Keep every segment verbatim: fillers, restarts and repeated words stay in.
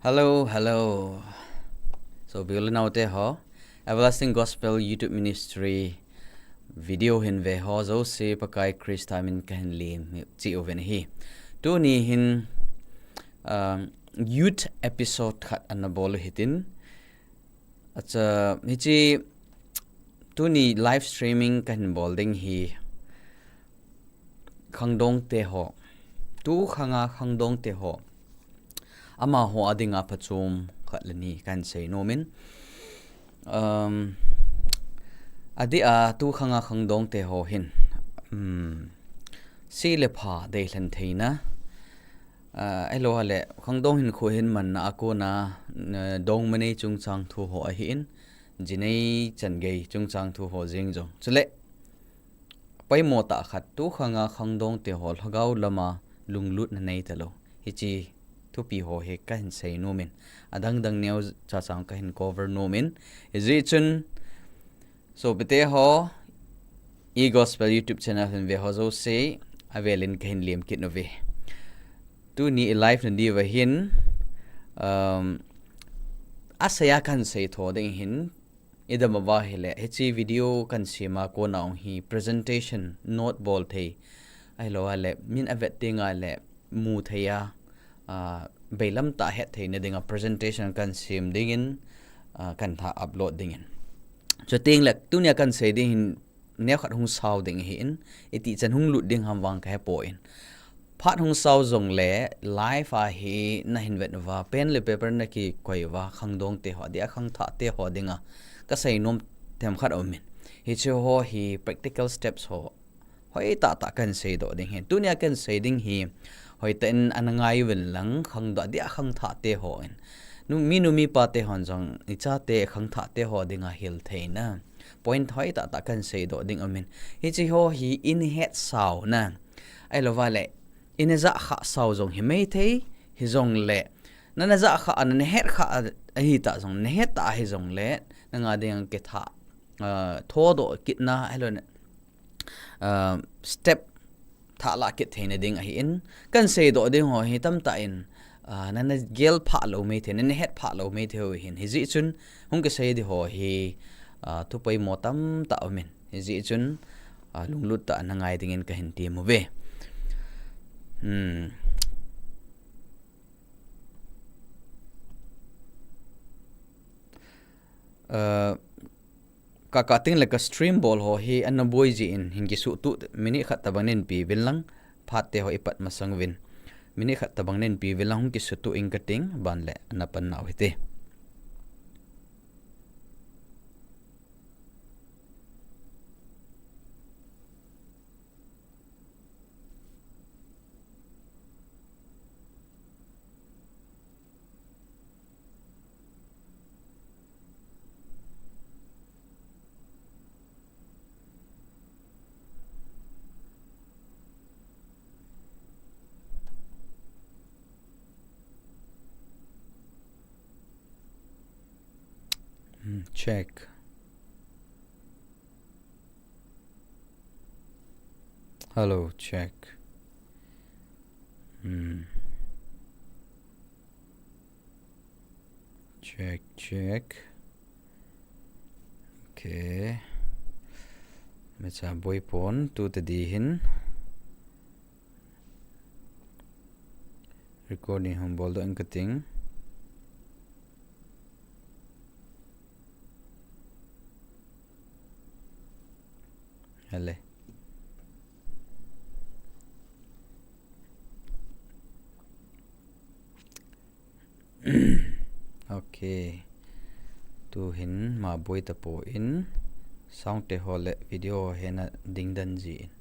Hello, hello. So, biul nau te ho, Everlasting Gospel YouTube Ministry video hin ve ho jouse Pakai Krista min kahin lim chi uvin ahi. Tuni hin, um, youth episode khat ana bol u hitin. Acha, hichi tuni live streaming kahin bol ding hi khangdong te ho. Tu khanga khangdong te ho. Amaho a dinga phachom khat le ni kahin sei nom in. Um, adeh a tu khanga khangdong te ho hin. Um, se le pha deilhen theina. Ah, ahilou le, khangdong hinkho hin manna a kona, ah, dongma nei chungchang thu ho ahin, jinei changei chungchang thu ho jeng jong. Chule, poimo tah khat tu khanga khangdong te ho lhagao lama lunglutna nei talou. Hichi thupi ho hi kahin sei nom in. Adang dang neo cha chang kahin cover nom in. Hijeh chun, sopite ho, E Gospel YouTube channel hin ve ho jouse, avel in kahin lim kit uve. Tuni i live na diu ahin, um, asei a kahin sei tho ding hin, idam uva ahile, hichi video kahin sem a kona hi presentation note bol thei, ahilou le, min avet ding a le, mu thei a, ah, bailam tah a het theina dinga presentation kahin sem ding in, ah, kahin tha upload ding in. Chuteng le, tunia kahin sei ding hin, neo khat hung sao ding ahin, iti chan hung lut ding ham vang kahe poi. Phat hung sao jong le, live a hi nahin vet uva, pen le paper nakikoi uva, khangdong te ho, adeh a khangthah te ho dinga, kasei nom themkhat aum in. Hichi ho hi practical steps ho, hoi tah tah kahin sei doh ding hin. Tunia kahin sei ding hi, hoi tah in ana ngai uvin lang khangdong, adeh a khangthah te ho in. Nu, mi nu mi pa te hon jong, i chate khangthah te ho dinga hil theina. Point hoi tah tah kahin sei doh ding aum in. Hichi ho hi in het sao na. Ahilou le, in ja kha sao jong hi mai thei, hi jong le. Na na ja kha, na na het kha, ahi tah jong, na het tah hi jong le. Na nga ding ang ke tha, ah, tho doh kit na, ahilou le. Ah, step thah la kit theina ding ahin, kahin sei doh ding ho hi tamtah in, ah, na na gel phah lou mai thei, na na het phah lou mai thei ho hin. Hijeh chun, hung kisei ding ho hi, ah, thu poimo tamtah aum in. Hijeh chun, ah, lunglut tah a na ngai ding in kahin ti mu ve. Hmm. Ah, Ka, ka ting le ka stream bol ho hi ana boi jin hin kisutuh minute khat tabang nin pi vin lang, phat te ho i pat masang vin. Minute khat tabang nin pi vin lang hung kisutuh ing kating ban le ana pan nau hite. Hmm, check. Hello, check. Hmm. Check, check. Okay. Mecha boi pon, tu tadi hin. Recording hung bol doh ing kating. Hele. Okay. Tu hin ma boi tapon sound te ho le video ho hi na ding dan jin.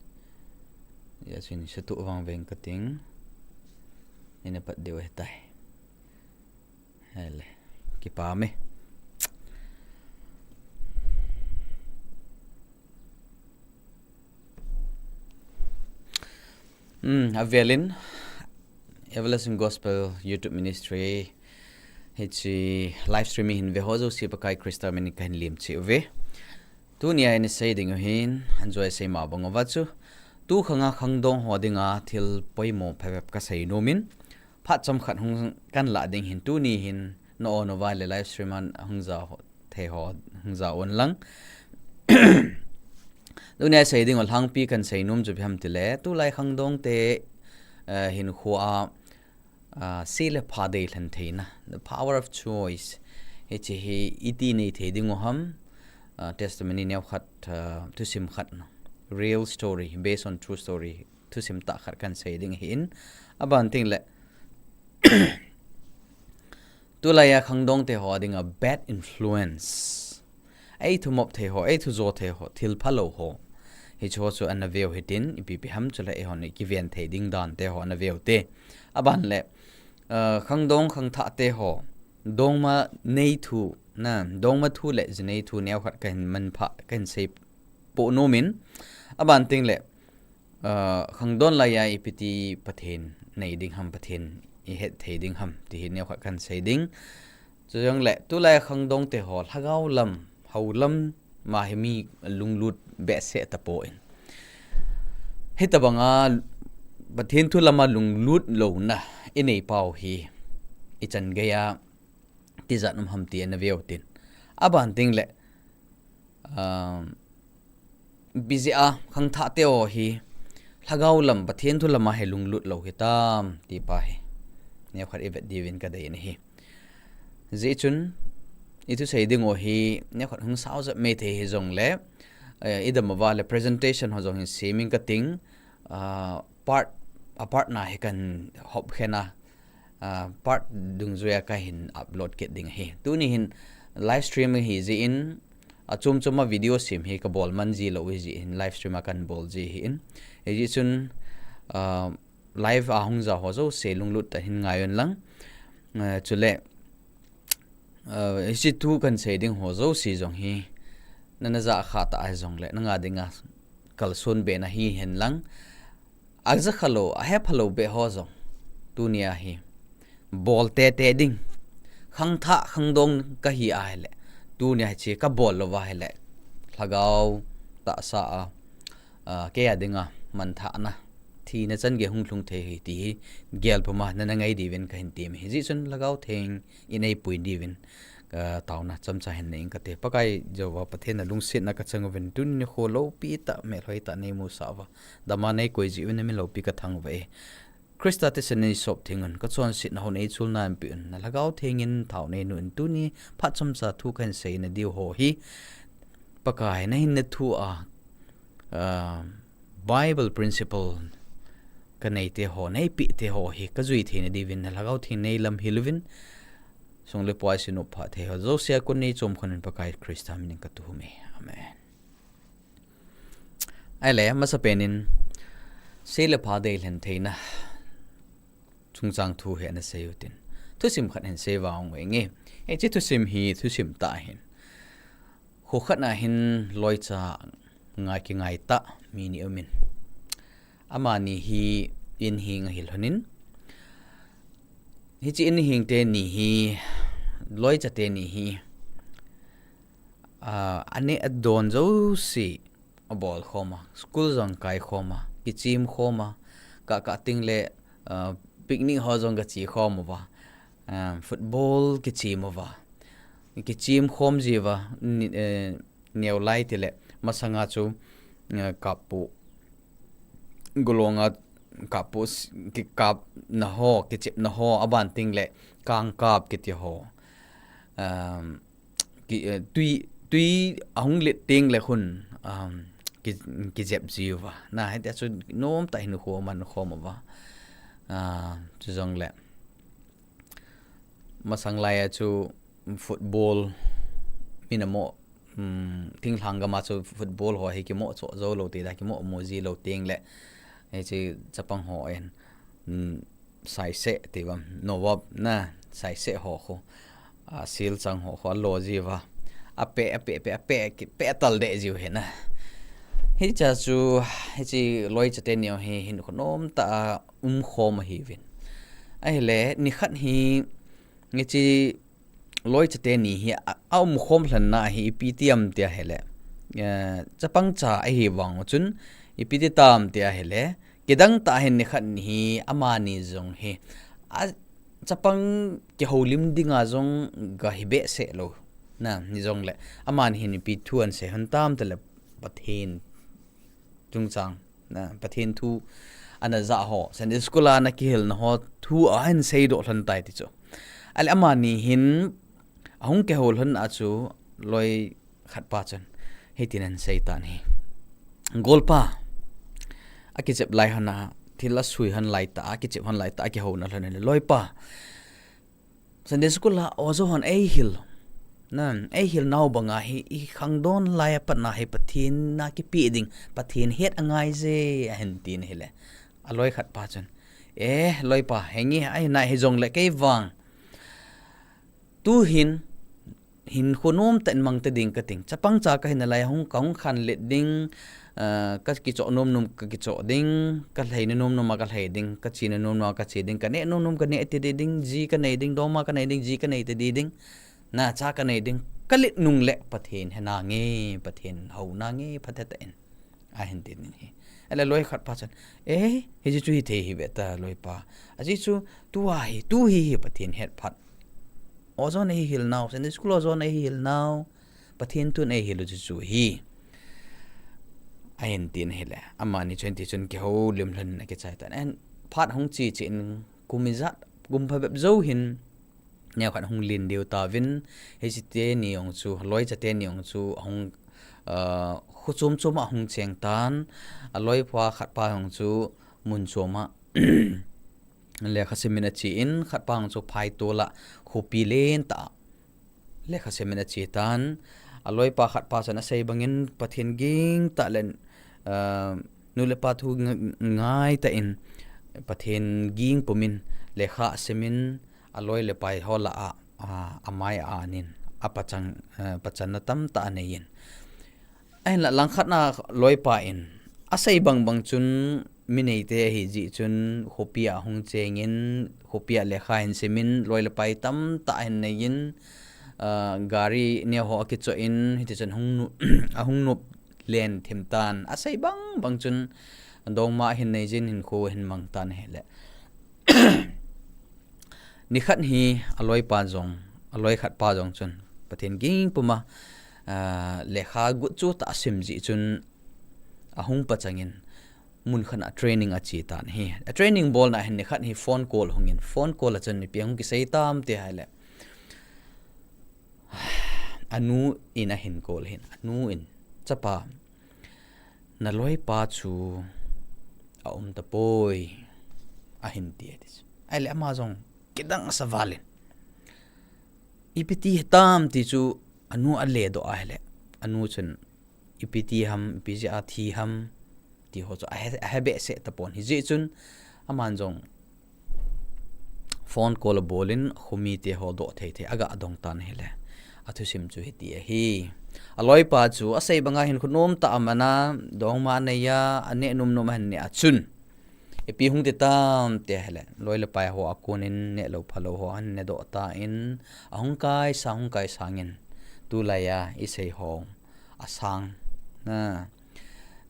Ya sin satu vang veng kating. Ina pat deu hetai. Hele. Kipa me. Hmm, avelin Everlasting Gospel YouTube Ministry hichi live streaming hin ve ho jouse Pakai Krista min kahin lim cheh uve. Tunia ina sei ding u hin, anjoi sei ma bang uva chu. Tu khanga khangdong ho dinga thil poimo phabep kasei nom in. phat chomkhat hung kan lah ding hin tuni hin na-o nauva le live stream a hung ja ho, thei ho hung ja un lang. Tunia sei ding u lhangpi kan sei nom chu ipi ham tile, tulai khangdongte, eh, hinkhoa, ah, se le pha deilhen theina, the power of choice. Hiche hi iti nei thei ding u ham, ah, testimony neokhat, ah, thusim khat na. Real story, based on true story. Thusim tah khat kan sei ding ahin. Aban tengle, tulaiya khangdongte ho dinga bad influence. Ei thumop thei ho, ei thujo thei ho, thil phalou ho. Hicheho chu ana veu hitin, ipi ipi ham chule eihon ikiven thei ding dante ho ana veu te. Aban le, ah, khangdong khangthahte ho, dongma nei thu, na, dongma thu le jinei thu neokhat kahin manpha, kahin sei poh nom in. Aban tengle, ah, khangdon laiya ipi ti Pathen nei ding ham, Pathen ihet thei ding ham, ti hi neokhat kan sei ding. Chujongle, tulai khangdongte ho, lhagao lam, hou lam, ma hi mi lunglut behseh tapon. Hitobanga, Pathen thu lama lunglut louna inei pau hi, ichan geiya tijat um ham ti ana veu tin. Aban tengle, um, ipi jeh a khangthahte ho hi, lhagao lam, Pathen thu lama hi lunglut lou hitam, ti pa hi neokhat ivet diuvin kadei ahi. Hijeh chun, ithusei ding u hi, neokhat hung sao jep mei thei hijongle, eh, idam uva le presentation ho jong hin semin kating, ah, part, a part na hi kan hop khen a, ah, part dungjuiya kahin upload kit ding ahi. Tuni hin live stream ahi jeh in, achom choma video sem hi kabol man ji lou ahi jeh hin live stream a kan bol ji ahin. Hijeh chun, ah, live a hung ja ho jouse lunglut tah in hin ngai un lang. Ah, chule, ah, hiche thu kan sei ding ho jouse jong hi, nana ja kha ta ahi jongle, nanga dinga kalson be na hihen lang. Ajakha lou, ahepha lou beh ho jong, tunia hi bol tete ding. Khangthah, khangdong kahi ahile, tunia hiche kabol louva ahile, lhagao tahsa a, ah, keiya dinga manthahna, thina chan gei hung lhung thei ahi ti hi, gel puma nana ngai diuvin kahin temme. Hijeh chun Lhagao Theng in eipui diuvin, ah, taona chomcha hin nei inge kate. Pakai Jehovah Pathen nalungsetna kachang uvin, tuni nikho loupi tah, melhoi tah neimusah uva, dama neikoi jeh uvin namin loupi kathangvah e. Christa thisan neisop theng un, kachonsetna hon eichulna eipe un, na Lhagao Theng in thao neinun, tuni phat chomcha thu kahin seina diu ho hi, Pakai nahinna thu a, ah, Bible principle kanei te ho, neipeh te ho hi kajui theina diuvin, na Lhagao Theng neilamhil uvin, sung le pai seinom pha thei ho jouse a kon neichom khun in Pakai Christa min in katuhum e. Amen. Ahile, masapen in, se le pha deilhen theina chungchang thu hi ana sei utin, thusim khat hin sei vang u nge. Hiche thusim hi thusim tah ahin. Kho khat na hin loicha ngai kingai tah mi ni aumin. Amani hi in heng ahi lhonin. Hiche in heng teni hi, loicha teni hi, ah, aneh adon jouse abol khom a, school jong kai khom a, kichem khom a, kah kah tengle, ah, picnic ho jong kache khom uva, ah, football kichem uva, kichem khom jiuva, ni, eh, neo lai tile, masanga chu, eh, kappu, golonga kappu, kikapna ho, kichepna ho, aban tengle, kangkap kiti ho. Um, ki, eh, tui, tui ahung let tengle khun, um, ki, kijep jiuva. Na, hitia chu nomtah hinkho man khom uva. Ah, chujongle, masang laiya chu football min amo, um, thinglhang gama chu football ho hi kimoh choh jou lou tida, kimoh mo ji lou tengle, hiche chapang hon, um, saise ti uvam, novap na, saise ho khu, ah, silchang ho khu alo jiuva, apeh, apeh, apeh, apeh, kipeh tal deh jiu ahi na. Hichea chu, hiche loicha teni hi hinkho nomtah a umkhom ahiuvin. Ahile, nikhat hi, hiche loicha teni hi a, aumkhom lhenna hi ipi ti ham tia ahile, eh, chapang cha ahi vang chun ipi ti tam tia ahile, kidang tah hin nikhat hi amani jong hi a chapang kihoulim dinga jong ga hi behseh lou. Na, hijongle, amani hin ipi thu ahin sei ham itileh Pathen chungchang, na, Pathen thu ana ja ho, Sunday school a ana kihilna ho thu ahin seidoh lhon tai ti chu. Ahile amani hin ahung kihou lhon a chu loi khat pa chun hitin ahin sei tan ahi. Golpa, akichep lai lhon a, thil asui lhon lai tah, akichep lhon lai tah, akihouna lhon in, Loipa, Sunday school a oja hon eihil, na, eihil nau banga hi, ikhangdon lai a pat na hi Pathen na kipeh ding, Pathen het angai je, ahin tin ahile, aloi khat pa chun, Eh, Loipa, henge, ahi nai hijongle kei vang tuhin hinkho nomtah in mang ta ding kating. Chapang cha kahi nalai a hung, kahung khanlet ding, ah, kakichoh nomnom kakichoh ding, kalheina nomnom a kalhei ding, kachena nomnom a kache ding, kaneh nomnom kaneh tadi ding, ji kanei ding, dongma kanei ding, ji kanei tadi ding, na, cha kanei ding, kalet nungle Pathen he nange, Pathen hou nange, phatah in, ahin tin ahi. Ahile loi khat pa chun, Eh, hiche chu hithei hih ve ta, Loipa. Ajeh chu, tua hi, tu hi hi Pathen het phat. Oja hon eihil nau, Sunday school oja hon eihil nau, Pathen thu in eihil u chu chu hi, ahin tin ahile, amani chun hiti chun kihoulim lhon in akichai tan. Ahin phat hung che che in kum ijat, kum phabep jou hin, neokhat hung len diu tauvin, hiche teni jong chu, loi cha teni jong chu, ahung, ah, kho chom chom a ahung cheng tan, aloipa khat pa jong chu mun chom a lekha sim in ache in, khat pa jong chu phaitol a khopi lentah a lekha sim in ache tan, aloipa khat pa chun asei bangin Pathen ging tah le, ah, nu le pa thu ng-, ngai tah in Pathen ging pum in lekha asim in, aloi le pai ho lah a, ah, amai a an in, apachang, ah, pachanna tamtah anei in. Ahinlah langkhat na loipa in asei bang bang chun mi neite ahi jeh chun khopi a ahung cheng in, khopi a lekha ahin sim in, loi le pai tamtah ahin nei in, ah, gari neo ho akichoh in, hiti chun hung nu-, ahung nop len thim tan. Asei bang bang chun dongma ahin nei jin, hinkho ahin mang tan ahile. Nikhat hi aloipa jong, aloi khat pa jong chun Pathen ging pum a, ah, lekha gu chu tah asim jeh chun ahung pachang in mun khat a training ache tan ahi. A training bolna hin nikhat hi phone call hung in, phone call a chun ipi ahung kisei tam ti ahile, anu in ahin call in, anu in, Chapa, naloipa chu aum tapoi, ahin ti ati chu. Ahile ama jong kidang asa val in, Ipi ti hitam ti chu anu aledoh ahile, anu chun, Ipi ti ham, ipi jeh a thi ham, ti ho chu ahe, ahe behseh tapon. Hijeh chun aman jong phone call abol in, khomi te ho doh thei thei aga dong tan ahile, athusim chu hiti ahi. Aloipa chu asei banga hinkho nomtah a aman a, dongma anei a, aneh nom nom ahin neh a chun, ipi hung ti tam ti ahile, loi le pai ho a kon in neh lou phalou ho ahin neh doh tan, ahung kaisang, hung kaisang in, tulai a isei ho asang, na,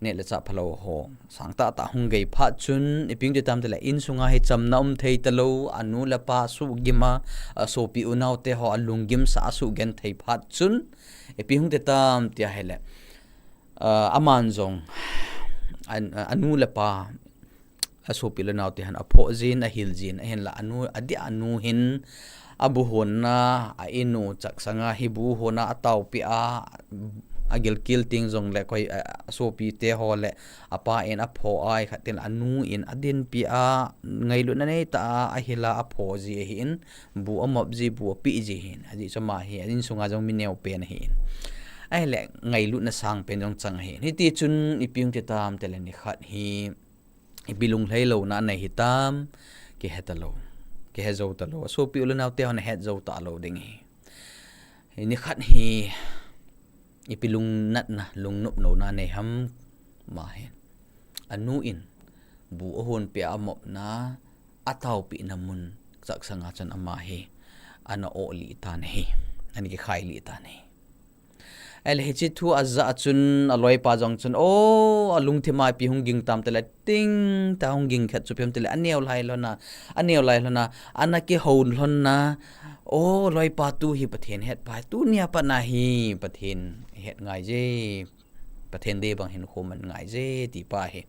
neh le chah phalou ho sang tah tah hung gei phat chun, ipi hung ti tam tile, insunga hi chamna um thei talou, anu le apa asuhgim a, asopi unau te ho alunggim sah a asuhgenthei phat chun, ipi hung ti tam ti ahile, ah, aman jong, an, anu le apa, asopi le nau te hin aphoh jin, ahil jin, ahinlah anu, adeh a anu hin abu hon na, a inu chaksanga hi bu hon a ataopi a, agilkel teng jongle koi, a, asopi te ho le apa in aphoh a, ikhat tin anu in adinpi a, ngailutna neitah a ahil a aphoh ji ahin, bu amop ji, bu api ji ahin, ajeh chu ama hi, a insunga jong mi neo pen ahin. Ahile ngailutna sang pen jong chang ahin. Hiti chun ipi hung ti tam tile nikhat hi, ipi lunglhai louna anei hitam, kihe talou, kihe jou talou. Asopi u le nau te hon ahet jou talou ding ahi. Nikhat hi, ipi lungnatna, lungnop louna anei ham, ama hin. Anu in, bu ahonpi a amopna, ataopina mun chaksanga chun ama hi, ana oh lih tan ahi, ana kikhai lih tan ahi. Ahile hiche thu aja a chun aloipa jong chun, o, alungthim a ipi hung ging tam tile, ting ta hung ging khat chu ipi ham tile, aneo lai lhon a, aneo lai lhon a, ana kihou lhon a, o, loipa tu hi Pathen hetpa, tunia pat na hi Pathen het ngai je, Pathen dei bang hinkho man ngai je, tipa hi.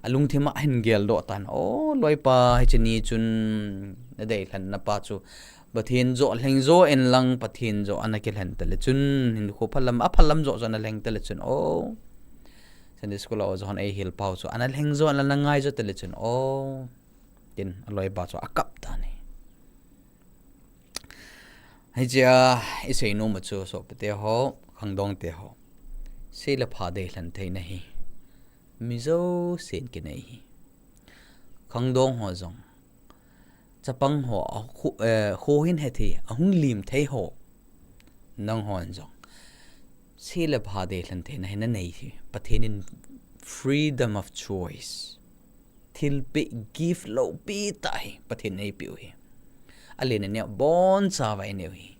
Alungthim a hin geldoh tan, o, loipa hiche ni chun nadei lhenna pa chu Pathen joh lheng jo in lang, Pathen joh ana kilhen tale chun, hinkho phalam, aphalam joh joh ana lheng tale chun, o. Sunday school a o joh hon eihil pau chu, ana lheng jo, ana ngai jo tale chun, o. Tin, aloipa chu akap tan ahi. Hichea, isei nom u chu, sopite ho, khangdongte ho. Se le pha dei lhen theina hi. Mi jousen kinei ahi. Khangdong ho jong. Chapang ho, a khu, eh, kho hin he thei, ahung lim thei ho. Nang hon jong. Se le pha dei lhen theina hi nanei ahi. Pathen in freedom of choice. Thilpeh gift lopi tah hi Pathen in eipeh u ahi. Alen aneo, bonchauva ineo ahi.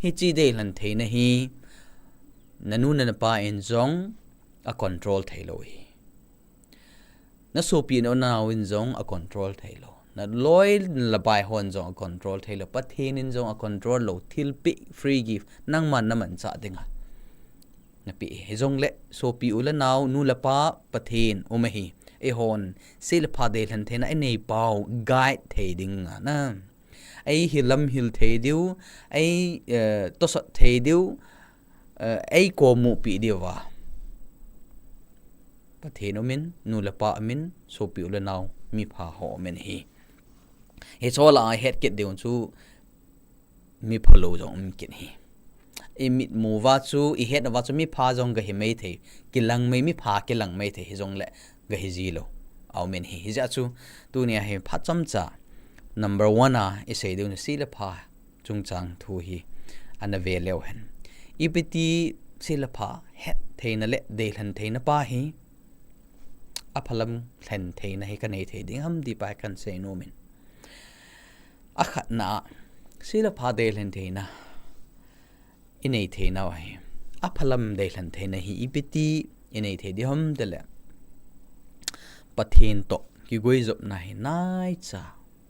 Hiche dei lhen theina hi, nanu napa in jong acontrol thei lou ahi. Nasopi nao in jong acontrol thei lou. Naloi nalapai hon jong acontrol thei lou. Pathen in jong acontrol lou. Thilpeh free gift. Nangman namanchah dinga napeh ahi. Hijongle, sopi u le nao, nu le pa, Pathen um ahi. Eihon, se le pha dei lhen theina inei pau, guide thei dinga na. Eihil lam hil thei diu, ei, eh, tosot thei diu, eh, eikomupi diuva. Pathen umin, nu le pa umin, sopi u le nao, mipha ho umin ahi. Hiche lah a het kit diu chu, miphalou jong um kit ahi. Imitmu uva chu, ihetna uva chu mipha jong gahi mai thei, kilang mai, mipha kilang mai thei, hijongle gahi ji lou. Aumin ahi, hijeh a chu, tunia hi phat chomcha, number one a, isei diu chu se le pha chungchang thu hi, ana ve leu hen. Ipi ti se le pha het theina le dei lhen theina pa hi, aphalam lhen theina hi kanei thei ding ham tipa hi kahin sei nomin. Akhatna, se le pha dei lhen theina inei theinau ahi. Aphalam dei lhen theina hi ipi ti inei thei ding ham tile, Pathen toh kiguijopna hi naicha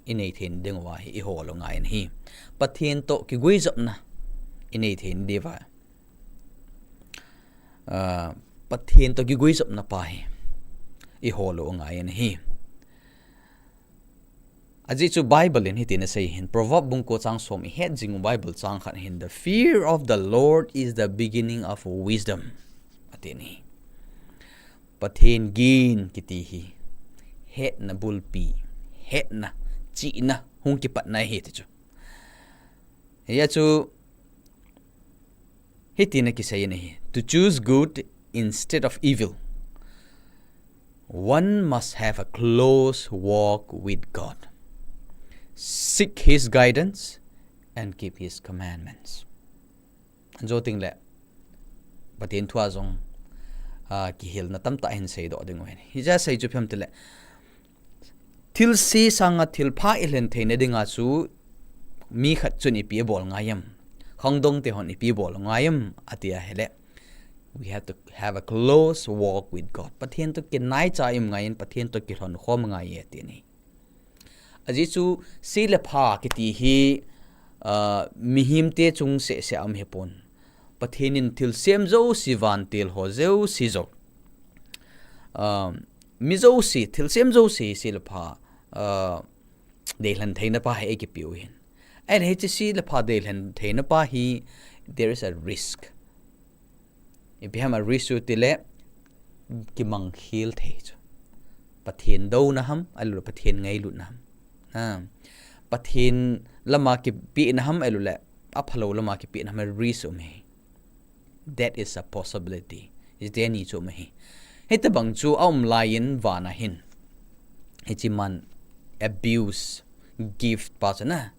inei theina diuva hi ihol u ngai in ahi. Pathen toh kiguijopna inei theina diuva, ah, Pathen toh kiguijopna pa hi ihol u ngai in ahi. Ajeh chu Bible in hitin asei ahin, Proverb bung ko chang som, ihet jing u Bible chang khat ahin, "The fear of the Lord is the beginning of wisdom," atin ahi. Pathen gin kiti hi hetna bulpi, hetna, chihna hung kipatna ahi ti chu. Hijeh a chu hitin akisei in ahi, "To choose good instead of evil, one must have a close walk with God. Seek his guidance and keep his commandments." Ajo tengle, Pathen thua jong, ah, kihilna tamtah ahin seidoh diu ahin. Hijeh a sei chu ipi ham tile, thilse sanga thilpha ilhen theina dinga chu mi khat chun ipi abol ngai em, khangdong te hon ipi abol ngai em, ati ahile, we have to have a close walk with God. Pathen toh kinaicha i um ngai in, Pathen toh kilhon khom ngai e, ati ahi. Ajeh chu se le pha kiti hi, ah, mihem te chung seh seh a um hipon. Pathen in thilsem jouse, vantil ho jouse jong, ah, mi jouse, thilsem jouse se le pha, ah, dei lhen theina pa hi eikipeu ahin. Ahile hiche se le pha dei lhen theina pa hi, there is a risk. Ipi ham a risk chu tile, kimangkhel thei chu. Pathen douna ham, ahilouleh Pathen ngailutna ham. Ha. Pathen lama kipehna ham, ahilouleh aphalou lama kipehna ham, risk um ahi. That is a possibility. Hiti ani chu um ahi. Hitobang chu aum laiyin vana hin, hiche man abuse gift pa chu na,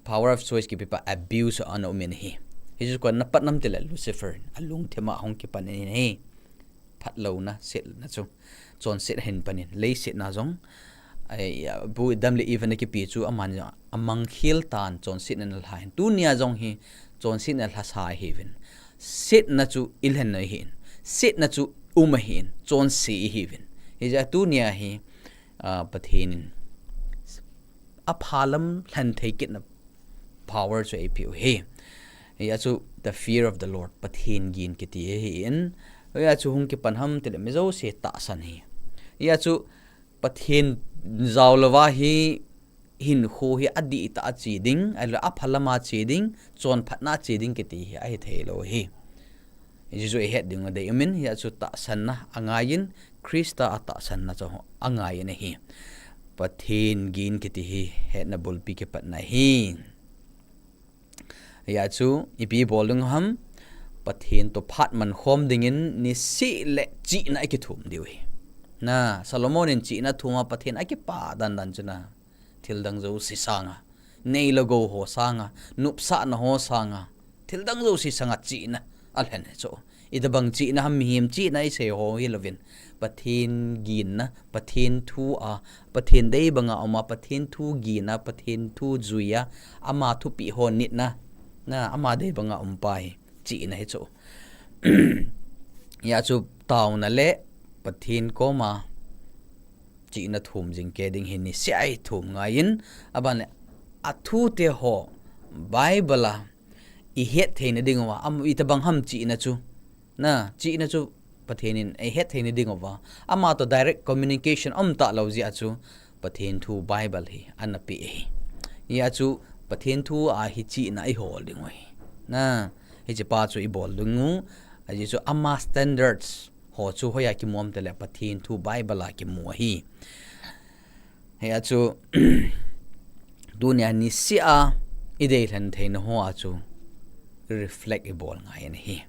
power of choice kipepa abuse ana um in ahi. Hichu koi in ana pan ham tile Lucifer in alungthim a hung kipan in ahi. Phatlouna, setna chu. Chonset ahin pan in, leiset na jong, ai, a, bu Adam le Eve ana kipe chu aman jong amangkhel tan chonsetna ana lha in. Tunia jong hi chonsetna lhasa ahiuvin. Setna chu ilhen ahin. Setna chu um ahin. Chonse ihiuvin. Hijeh a tunia hi, ah, Pathen in aphalam lhen thei kitna power chu eipeh u ahi. Hijeh a chu the fear of the Lord, Pathen gin kiti ahin. Hijeh a chu hung kipan ham tile mi jouse tahsan ahi. Hijeh a chu Pathen jaolouva hi hinkho hi adihtah a che ding, ahilou le aphalam a che ding, chonphatna a che ding kiti hi ahithei lou ahi. Hichu ihet ding u adei umin, hijeh a chu tahsanna angaiyin, Christa a tahsanna chu angaiyin ahi. Pathen gin kiti hi hetna bulpi kipatna ahi. Hijeh a chu ipi bol ding ham, Pathen toh phat man khom dingin niseh le chihna a kithum diu ahi. Na, Solomon in chihna athum a Pathen akipah dandan chu na. Thildang jouse sanga, nei le gou ho sanga, nopsahna ho sanga, thildang jouse sanga chihna alhen ahi chu. Itobang chihna ham, mihem chihna isei ho hilouvin, Pathen ginna, Pathen thu a, Pathen dei banga um a, Pathen thu ginna, Pathen thu juiya, ama thupeh ho nitna, na, ama dei banga um pa hi chihna ahi chu. Hijeh a chu taona le Pathen koma chihna thum jing kei ding hi niseh a ithum ngaiyin, aban le athute ho Bible a ihet theina dinguva, am, itobang ham chihna chu. Na, chihna chu Pathen in eihet theina dinguva, ama toh direct communication aum talou jeh a chu Pathen thu Bible hi ana peh ahi. Hijeh a chu Pathen thu a hi chihna ihol ding u ahi. Na, hiche pa chu ibol ding u, ajeh chu ama standards ho chu hoiya kimu ham tile Pathen thu Bible a kimu ahi. Hijeh a chu tunia niseh a idei lhen theina ho a chu reflect ibol ngai ahi.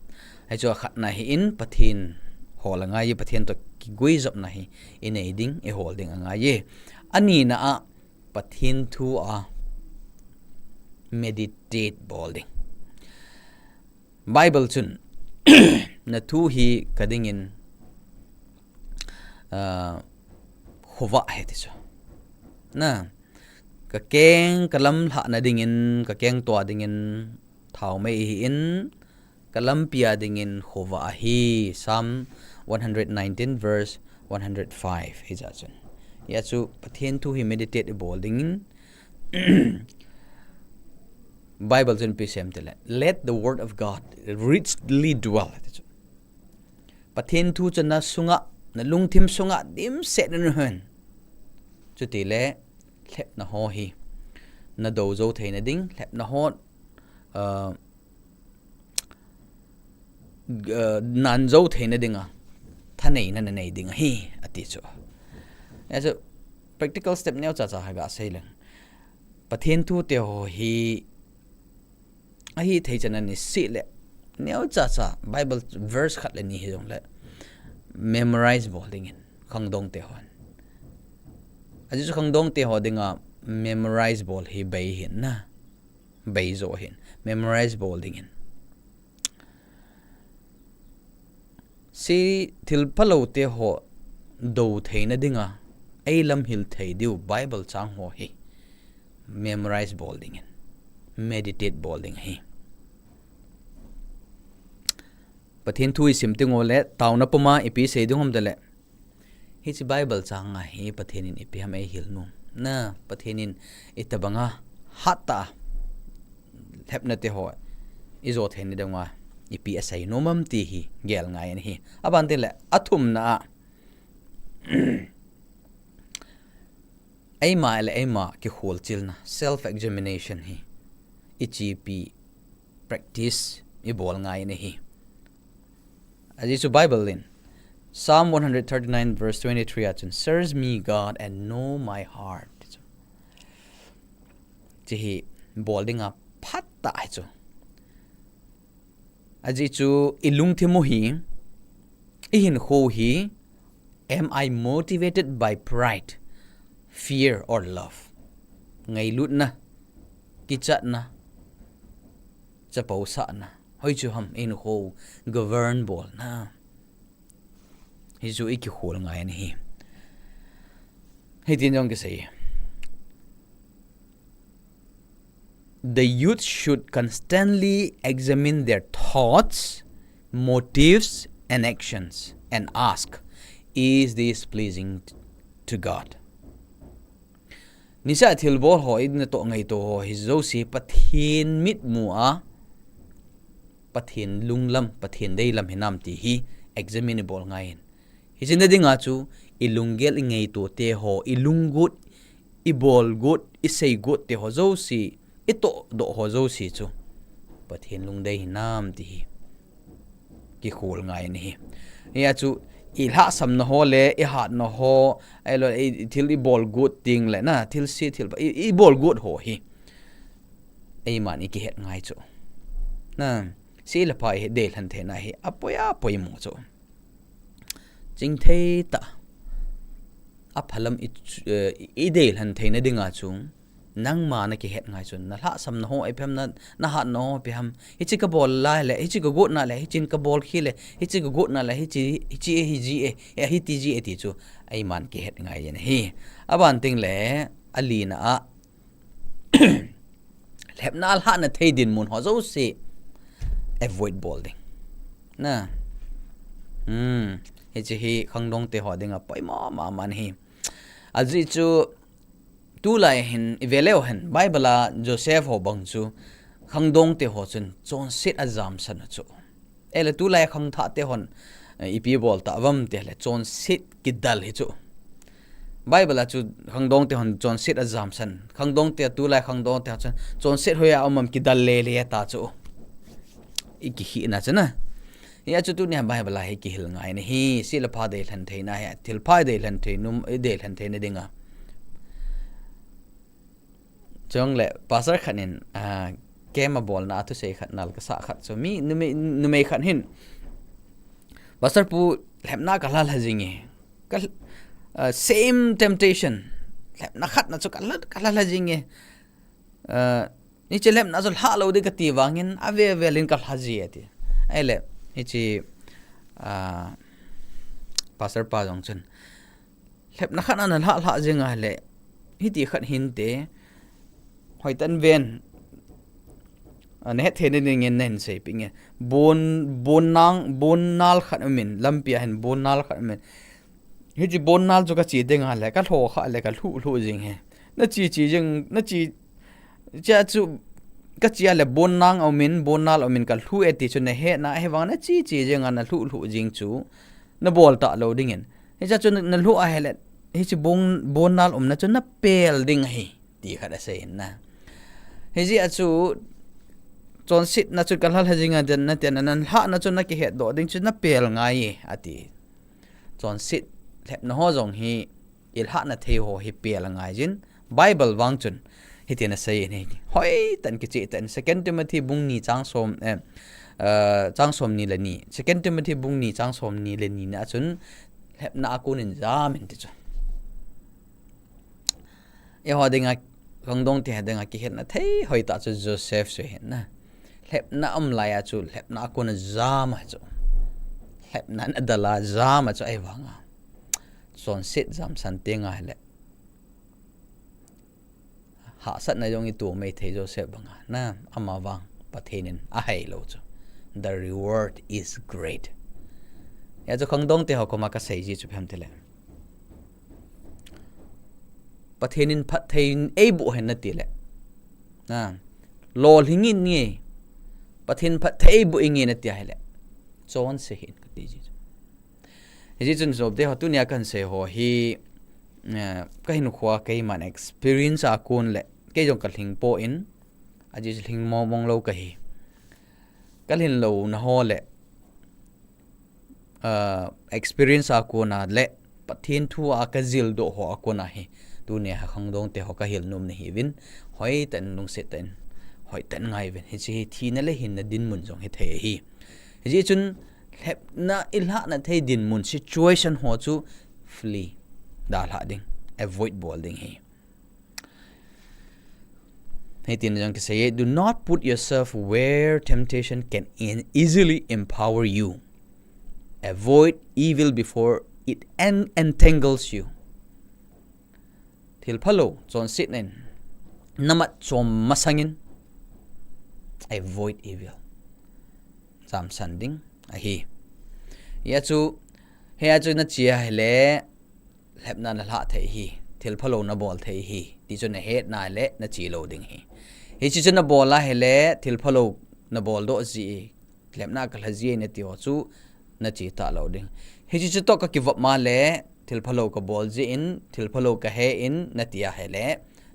Hichu akhatna ahin, Pathen hol angai, Pathen toh kiguijopna hi inei ding, ihol ding angai. Anina a Pathen thu a meditate bol ding. Bible chun, na thu hi ka dingin, ah, khovah ahi ti chu. Na, ka keng ka lamlhahna dingin, ka keng toh dingin thaomei ahin, ka lampi a dingin khovah ahi. Psalm one hundred nineteen verse one hundred five hijeh chun. Hijeh chu Pathen thu hi meditate ibol dingin, Bible chun ipi asei em tile, "Let the word of God richly dwell," ati chu. Pathen thu chu na sunga, na lungthim sunga dimset in um hen. Chutile, lhepna ho hi na dou jou theina ding, lhepna ho, ah, g-, ah, nan jou theina dinga thaneina na nei ding ahi, ati chu. Hijeh chu practical step neocha cha hi gasei leng. Pathen thute ho hi ahithei chan a niseh le, neocha cha Bible verse khat le ni hijongle memorize bol dingin, khangdongte hon. Ajeh chu khangdongte ho dinga memorize bol hi bei ahin na. Bei jo ahin. Memorize bol dingin. Hiche thil phalote ho dou theina dinga, eilamhil thei diu Bible chang ho hi memorize bol dingin, meditate bol ding ahi. Pathen thu isim teng uleh, taona puma ipi sei ding ham tile, hiche Bible chang a hi Pathen in ipi ham eihil nom. Na, Pathen in itobanga hattah a lhepnate ho ijo theina dinga ipi asei nom am ti hi gel ngai ahi. Aban tile, athumna a, eima le eima kikholchilna, self examination hi ichepi practice ibol ngai ahi. Ajeh chu Bible in Psalm one hundred thirty-nine verse twenty-three a chun, "Search me, God, and know my heart." Hiche hi bol dinga phatah ahi chu. Ajeh chu ilungthim u hi, ihinkho u hi, am I motivated by pride, fear, or love? Ngailutna, kichatna, chapousahna, hoichu ham ihinkho u govern bolna. Hichu ikikhol ngai ahi. Hitin jong kisei. The youth should constantly examine their thoughts motives and actions and ask, "Is this pleasing to God?" Nisa thilbol ho, i natoh ngaito ho, hi jouse Pathen mitmu a, Pathen lunglam, Pathen deilam hinam ti hi examine ibol ngai in. Hiche na dinga chu, i lunggel i ngaito te ho, i lunggot, i bolgot, i seigot te ho jouse, i tohdoh ho jouse chu Pathen lungdei hinam ti hi kikhol ngai in ahi. Hia chu i lhahsamna ho le, i hatna ho, ahilou le, i thil i bolgot ding le, na, thilse, thil, i, i bolgot ho hi eiman i kihet ngai chu. Na, se le pha i deilhen theina hi apoi, apoimo chu. Chingthei tah, aphalam i, eh, i deilhen theina dinga chu, nangma na kihet ngai chun, na lhahsamna ho ipi ham, na, na hatna ho ipi ham, hiche ka bol lai le, hiche ka gotna le, hichen ka bol khi le, hiche ka gotna le, hiche, hiche e, hiji e, e, hiti ji e ti chu, eiman kihet ngai in ahi. Aban teng le, alina a, lhepna lhahna thei dinmun ho jouse avoid bol ding. Na. Hmm. Hiche hi khangdong te ho dinga poimo mama in ahi. Ajeh chu tulai hin i ve leu hen Bible a Joseph ho bang chu khangdong te ho chun chonset a jamsan u chu. Ahile tulai khangthah te hon, eh, ipi bol tauvam tile chonset kidal hi chu. Bible a chu khangdong te hon chonset a jamsan. Khangdong te, tulai khangdong te chun chonset hoiya um am kidal lele ta chu. I kihina chu na. Hia chu tunia Bible a hi kihil ngai in ahi, se le pha deilhen theina hi, thilpha deilhen thei, num, i deilhen theina dinga. Chule, pastor khat in, ah, camp a bolna a thusei khat nal kasah khat chu. Mi, numei, numei khat hin, "Pastor pu, lhepna ka lha lha jing e. Ka, ah, same temptation. Lhepna khat na chu ka lha, ka lha lha jing e. Ah, hiche lhepna chu lha lou ding kati vangin, ave ave lin ka lha ji," ati. Ahile, hiche, ah, pastor pa jong chun, "Lhepna khat na na lha lha jing a le, hiti khat hinte, hoitah in ven, ah, na hetthei na dingin na hin seipeh inge. Bon, bon nang, bon nal khat umin, lampi a hin bon nal khat umin. Hiche bon nal chu ka che ding a le, ka lho kha le, ka lhu lhu jing e. Na che che jing, na che, che chu ka che a le bon nang umin, bon nal umin ka lhu e ti chu na he na, ahivang na che che jing a na lhu lhu jing chu na bol talou dingin. Hiche chu na, na lhu ahile, hiche bon, bon nal umna chu na pel ding ahi," ti khat asei in na. Hijeh a chu chonsetna chu ka lha lha jing a, na tia na lhahna chu na kihetdoh ding chu na pel ngai e, ati. Chonset lhepna ho jong hi, i lhahna thei ho hi pel angai jin, Bible vang chun hitin asei in ahi. Hoitah in kicheh tah in, Second Timothy bung ni chang som, eh, eh, chang som ni le ni. Second Timothy bung ni chang som ni le ni na chun, lhepna a kon in jam in ti chu. Eiho dinga, khangdong te dinga kihetna thei hoitah chu Joseph chu ahi na. Lhepna um lai a chu, lhepna a kon a jam a chu. Lhepna na dal a jam a chu ahivang a. Chonset jamsan teng ahile, hahsatna jong i tuh mai thei Joseph banga. Na, ama vang Pathen in ahei lou chu. The reward is great. Hia chu khangdong te ho koma kasei ji chu ipi ham tile, Pathen in phatthei in eiboh hen nati le, na, lolhing in nge, Pathen phatthei eiboh inge nati ahile, chonse hih in kati ji chu. Hijeh chun jop te ho, tunia kahin sei ho hi, eh, kahinkhoa keiman experience a kon le, kei jong kalhing poi, ajeh chu lhing mong mong lou kahi. Kalhin louna ho le, ah, experience a kona le, Pathen thu a kajildoh ho a kona hi, tunia khangdong te ho kahil nom nahiuvin, hoitah in lungset tah in, hoitah in ngai uvin, hiche hi thina le hinna dinmun jong hithei ahi. Hijeh chun, lhepna i lhahna thei dinmun situation ho chu flee, dalha ding, avoid bol ding ahi. Hitin jong kisei e, "Do not put yourself where temptation can in-, easily empower you. Avoid evil before it en-, entangles you." Thil phalou chonsetna in namat chom masangin, avoid evil. Jamsan ding, ahi. Hia chu, hia chu na chia hile, lhepna na lha thei hi, thil phalou na bol thei hi, ti chu na hetna le na chi lou ding hi. Hichi chu na bol a hile, thil phalou na bol doh ji, lhepna ka lha ji na ti ho chu na chi ta lou ding. Hichi chu toh ka kivop ma le, thil phalou ka bol ji in, thil phalou ka he in, na ti a hile,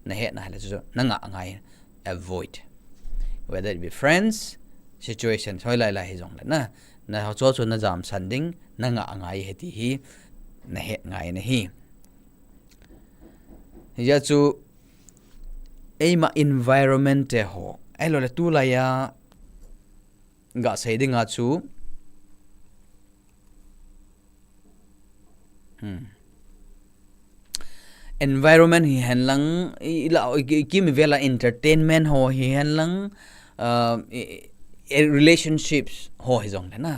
na hetna hile chu na ngah ngai, avoid. Whether it be friends, situation, hoilai lai hi jong le na, na ho chu chu na jam san ding, na ngah ngai he ti hi, na het ngai na hi. Hia chu, eima environment te ho, ei lo le tu lai a, ga sei ding a chu, hmm. Environment hi hen lang, i, i la, i, i, kim i vela entertainment ho hi hen lang, uh, i, i, relationships ho hi jong le na.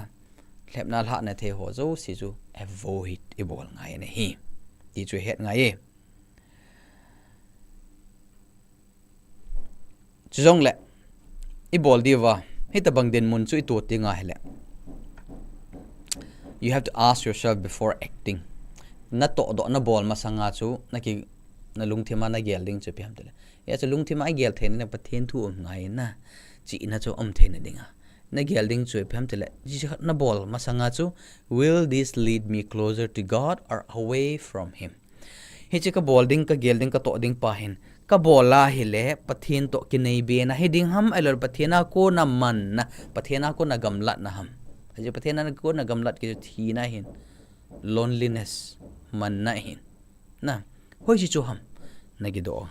Lhepna lhahna thei ho jouse chu avoid i bol ngai na hi. Ti chu het ngai e. Chu jong le, i bol diu va, hitabang dinmun chu i tuat ding a hile. You have to ask yourself before acting. Na toh doh na bol masang a chu, na ki, na lungthim a na gel ding chu ipi ham tile. Hia chu lungthim a i gel thei na Pathen thu um ngai na, chi na chu um thei na ding a. Na gel ding chu ipi ham tile, chi na bol masang a chu, will this lead me closer to God or away from Him? Hichi ka bol ding, ka gel ding, ka toh ding pa hin, ka bol a hile, Pathen toh kinei be na hi ding ham, ahilou le Pathen a kona manna, Pathen a kona gamlat na ham. Hichi Pathen a kona gamlat ki chu thina hin, loneliness, manna hin. Na, hoichi chu ham, na kidoh,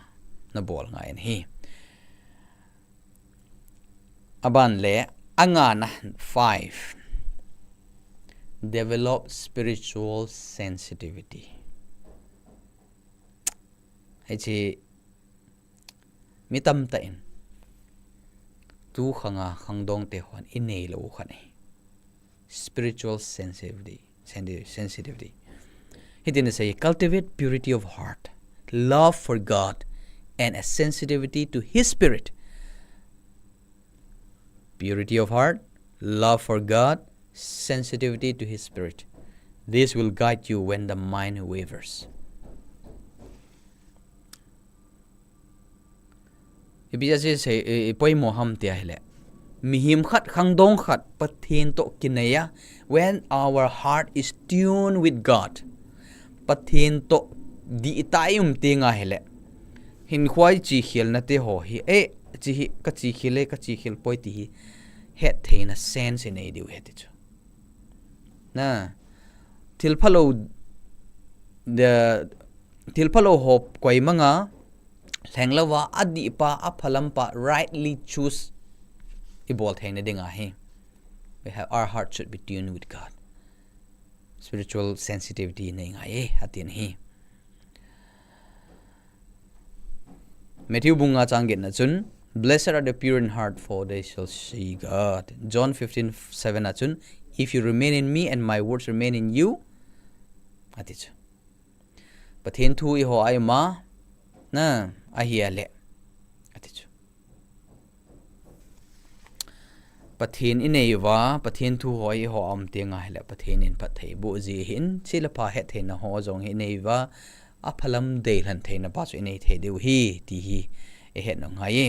na bol ngai na hi. Aban le, a nga na, five. Develop spiritual sensitivity. Hichi, mi tamtah in, tu khang a khangdong te hon i nei lou khat ahi. Spiritual sensitivity. Sensi-, sensitivity. Hitin asei, cultivate purity of heart, love for God, and a sensitivity to His Spirit. Purity of heart, love for God, sensitivity to His Spirit. This will guide you when the mind wavers. Ipi jeh a sei, i, i poimo ham tia hile. Mihem khat, khangdong khat, Pathen toh kinei a, when our heart is tuned with God. Pathen toh dih tah i um teng a hile. Hinkho a i chi khel na te ho hi, eh, chi hi, ka chi khel e, ka chi khel poi ti hi. Het theina sense i nei diu ahi ti chu. Na, thil phalou, the, thil phalou ho koi mang a, lheng lou va, a dih pa, a phalam pa, rightly choose i bol theina ding ahi. We have, our heart should be tuned with God. Spiritual sensitivity nei ngai e, atin hi. Matthew bung nga chang get na chun, "Blessed are the pure in heart, for they shall see God." John fifteen seven a chun, "If you remain in me and my words remain in you," ati chu. Pathen thu i ho a i um a, na, ahi a le, ati chu. Pathen i nei uva, Pathen thu ho i ho a um teng a hile, Pathen in phatthei boh ji ahin, chi le pha het theina ho jong hi i nei uva, a phalam deilhen theina pa chu i nei thei diu ahi, ti hi i het ngai e.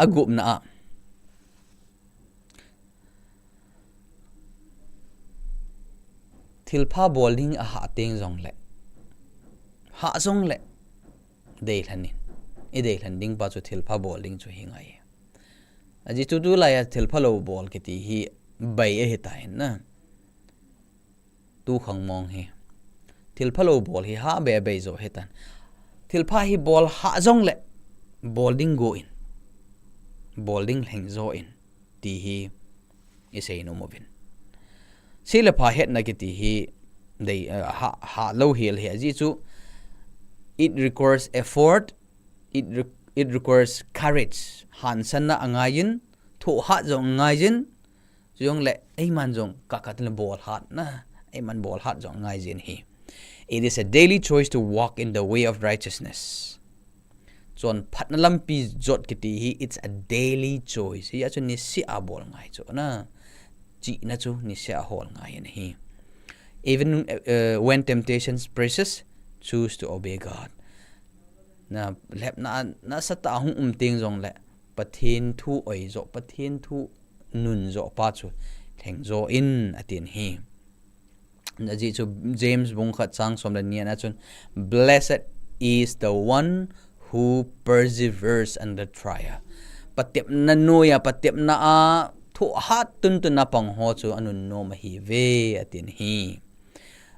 A gupna a, thilpha bol ding a hah teng jong le, hah jong le, deilhen in. I deilhen ding pa chu thilpha bol ding chu hi ngai. Ajeh chu tulai a thilpha lou bol kiti hi bei ahi ta hin na. Tu khang mong hi. Thilpha lou bol hi hah be bei jo hi tan. Thilpha hi bol hah jong le, bol ding go in. Bol ding lheng jo in. Ti hi i sei nom uvin. Chi le pha hetna kiti hi dei, eh, hah, hah lou hel hi ajeh chu it requires effort, it re-, it requires courage. Hansanna angai in, thoh hat jong angai in, chu jong le eiman jong ka ka tin le bol hat na, eiman bol hat jong angai jin hi. It is a daily choice to walk in the way of righteousness. Chonphatna lampi jot kiti hi, it's a daily choice. Hijeh chun niseh a bol ngai chu na. Chihna chu niseh a hol ngai ahi. Even, uh, when temptations presses, choose to obey God. Na lhepna nasatah a hung um teng jongle, Pathen thu oi jo, Pathen thu nun jo pa chu lheng jo in atin ahi. Ajeh chu James bung khat chang som le ni a chun, "Blessed is the one who perseveres under trial." Patepna noiya, patepna a thohhat tuntun a pang ho chu anunnom ahiuve, atin ahi.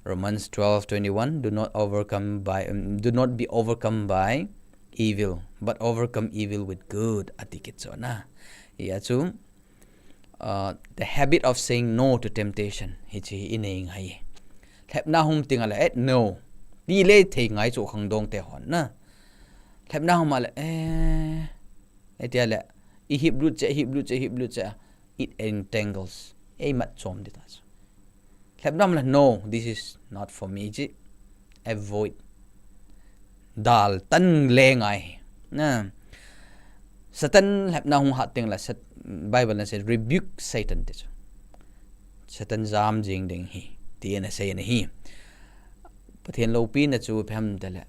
Romans twelve twenty-one, "Do not overcome by, um, do not be overcome by evil, but overcome evil with good," ati kit chu na. Hijeh chu, uh, the habit of saying no to temptation, hiche hi inei ngai. Lhepna hung um teng le, eh, no. Ti le thei ngai chu khangdong te hon na. Lhepna hung um le, eh, eh, tia le, i hip lut che, hip lut che, hip lut che, it entangles. Ei mat chom di ta chu. Lhepna hung um le, no, this is not for me, chi. Avoid. Dal tan le ngai. Na. Satan lhepna hung hat teng le, Sat-, Bible in a sei, "Rebuke Satan," ti chu. Satan jam jing ding ahi, tin a sei ahi. Pathen loupina chu ipi ham tile,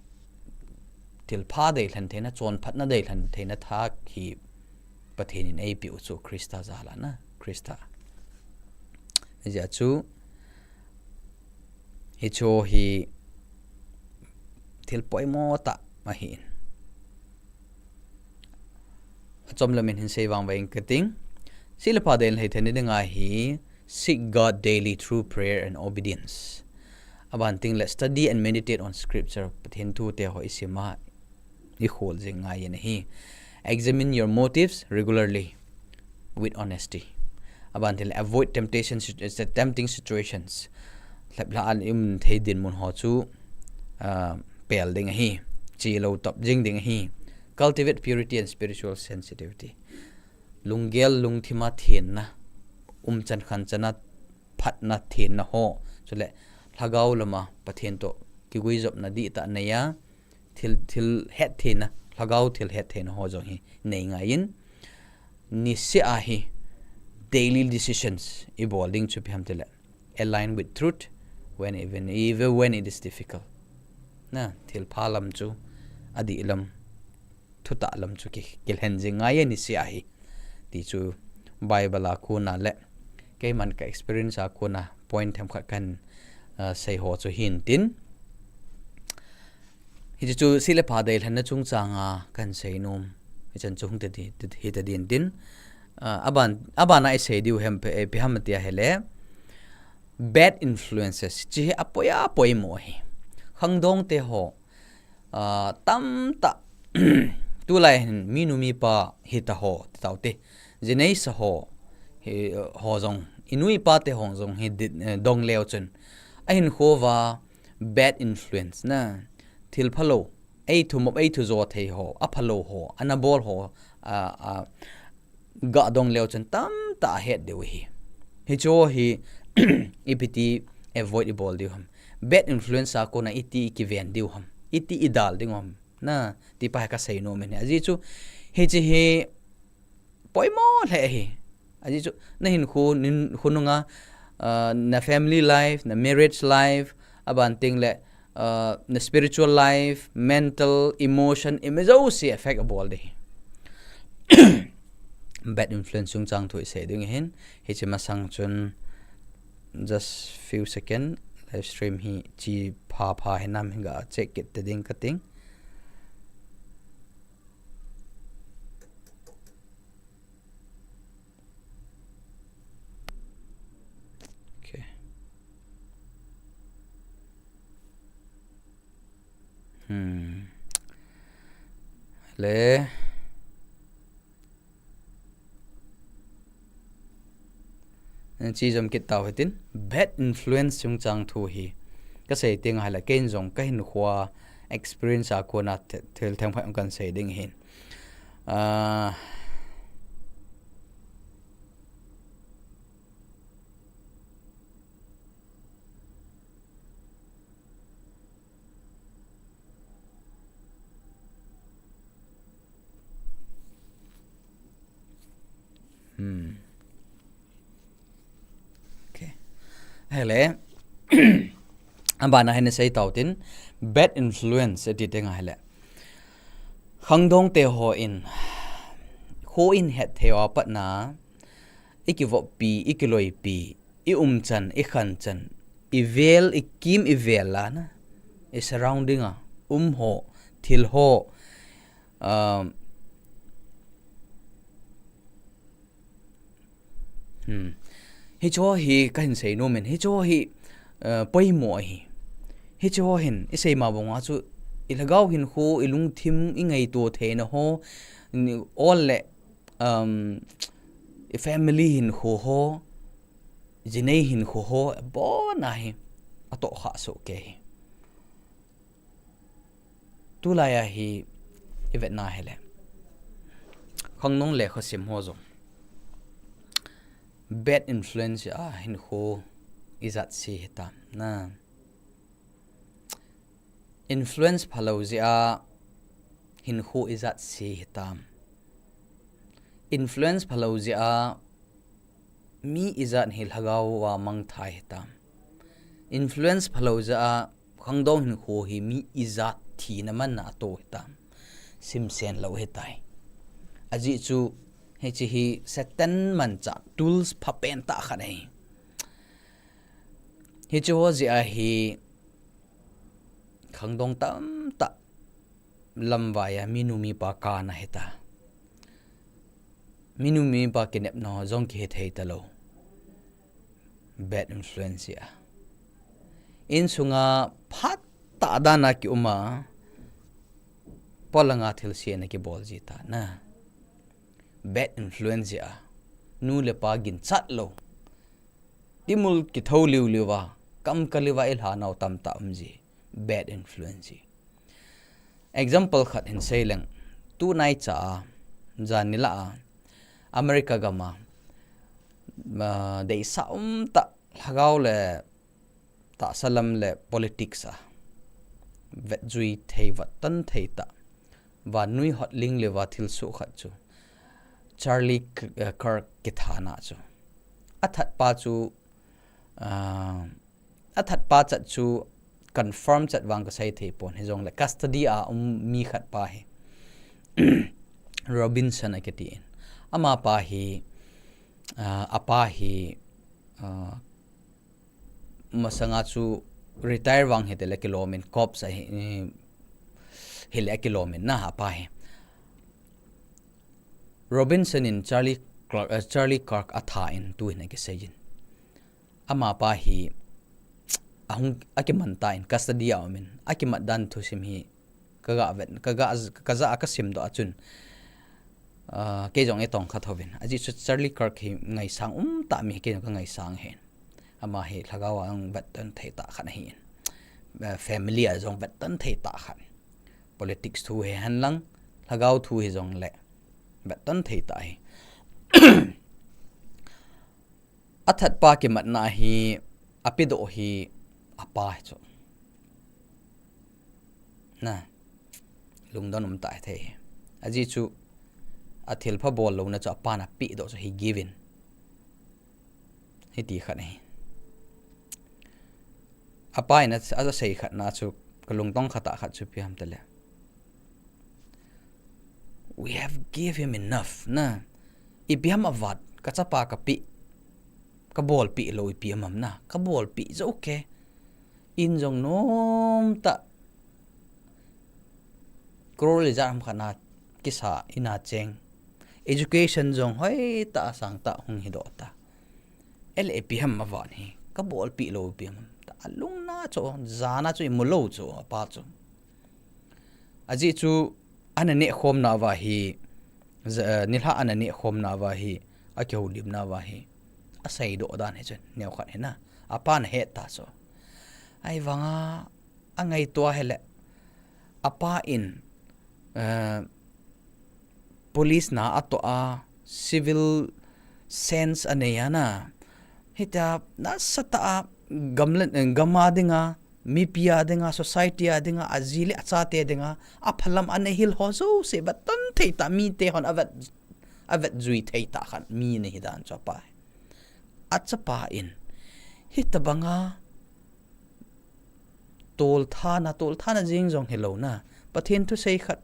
thilpha deilhen theina, chonphatna deilhen theina thak hi Pathen in eipeh u chu Christa jal a na, Christa. Hijeh chu, hichu hi thil poimo tah ahin. Achom lam in hin sei vang vang kate. Seh le pha deilhen theina dinga hi, seek God daily through prayer and obedience. Aban teng le study and meditate on scripture. Pathen thu te ho i sim a, i khol jing ngai ahi. Examine your motives regularly with honesty. Aban teng le avoid temptation, sit-, tempting situations. Lhep lha a i um thei dinmun ho chu, ah, pel ding ahi. Chi lo top jing ding ahi. Cultivate purity and spiritual sensitivity. Lunggel lungthim a thenna, umchan khanchan a phatna thenna ho. Chule lhagao lam a Pathen to kiguijopna dihtah nei a, thil, thil hetthei na, lhagao thil hetthei na ho jong hi nei ngai in, niseh a hi daily decisions i bol ding chu ipi ham tile, align with truth when even, even when it is difficult. Na, thilpha lam chu, adih lam, thutah lam chu ki, kilhen jing ngai e niseh a hi. Ti chu Bible a kona le keiman ka experience a kona point themkhat kan, ah, sei ho chu hin tin. Hichu chu seh le pha deilhenna chungchang a kan sei nom. Hichan chu hung te di, ti, hita din tin. Ah, aban, aban a i sei diu hem pe, eh, ipi ham tia hile. Bad influences. Chi hi apoi a poimo hi. Khangdong te ho. Ah, tamtah. Tulai hin minu mipa hita ho, ti tau te. Jinei sa ho, hi, ho jong. I nu i pa te ho jong hi di, eh, dong leu chun. Ahin kho va, bad influence na, thil phalou, ei thumop, ei thujo thei ho, aphalou ho, ana bol ho, a, a, ga dong leu chun tamtah ahet diu ahi. Hichu hi, ipiti avoid i bol diu ham. Bad influence a kona iti i kiven diu ham. Iti i dal ding ham. Na, ti pa hi ka sei nom in ahi. Ajeh chu, hichi hi, poimo lheh ahi. Ajeh chu, na hinkho, nin, khonunga, ah, na family life, na marriage life, aban teng le, ah, na spiritual life, mental, emotion, imi jouse affect abol ding ahi. Bad influence chungchang thu i sei ding ahin, hichi masang chun just few second live stream hi chi pha pha hinam hin ga check kit ta ding ka ting. Okay. Hmm. Le. Chi jom kit tau hitin, bad influence chungchang thu hi. Ka sei teng ahile, ken jong ka hinkho a experience a kona the-, thil themkhat kan sei ding ahin. Ah, Hele. Abana hin sei tau tin, bad influence ati te nga hele. Khangdong te ho in, kho in het thei a pat na, i kivop pi, i kiloi pi, i um chan, i khan chan, i vel, i kim i vel la na, i surrounding a um ho, thil ho, um, Hmm. Hicho hi ka hin sei nom in, hicho hi, uh, poimo hi. Hicho hin, i sei ma bang a chu, i lhagao hinkho, i lungthim, i ngaito theina ho, ni, all le, um, i family hinkho ho, jinei hinkho ho, abon a hi, atoh kha soh kei hi. Tulai a hi i vet na hele. Khangdong le khosim ho jong bad influence a hinkho i jat si hitam na. Influence phalou jeh a hinkho i jat si hitam. Influence phalou jeh a mi i jat hi lhagao a mangthai hitam. Influence phalou jeh a khangdong hinkho hi mi i jat thina man na ato hitam. Simsen lou hitai. Ajeh chu hichi hi Satan manchah tools phapen tah khat ahi. Hichi ho jeh a hi khangdong tamtah lamvai a minu mipa kana hita. Minu mipa kinepna ho jong kihe thei talou. Bad influence a. Insunga phat tah dan a ki um a, polanga thilse na kibol ji ta na. Bad influence a. Nu le pa ginchat lou. Timul kitho liu liu va, kam ka liu va i lha nau tamtah um ji. Bad influence ji. Example khat hin sei leng, tunai cha a, jan ni la a, America gam a, ah, deisah um tah lhagao le tahsa lam le politics a, vet jui thei vat tan thei tah. Vannoi hotling le va thilsoh khat chu. Charlie K-, eh, Kirk kithana chu. Athat pa chu, ah, athat pa chat chu confirm chat vang ka sei thei pon hi jong le custody a um mi khat pa hi. Robinson a kiti in. Ama pa hi, ah, apa hi, ah, masanga chu retire vang hite le kilom in cops a hi, eh, hi le kilom in na apa hi. Robinson in Charlie Clark, eh, Charlie Kirk atha in tu hin a kisei jin. Ama pa hi ahung akiman ta in custody a um in akimat dan thusim hi Ka ga vet, ka ga, ka ja, ka sim doh a chun. Ah, kei jong e tong khat hovin. Ajeh chu Charlie Kirk hi ngaisang um tah mi kei jong ka ngaisang hin. Ama hi lhagao a jong vet tan thei tah khat ahin. Eh, family a jong vet tan thei tah khat. Politics thu hi hen lang, lhagao thu hi jong le. Vet tan thei tah hi. Athat pa kimatna hi, apedoh hi, apa hi chu. Na, lungdon um tah thei hi. Ajeh chu, athilpha bol louna chu apan apedoh chu he given. Hiti khat ahi. Apa in a, asei khat na chu, ka lungdong khat a khat chu ipi ham tile. We have give him enough, na. Ipi ham avat, ka chapa ka pe, ka bolpi lou ipi ham na, ka bolpi jou ke. In jong nom tah, crore le ijat ham khat na kisa, in a cheng. Education jong hoi tah, asang tah hung hi doh ta. Ele ipi ham avat hi, ka bolpi lou ipi ham. Ta alung na chu, jana chu imu lou chu, apa chu. Ajeh chu, ana neh khomna uva hi, ja, eh, nilhah ana neh khomna uva hi, akihoulimna uva hi, asei doh dan hi chun, neo khat hi na, apa na het ta chu. Ahivanga, angaito a hile, apa in, eh, police na atoh a, civil sense anei a na. Hitia nasatah a gamlen, eh, gam a dinga, mipi a dinga, society a dinga, aji le achate dinga, aphalam anei hil ho jouse, vet tan thei tah mite hon avet, avet jui thei tah khat mi nahi dan chu apa. Achapa in, Hitabanga tolthana, tolthana jing jong hilou na. Pathen thusei khat,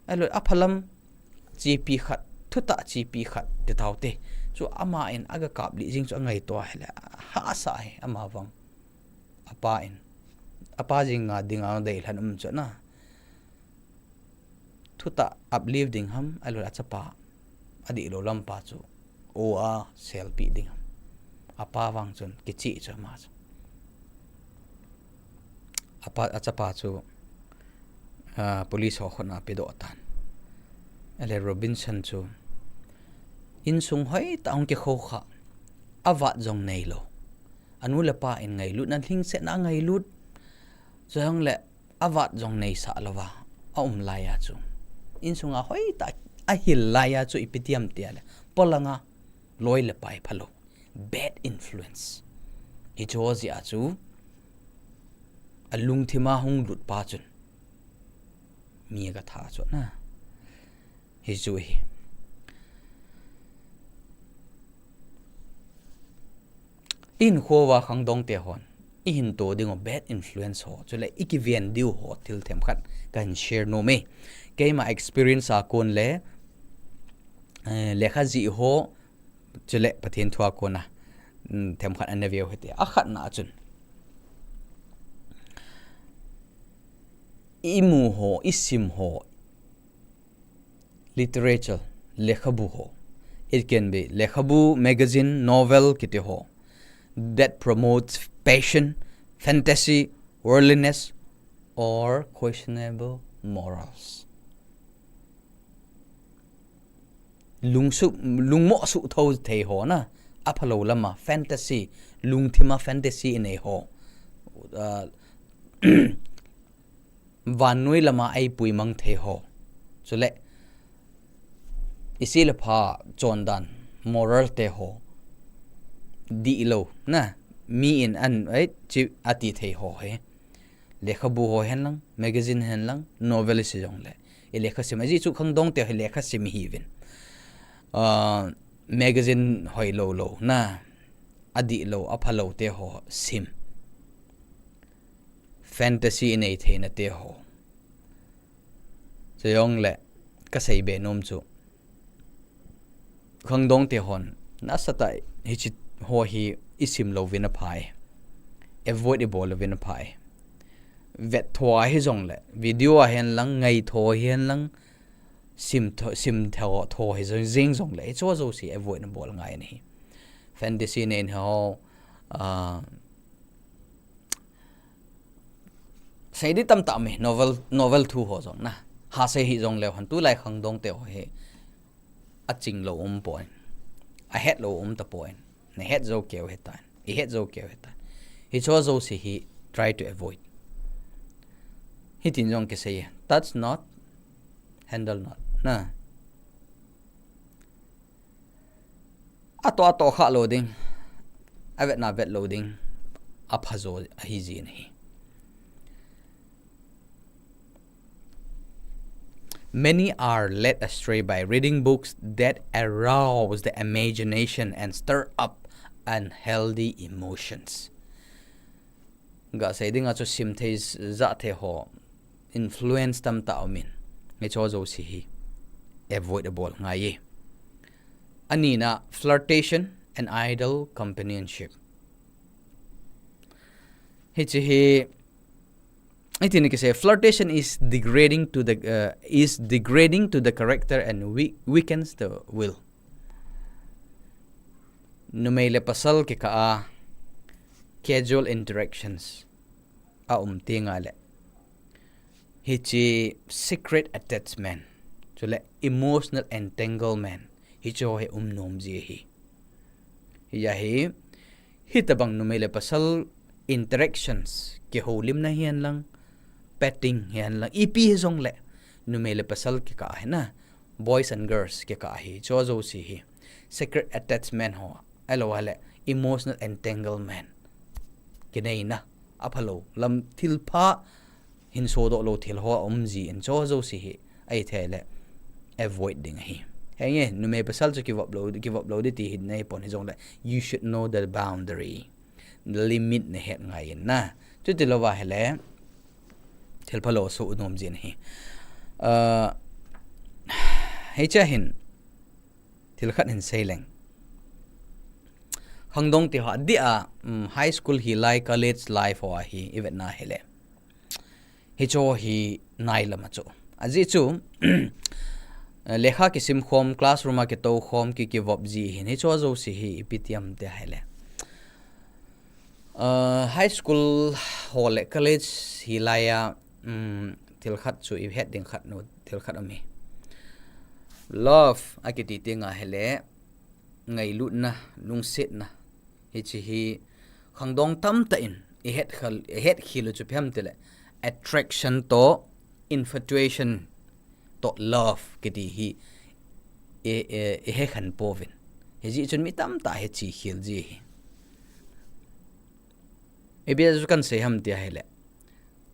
ahilou le aphalam chepi khat, thutah chepi khat, ti taute. Chu ama in aga kap lih jing chu angaito ahile, hahsa ahi, ama vang. Apa in. Apa jing nga dinga deilhen um chu na. Thutah uplift ding ham, ahilou le achapa, adihlou lampa chu o a selpi ding ham. Apa vang chun kichih chu ama chu. Apa, achapa chu, ah, police ho khut a pedoh tan. Ahile Robinson chu insung hoitah hung kikhou kha. Avat jong neilou. Anu le apa in ngailutna, lhingsetna ngailut. Chujongle avat jong neisah louva aum laiya chu, insunga hoitah ahil laiya chu ipi ti ham tia le, polanga loi le pai phalou, bad influence. Hiche ho jeh a chu alungthima hung lut pa chun mi aga tha chu na. Hichu hi. Ihinkho uva khangdongte hon ihin to diu bad influence ho, chule ikiven diu ho thil themkhat kahin share nom e. Keima experience a kon le, eh, lekha jih ho, chule Pathen thu a kona, mm, themkhat ana veu hite. Akhatna chun, imu ho, isim ho, literature, lekhabu ho. It can be lekhabu, magazine, novel kiti ho that promotes passion, fantasy, worldliness, or questionable morals. Lungsuh, lungmoh suh tho thei ho na, aphalou lama fantasy, lungthima fantasy inei ho. Ah, vannoi lama eipui mang thei ho. Chule, isi le pha chondan, moral te ho. Dihlou na, mi in an, eh, chi ati thei ho hi. Lekhabu ho hen lang, magazine hen lang, novel isi jongle. I lekha sim, ajeh chu khangdongte hi lekha sim ihiuvin. Ah, magazine hoilou lou na, adihlou, aphalou te ho sim. Fantasy inei theina te ho. Chujongle, kasei be nom chu, khangdongte hon nasatah hiche ho hi isim louvin aphai. Avoid ibol louvin aphai. Vet tho ahi jongle, video a hen lang, ngai tho ahi hen lang, sim tho, sim tho, tho hi jong, jing jongle, hiche ho jouse avoid nabol ngai ahi. Fantasy nei ho, ah, sei di tamtah um e, novel, novel thu ho jong na. Hasei hih jongleu hen, tulai khangdongte ho hi achinglou um poi. Ahetlou um tapoi. Nahet jou keu hitan. Ihet jou keu hitan. Hiche ho jouse hi try to avoid. Hitin jong kisei e. Touch not, handle not. Na. Atoh, atoh kha lou ding. Avetna vet lou ding. Apha jo ahi jin ahi. Many are led astray by reading books that arouse the imagination and stir up unhealthy emotions. Gasei dinga chu sim thei, jah thei ho influence tamtah umin, hiche ho jouse hi avoid abol ngai e. Anina, flirtation and idle companionship. Hiche hi, hitin kisei, flirtation is degrading to the, uh, is degrading to the character and we-, weakens the will. Numei le pasal kikah a casual interactions aum tengle, hiche secret attachment, chule emotional entanglement, hiche ho hi um nom ji ahi. Hijeh a hi, hitobang numei le pasal interactions, kihoulimna hihen lang, petting hihen lang, ipi hijongle, numei le pasal kikah a hi na, boys and girls kikah a hi, hiche ho jouse hi, secret attachment ho, ahilouleh emotional entanglement, kineina, aphalou lam, thilpha, hin sodoh lou thil ho aum jin, hiche ho jouse hi, ahithei le avoid ding ahi. Henge, numei pasal chu kivop lou, kivop lou ding ti hi nei pon hijongle, you should know the boundary. limit na het ngai in na. Chuti lou va ahile, thil phalou soh nom jin ahi. Uh, hiche a hin, thil khat hin sei leng. Khangdong te ho, adeh a, um, high school hi lai, college life ho ahi, i vet na ahile. Hicho hi nai lama chu. Ajeh chu, lekha kisim khom, classroom a kitou khom, ki, kivop ji hin. Hicho jouse hi ipi ti ham ti ahile. Uh, high school ho le college hi lai a, um, thil khat chu i het ding khat nu, thil khat um hi. Love, akiti ti nga ahile, ngailutna, lungsetna. Hiche hi khangdong tamtah in, i het khel, i het khel u chu ipi ham tile, attraction toh, infatuation toh, love kiti hi, i, i, i he khen pouvin. Hijeh chun mi tamtah hi che khel ji hi. Ipi jeh a chu kan sei ham ti ahile.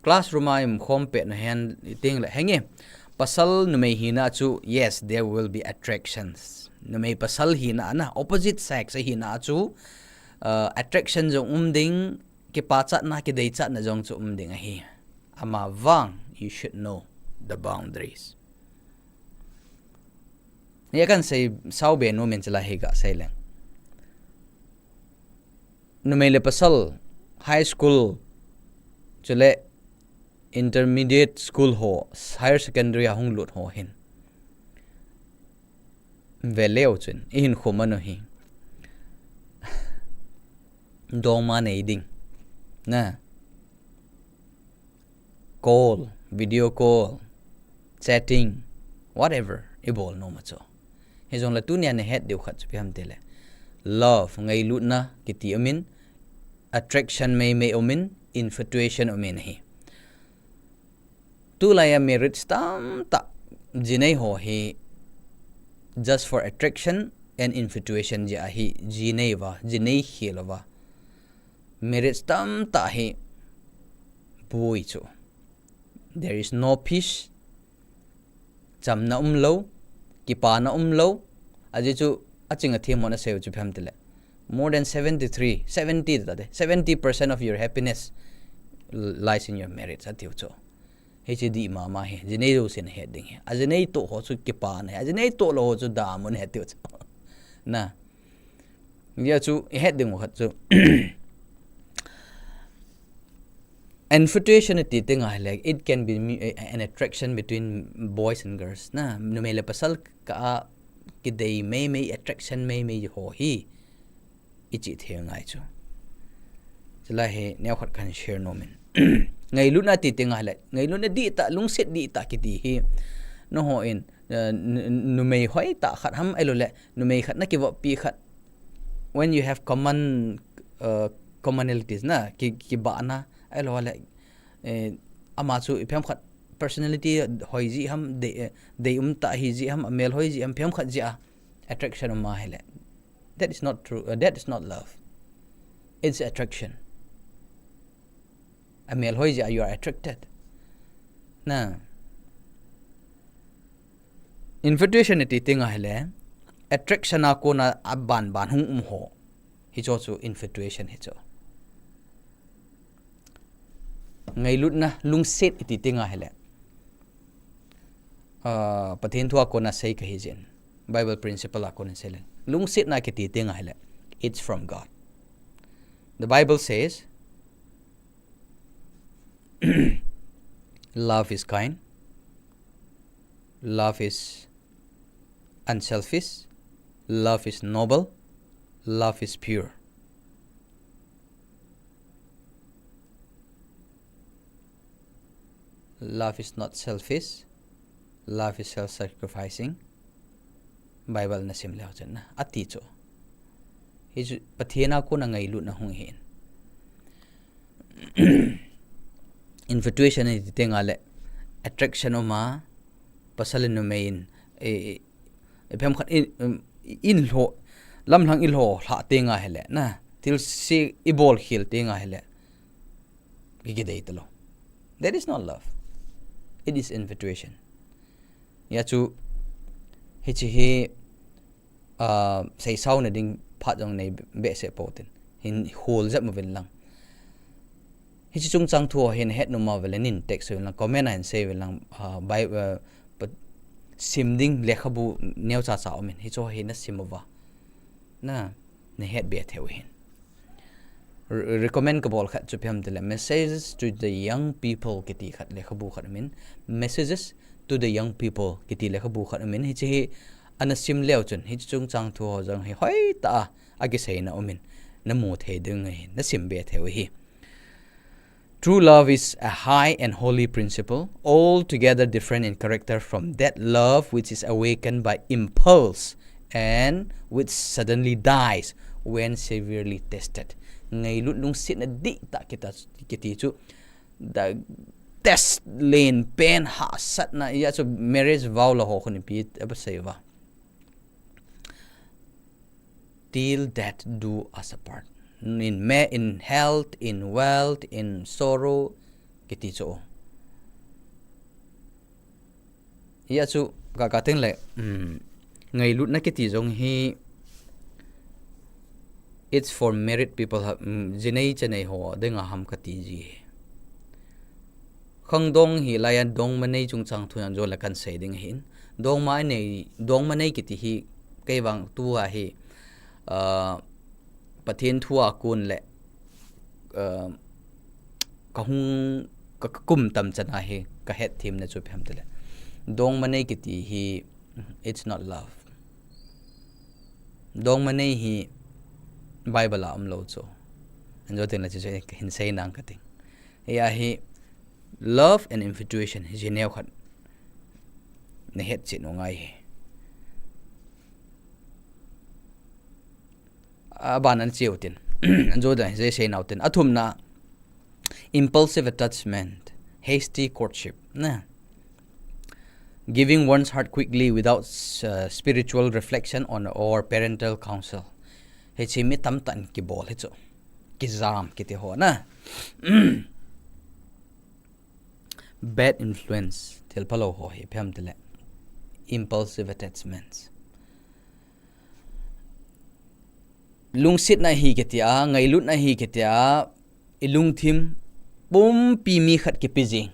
Classroom a i um khom pet na hen i teng le. Henge, pasal numei hina chu, yes, there will be attractions. Numei pasal hina na, opposite sex hina chu, uh, attraction jong um ding, kipachatna, kideichatna jong chu um ding ahi. Amavang, you should know the boundaries. Hia kan sei sao be nom in chulai hi ka sei leng. Numei le pasal, high school, chule intermediate school ho, higher secondary a hung lut ho hin. Ve leu chun, i hin khum anu hi. Dongma nei ding. Na. Call, video call, chatting, whatever, i bol nom a chu. Hijongle tunia na het diu khat chu ipi ham tile. Love, ngailutna, kiti um in, attraction meimei um in, infatuation um in ahi. Tulai a marriage tamtah, jinei ho hi, just for attraction and infatuation jeh a hi, jinei uva, jinei khel uva. Marriage tamtah hi, boi chu. There is no peace. Chamna um lou, kipana um lou. Ajeh chu, aching athem hon asei u chu ipi ham tile. More than seventy-three, seventy ta de, seventy percent of your happiness lies in your marriage, atiu chu. Hiche dih mama hi, jinei jousen het ding hi. Ajinei toh ho chu kipana hi, ajinei toh lou ho chu damun ahi tiu chu. Na. Hia chu, i het ding u khat chu. Infatuation iti teng ahile, it can be mu-, a, an attraction between boys and girls. Na, numei le pasal kah a kidei meimei, attraction meimei ho hi. I chih thei ngai chu. Chulai hi, neo khat kan share nom in. Ngailutna iti teng ahile, ngailutna dihtah, lungset dihtah kiti hi. Nangho in, uh, nu-, numei hoitah khat ham ahilou le, numei khat na kivoppi khat. When you have common, uh, commonalities na, ki, kibahna, ahilou le, eh, ama chu ipi ham khat personality hoi ji ham, dei, eh, dei um tah hi ji ham, amel hoi ji ham, ipi ham khat ji a attraction um ahile. That is not true. Uh, that is not love. It's attraction. Amel hoi ji a you are attracted. Na. Infatuation iti teng ahile, attraction a kona aban ban hung um ho. Hicho chu infatuation hicho. Ngailutna, lungset iti teng ahile. Ah, Pathen thu a kona sei kahi jin. Bible principle a kona sei le. Lungsetna kiti teng ahile. It's from God. The Bible says, love is kind. Love is unselfish. Love is noble. Love is pure. Love is not selfish. Love is self-sacrificing. Bible na sim leu chun na. Ati chu. Hichu Pathen a kona ngailutna hung hin. Infatuation iti teng ahile. Attraction um a. Pasal le numei in. E, e, ipi ham khat in, um, in lho. Lamlhang i lho lhah teng ahile. Na. Thilse i bol khel teng ahile. Ki, kidei talou. That is not love. It is infatuation. Hia chu, hiche hi, ah, seisao na ding phat jong nei behseh pou tin. Hin hol jep uvin lang. Hiche chungchang thu ho hin het nom uva le nin text uvin lang, comment a hin sei uvin lang, ah, Bi-, ah, pa-, sim ding lekhabu neocha cha umin. Hiche ho hi na sim uva, na, na het be thei u hin. Re-, recommend kabol khat chu ipi ham tile, Messages to the Young People kiti khat lekhabu khat umin. Messages to the Young People kiti lekhabu khat umin. Hiche hi ana sim leu chun, hiche chungchang thu ho jong hi hoitah a akiseina umin, na mu thei ding ahi, na sim be thei u ahi. True love is a high and holy principle, altogether different in character from that love which is awakened by impulse and which suddenly dies when severely tested. Ngailut lungsetna dihtah kiti, kiti chu, the test len pen hahsatna, hijeh chun marriage vow la ho khun ipi aba sei uva. Till death do us apart. In ma-, in health, in wealth, in sorrow, kiti chu. Hijeh chun, ka, ka teng le, um, ngailutna kiti jong hi, it's for married people, ha, um, jinei chanei ho dinga ham kati ji. Khangdong hi laiya dongma nei chungchang thu nan jo le kan sei ding ahin. Dongma nei, dongma nei kiti hi kei vang tua hi, ah, Pathen thu a kon le, ah, ka hung, ka, ka kum tam chana hi ka het themna chu ipi ham tile, dongma nei kiti hi, it's not love. Dongma nei hi Bible a umlou chu. An jo teng le chu, chu ka hin sei nang ka ting. Hijeh a hi love and infatuation hi jinei khat na het chet u ngai hi. Aban an cheu tin. An jo dan hi sei nau tin. Athumna, impulsive attachment, hasty courtship, na. Giving one's heart quickly without, uh, spiritual reflection on or parental counsel. Hiche mi tamtah in kibol hi chu. Kijam kiti ho na. Bad influence, thil phalou ho hi ipi ham tile, impulsive attachments. Lungsetna hi kiti a, ngailutna hi kiti a, i lungthim pumpi mi khat kipe jing.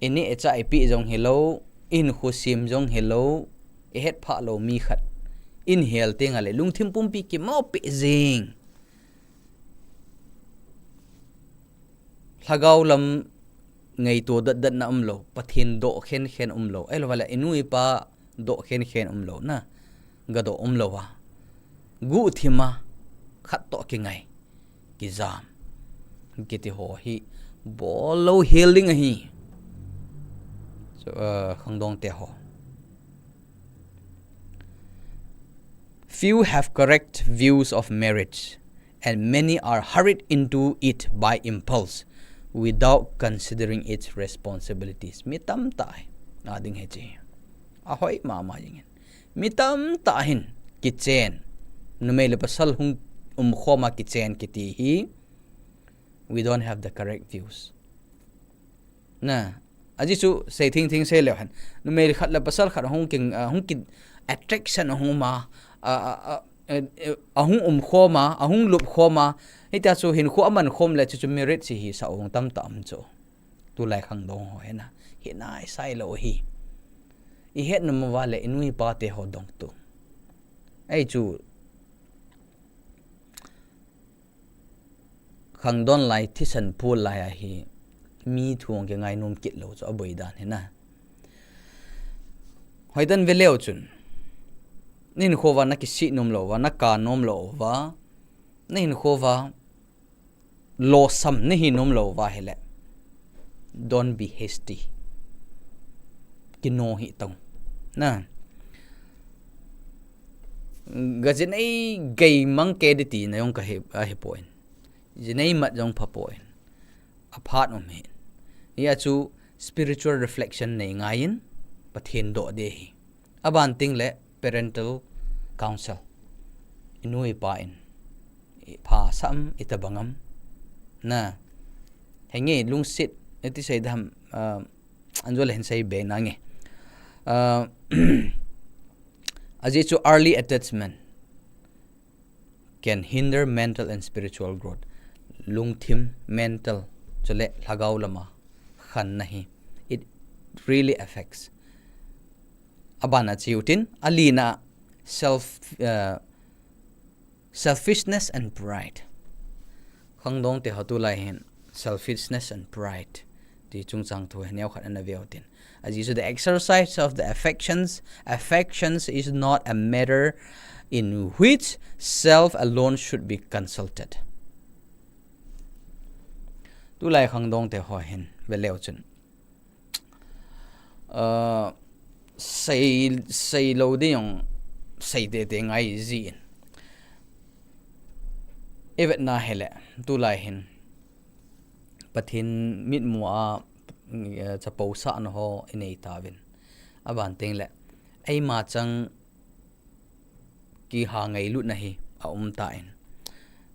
I neh i chah i peh jong hilou, i hinkho sem jong hilou, i hetphah lou mi khat in hel teng le lungthim pumpi kimoh peh jing. Lhagao lam ngaito datdatna umlou, Pathen doh khenkhen umlou, ahilouleh i nu i pa doh khenkhen umlou, na, gadoh umlou a, guhthim a khat toh kingai, kijam, kiti ho hi bol lou hel ding ahi. So, uh, khangdong te ho. Few have correct views of marriage, and many are hurried into it by impulse, without considering its responsibilities. Mi tamtah hi, a ding hiche. Ahoi mama jingin. Mi tamtah hin kichen. Numei le pasal hung umkhom a kichen kiti hi, we don't have the correct views. Na, ajeh chu sei thengtheng sei leu hen. Numei khat le pasal khat hung king, ah, hung kin attraction ahung um a, a, a, a, eh, eh, ahung umkhom a, ahung lupkhom a. Hitia chu hinkho aman khom le chu chu marriage hi sa ong tamtah um chu. Tulai khangdong ho hina. Hi nai sai lou hi. I het nom uva le i nu i pa te ho dong tu. Ahi chu khangdon lai thisan pul lai ahi, mi thu ong kingai nom kit lou chu aboi dan hina. Hoidan ve leu chun, na hinkho uva na kisih nom lou uva, na ka nom lou uva, na hinkho uva losam na hi nom lou uva hile, don't be hasty. Kino hih tau. Na. Ga jinei gei mang kei ding tina jong ka he, ahe poi. Jinei mat jong pha poi. Aphat um hi. Hia chu spiritual reflection nei ngai in, Pathen doh ding ahi. Aban teng le parental counsel. I nu i pa in, i pha sam, i tabang am. Na. Henge lungset, iti sei dam, ah, an jo le hin sei be nange. Ah, ajeh chu early attachment. can hinder mental and spiritual growth. Lungthim, mental, chule lhagao lama khanna hi, it really affects. Abana chiutin, alina self, uh, selfishness and pride. Khangdong te ho tulai hin selfishness and pride ti chungchang thu hi neokhat ana veutin. As you said, the exercise of the affections, affections is not a matter in which self alone should be consulted. Tulai khangdong te ho hin veleu chun, uh, sei, sei lo ding jong sei tete ngai jin. I vetna hile, tulai hin Pathen mitmu a, eh, chapousahna ho i nei tauvin. Aban teng le, eima chang kiha ngailutna hi aum tan.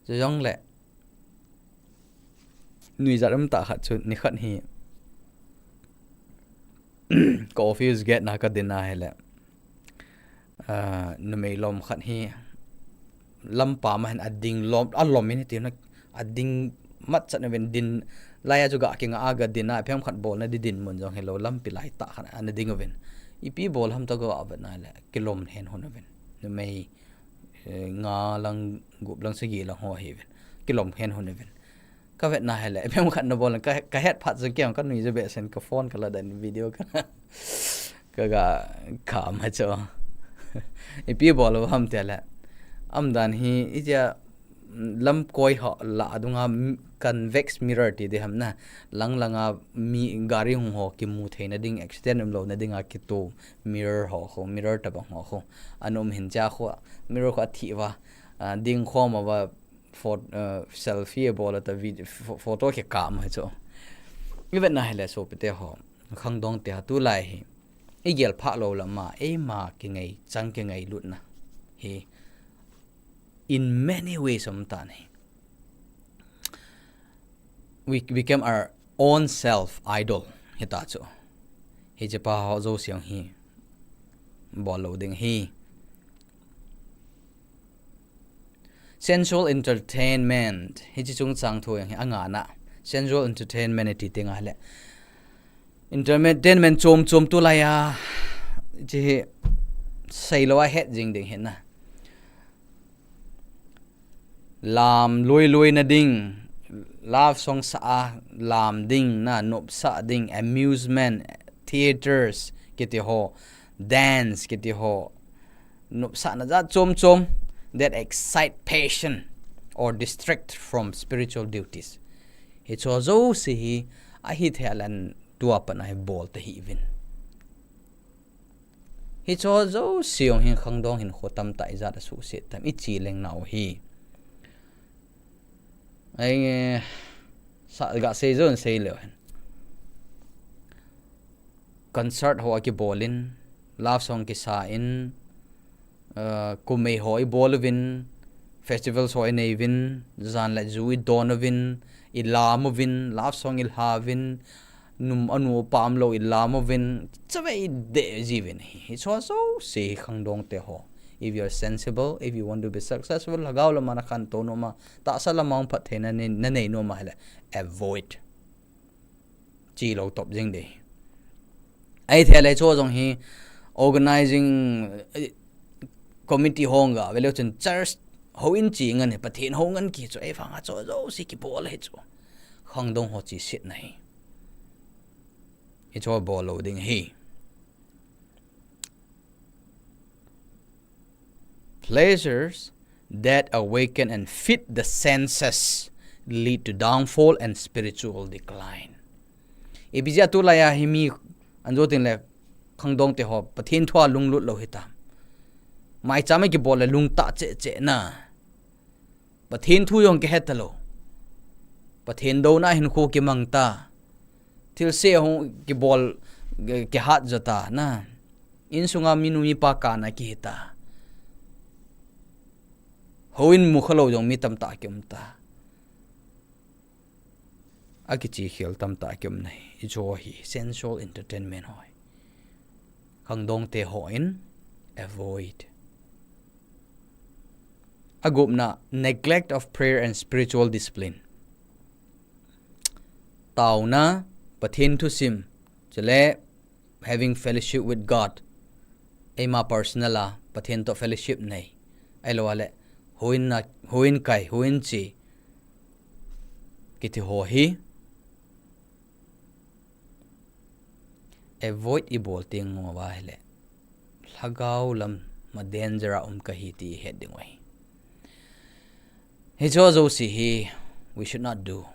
Chujongle, nuijat um tah khat chu nikhat hi ka office gate na ka din a hile, ah, numei lom khat hi lampa ma hin ading lom, alom in hiti na ading matchat na uvin din laiya chu ga kinga a ga din a, phem khat bolna di din mun jong hilou lampi lai tah khat ana ding uvin. Ipi bol ham ta ga vet na le kilom hen hon uvin. Numei, eh, nga lang gup lang sagi lang ho hi uvin. Kilom hen hon uvin. Ka vetna hile, phem khat na bol ka, ka het phat jong kei ka nui je behseh ka phone ka la dan video ka, ka ga kham ha chu. Ipi bol u ham ti le, aum dan hi, ijia lam koi ho la adunga m-, convex mirror ti di ham na, lang langa mi gari hung ho kimu theina ding, accident um louna dinga kitu mirror ho khu, mirror tabang ho khu. Ana um hin cha khu, mirror khu athi uva, ah, ding khom uva, Pho-, uh, selfie a bol a ta vid-, pho-, photo kikam hi chu. I vetna hile sopite ho, khangdong te ho tulai hi i gel phah lou lama, eima kingai, chang kingailutna hi in many ways um tan hi. We become our own self idol hita chu. Hiche pa ho jouse hi bol lou ding hi. Sensual entertainment. Hiche chungchang thu jong hi angana. Sensual entertainment iti teng le, entertainment chom chom tulai a, hiche hi seilou a het jing ding hi na. Lam lui lui na ding, love song sa a lam ding na, nopsah ding, amusement, theatres kiti ho, dance kiti ho, nopsahna jat chom chom that excite passion or distract from spiritual duties. Hiche jouse hi ahithei a le tua pat a hi bol tahih uvin. Hiche jouse jong hin khangdong hinkho tamtah ijat asuhset tam, i chi leng nau hi. Ai, eh, sa, ga sei jon sei leu hen. Concert ho a kibol in, love song kisa in, uh, kumei ho i bol uvin, festivals ho i nei uvin, jan le ju i don uvin, i lam uvin, love song i lha uvin, num anu pa umlou i lam uvin, chave i deh ji uvin hi. Hiche jouse hi khangdong te ho. If you are sensible, if you want to be successful, lhagao lama na khantou nom a, tahsa lama hung phattheina na nei, na nei nom a hile, avoid. Chi lou top jing ding. Ahithei le hiche jong hi organizing, eh, committee ho nga, veleu chun church houin chi ngen hi, Pathen hou ngen kihi chu, ahivanga hiche jouse kibol hi chu. Khangdong ho chi setna hi. Hiche bol lou ding hi. Pleasures that awaken and feed the senses lead to downfall and spiritual decline. Ipi jeh a tulai a hi mi an jo tin le khangdong te ho Pathen thu a lunglut lou hitam. Maicham a kibol le lungtah cheh cheh na. Pathen thu jong kihe talou. Pathen douna hinkho kimang ta. Thilse hung kibol, kihat jo ta na. Insunga minu mipa kana kihi ta. Houin mukhalou jong mi tamtah kium ta. Akichi khel tamtah kium na hi. Hiche hi sensual entertainment ho hi. Khangdong te hon avoid. Agupna, neglect of prayer and spiritual discipline. Taona, Pathen thusim, chule having fellowship with God. Eima personal a Pathen to fellowship nei. Ahilou le, houin na, houin kai, houin che kiti ho hi avoid ibol teng uva ahile, lhagao lam ma danger a um kahi ti ihet ding uve. Hiche jouse hi we should not do.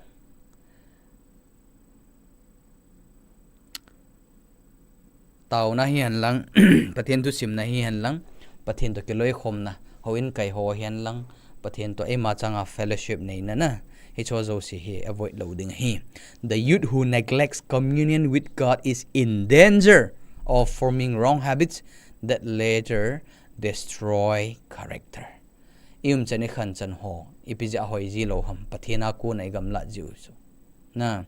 Taona hihen lang, Pathen thusimna hihen lang, Pathen to kiloikhomna, houin kai ho hihen lang, Pathen to eima changa fellowship neina na, hiche jouse hi avoid lou ding ahi. The youth who neglects communion with God is in danger of forming wrong habits that later destroy character. I umchan i khanchan ho, ipi jeh a hoi ji lou ham, Pathen a kona i gamlat jiu chu. Na,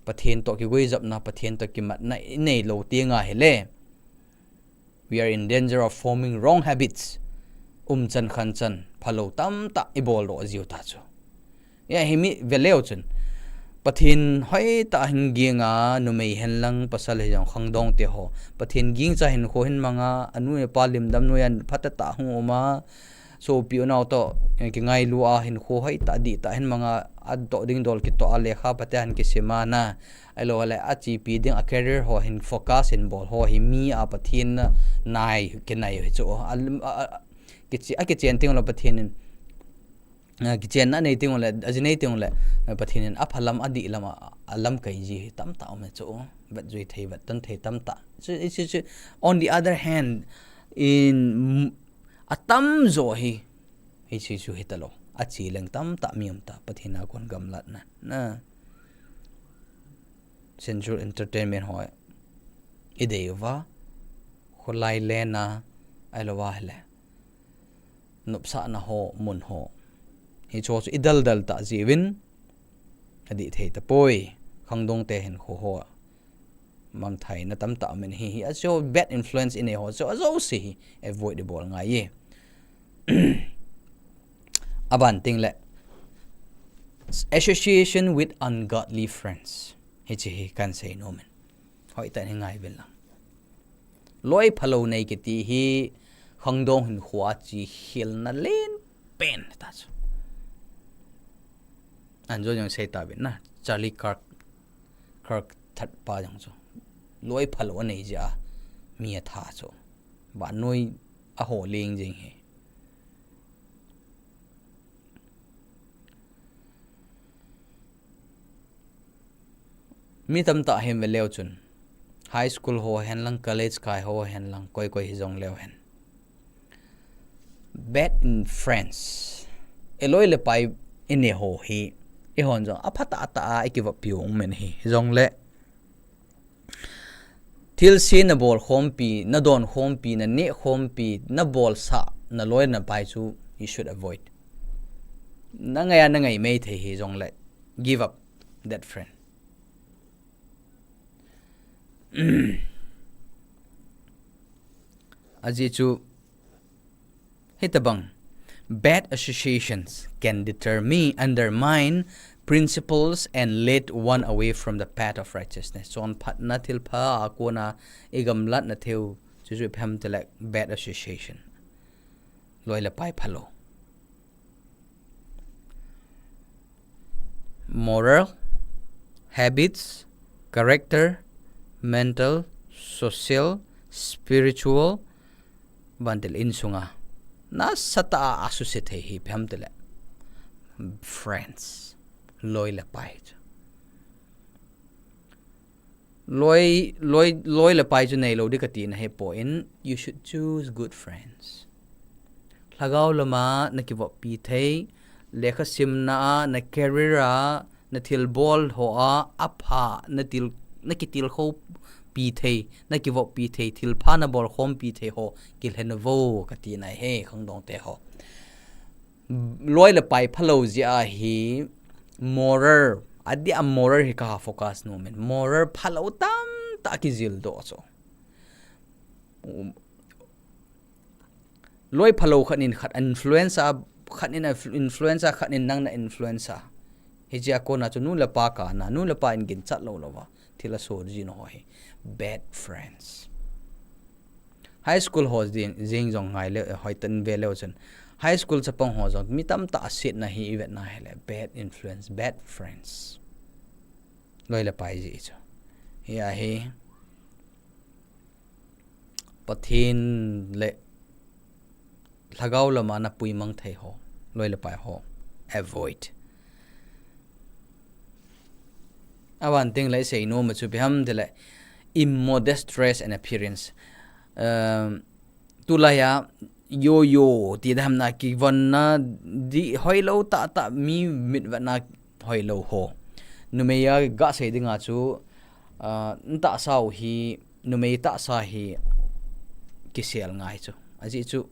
Pathen to kiguijopna, Pathen to kimatna i neilou teng ahile, we are in danger of forming wrong habits. Umchan khanchan phalou tamtah i boldoh jiu ta chu. Hia hi mi veleu chun, Pathen hoitah a hin ging a, numei hen lang pasal hijong khangdong te ho, Pathen gingcha hinkho hin mang a, anu apa limdam noiya phatah tah hung um a, sopi unau to, eh, kingailu a, hinkho hoitah dihtah hin mang a, atoh ding dol kitoh a, lekha phatea hin kisim a na, ahilou le achepi ding a career ho hin focus hin bol ho hi mi a Pathen na nai kinai hi chu. A, a, a, kiche-, akichen teng le Pathen in, a, kichenna nei teng le, aji nei teng le, a, Pathen in aphalam, adihlam a, alamkai ji hi tamtah um e chu. Vet jui thei, vet tan thei tamtah. Chu, chu, chu, on the other hand, in, atamjo hi, hiche chu hitalou. Ache leng tamtah mi um ta, Pathen a kon gamlatna. Na. Sensual entertainment ho i dei uva, kholai lena, ahilou le nopsahna ho, mun ho, hiche chu i daldal ta jiuvin, adih thei tapoi. Khangdong te hinkho ho mangthai na tamtah um in hi, hi, ajo bad influence i nei ho, ajo, ajouse hi avoid ibol ngai e. Aban teng le, association with ungodly friends. Hiche hi kahin sei nom in. Hoitah in hi ngai uvin lang. Loi phalou nei kiti hi khangdong hinkho a chihkhelna len pen ta chu. Anjo jong sei ta uvin na, Charlie Kirk, Kirk that pa jong chu. Loi phalou anei jeh a mi atha chu. Vannoi a ho leng jing hi. Mi tamtah hin veleu chun, high school ho hen lang, college kai ho hen lang, koi koi hijong leu hen, bad influence, i loi le pai i nei ho hi, eihon jong aphatah tah a i kivoppi u um in hi, hijongle thilse na bol khompi, na don khompi, na neh khompi, na bolsah, na loi na pai chu you should avoid. Na ngai a na ngai mei thei hijongle, give up that friend. Ajeh chu, hitabang, bad associations can deter me, undermine principles, and lead one away from the path of righteousness. Chonphatna thilpha a kona i gamlatna theiu, chuchu ipi ham itile bad association. Loi le pai phalou. Moral, habits, character, mental, social, spiritual, ban tile insunga nasatah a asuse thei hi ipi ham itile friends, loi le pai chu. Loi, loi, loi le pai chu neilou ding kati na hipon, you should choose good friends. Lhagao lama na kivoppi thei, lekha simna a, na career a, na thilbol ho a, apha, na til, na kitilkhoupi thei, na kivoppi thei, thilpha na bol khompi thei ho, kilhen uvo kati na hi, khangdong te ho. Loi le pai phalou jeh a hi moral, adeh a moral hi ka focus nom in. Moral phalou tamtah kijil doh chu. Loi phalou khat in khat influence a Khat in influencer, khat in nang na influencer. Hichea kona chu nu le pa kana, nu le pa in ginchat lou louva thil asoh jing ho hi bad friends. High school ho jing, jing jong ngai le, hoitah in ve leu chun, high school chapang ho jong mi tamtah asetna hi ivetna hile bad influence, bad friends. Loi le pai jeh chu. Hia hi Pathen le lhagao lama na puimang thei ho, loi le pai ho, avoid. Aban teng le isei nom chu ipi ham tile, immodest dress and appearance. Um, tulaiya yo yo ti da ham na, kivonna di hoilou tahtah, mi mitvetna hoilou ho. Numei a gasei dinga chu, ah, natahsa u hi, numei tahsa hi kisel ngai chu. Ajeh chu,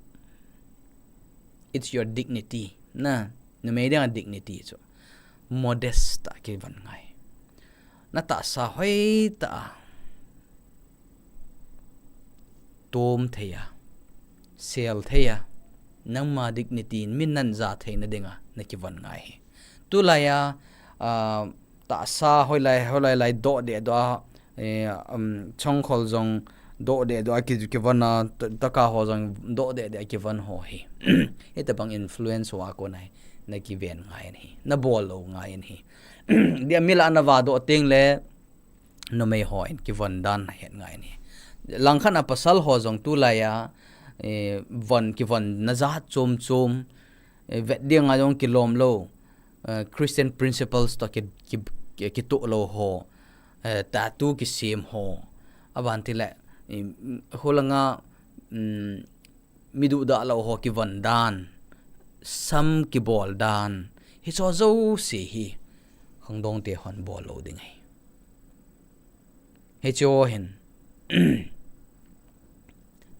it's your dignity. Na, numei dinga dignity chu modest tah kivon ngai. Natahsa hoitah a tom thei a, sel thei a, nangma dignity in min naja theina dinga nakivon ngai hi. Tulaiya, ah, tahsa hoilai, hoilai lai doh deh doh a, eh, um, chongkhol jong doh deh doh a ki, kivon a, ta-, taka ho jong doh deh deh a kivon ho hi. Hitabang influence ho a kona hi nakiven ngai in hi, nabol lou ngai in hi. Dia mi lah a nava doh teng le, numei ho in kivon dan nahet ngai in hi. Langkhat a pasal ho jong tulaiya, eh, von, kivonna jat chom chom, eh, vet dinga jong kilom lou, eh, Christian principles toh ki, ki, ki, kitoh lou ho, eh, tattoo kisem ho. Aban tile, eh, holanga, mm, mi duhdah lou ho kivon dan, sam kibol dan, hicho jouse hi khangdong te hon bol lou ding ahi. Hicho hin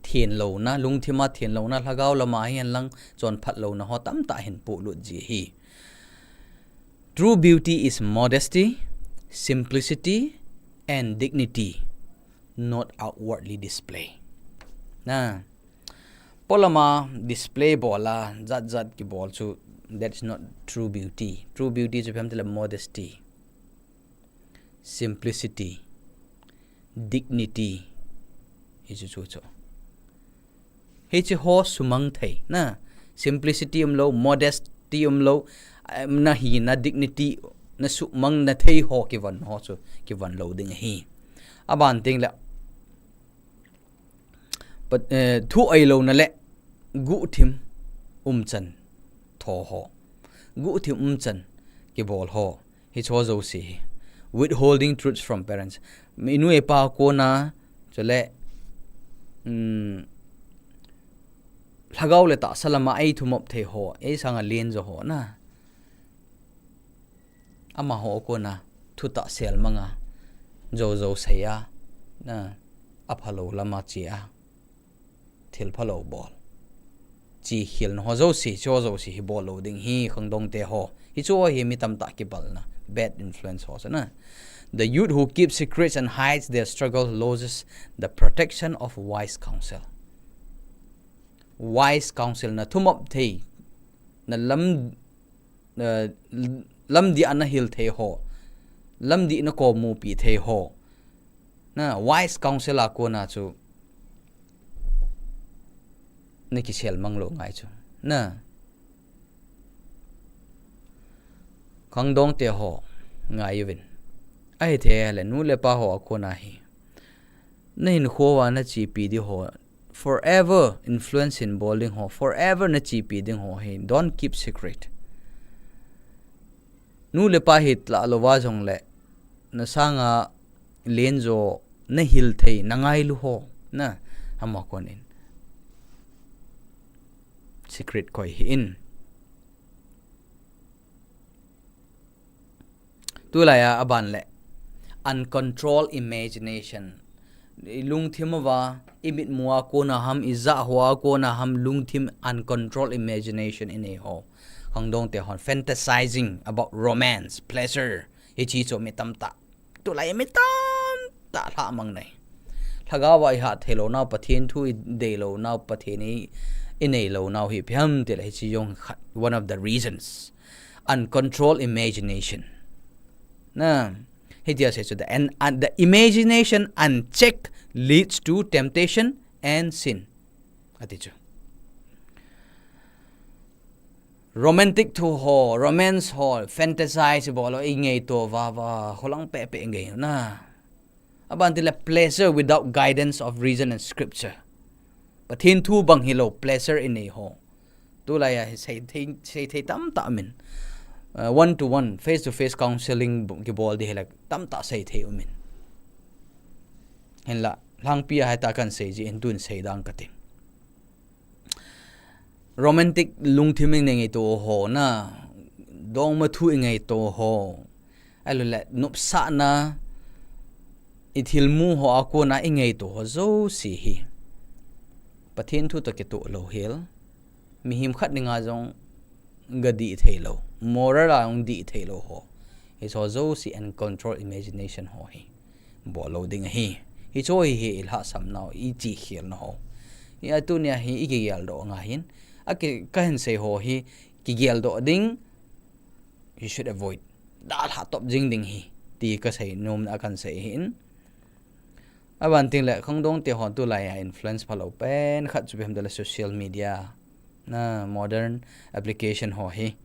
thenlouna, lungthim a thenlouna, lhagao lama hihen lang chonphat louna ho tamtah hin polut ji ahi. True beauty is modesty, simplicity, and dignity, not outwardly display. Na, polama display bol a, jat jat kibol chu, that's not true beauty. True beauty chu ipi ham tile modesty, simplicity, dignity. Hichu chu chu. Hiche ho sumang thei, na, simplicity umlou, modesty umlou, eh, nahina dignity, na sumang na thei ho kivon ho chu, kivon lou ding ahi. Aban teng le, pat, eh, thu ailouna le guhthim umchan tho ho, guhthim umchan kibol ho, hicho jouse hi. Withholding truths from parents. Mi nu ipa kona, chule, um, lhagao le tahsa lama eithumop thei ho, eisanga len jo ho na. Amaho kona thutah selmang a, jou jou sei a, na, aphalou lama che a, thil phalou bol, che khel na ho jouse, hicho jouse hi bol lou ding ahi khangdong te ho. Hicho hi mi tamtah kibalna, bad influence ho chu na. The youth who keeps secrets and hides their struggle loses the protection of wise counsel. Wise counsel, na thumop thei, na lam, na lamdih a na hil thei ho, lamdih na komupi thei ho, na, wise counsel a kona chu na kiselmang lou ngai chu, na. Khangdong te ho, ngai uvin. Ahithei le nu le pa ho a kona hi, na hinkho a na chepi ding ho, forever influence hin bol ding ho, forever na chepi ding ho hi, don't keep secret. Nu le pa hi tla louva jongle, na sanga len jo na hil thei, na ngailu ho, na, amaho konin secret koi hih in. Tulaiya aban le, uncontrolled imagination. I lungthim uva, i mitmu a kona ham, i jah hoa kona ham, lungthim, uncontrolled imagination inei ho. Khangdong te hon fantasizing about romance, pleasure. Hiche chu mi tamtah, tulai mi tamtah lhahmang nei. Lhagao a i hahthei lou nau, Pathen thu i dei lou nau, Pathen i, inei lou nau hi ipi ham tile hiche jong khat, one of the reasons. Uncontrolled imagination. Na, hitia asei chu, the, and, and the imagination unchecked leads to temptation and sin. Ati chu. Romantic thu ho, romance ho, fantasize bol u, ingaito vava, kholang pepe ngei na. Aban tile pleasure without guidance of reason and scripture. Pathen thu bang hilou pleasure inei ho. Tulai a hi seithei, seithei tamtah umin. Uh, one to one, face to face counseling bu-, kibol di hile tamtah seithei umin. Hinla, lhangpi a hita kahin sei jin tun seidang kati. Romantic lungthim ingaito ho na, dongma thu ingaito ho. Ahilouleh, nopsahna, ithilmu ho a kona ingaito ho jouse hi. Pathen thu toh kitoh lou hel. Mihem khat dinga jong gadih thei lou. Moral a jong dih thei lou ho. Hiche ho jouse uncontrolled imagination ho hi. Bol lou ding ahi. Hiche ho hi, hi ilhahsam nau, ichihkhelna ho. Hia tunia hi ikigeldoh ngai hin. Aki, kahin sei ho hi, kigeldoh ding, you should avoid. Dalha top jing ding hi. Ti kasei nom a kahin sei hin. Aban tile, khangdong te ho tulai a influence phalou pen khat chu ipi ham tile social media. Na modern application ho hi.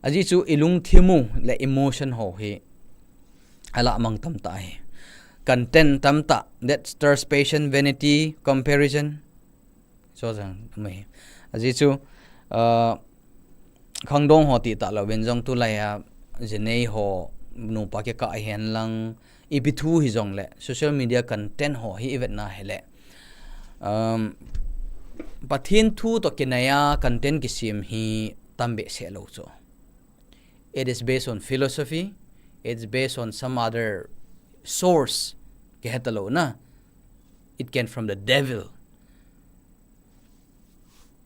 Ajeh chu ilungthim u le emotion ho hi. Alah mang tamtah hi. Content tamtah, that stirs passion, vanity, comparison. Chujong mai. Ajeh chu, uh, khangdong ho ti talouvin jong tulai a, jinei ho, nupa kikah hihen lang, ipi thu hijongle, social media content ho hi ivet na hile. Um, Pathen thu toh kinai a content kisem hi tam behseh lou chu. It is based on philosophy, it's based on some other source, kihe talou na. It came from the devil.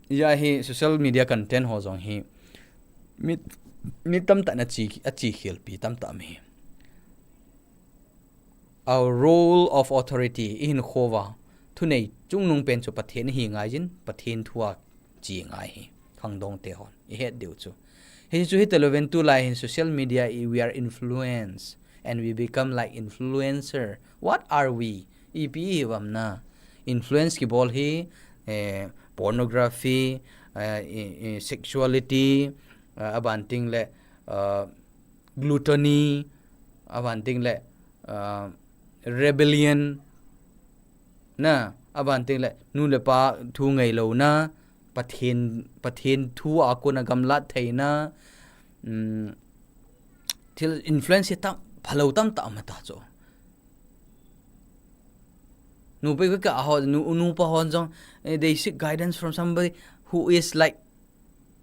Hia hi social media content ho jong hi mi, mi tamtah in achi, achi khelpi tamtah um hi. Our role of authority, ihinkho uva thunei chungnung pen chu Pathen ihi ngai jin, Pathen thu a chi ngai hi, khangdong te hon ihet diu chu. Hichu hitalouvin tulai hin social media, i, we are influenced and we become like influencer. What are we? Ipi ihiuvem na? Influence kibol hi, eh, pornography, eh, i, i, sexuality, eh, aban teng le, eh, gluttony, aban teng le, eh, rebellion, na, aban teng le, nu le pa thu ngailouna, Pathen, Pathen thu a kona gamlat theina, um, thil influence hi tam, phalou tamtah um ta chu. Nupa kikah ho, nu, nupa hon jong, eh, they seek guidance from somebody who is like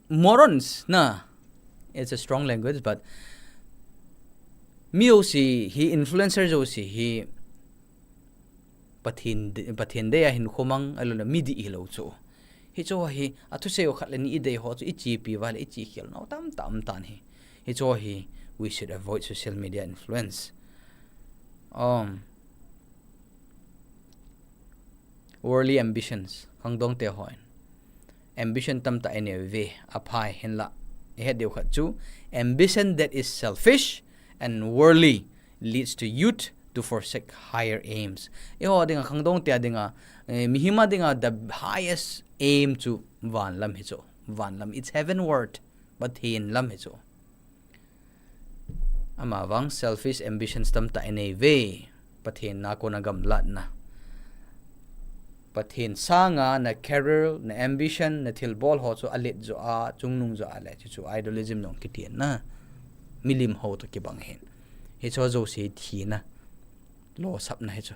morons, na. It's a strong language, but mi jouse hi, influencer jouse hi, Pathen, Pathen dei a hinkho mang, ahilouleh midih hilou chu. Hichu hi, athusei u khat le ni idei ho chu ichepi uva le ichekhel nau tamtah um tan hi. Hichu hi, we should avoid social media influence. Um, worldly ambitions, khangdong te hon. Ambition tamtah inei uve, aphai hinlah. Ihet diu khat chu, ambition that is selfish and worldly leads to youth to forsake higher aims. Eiho dinga, khangdong te dinga, eh, mihem a dinga, the highest aim chu van lam hi chu. Van lam, it's heavenward, Pathen lam hi chu. Amavang selfish ambitions tamtah inei uve. Pathen a kona gamlatna. Pathen sanga na career, na ambition, na thilbol ho chu alet jo a, chungnung jo a le, chu chu idolism nong kiti na. Milim ho toh kibang hin. Hichu jouse thina. Losapna hi chu.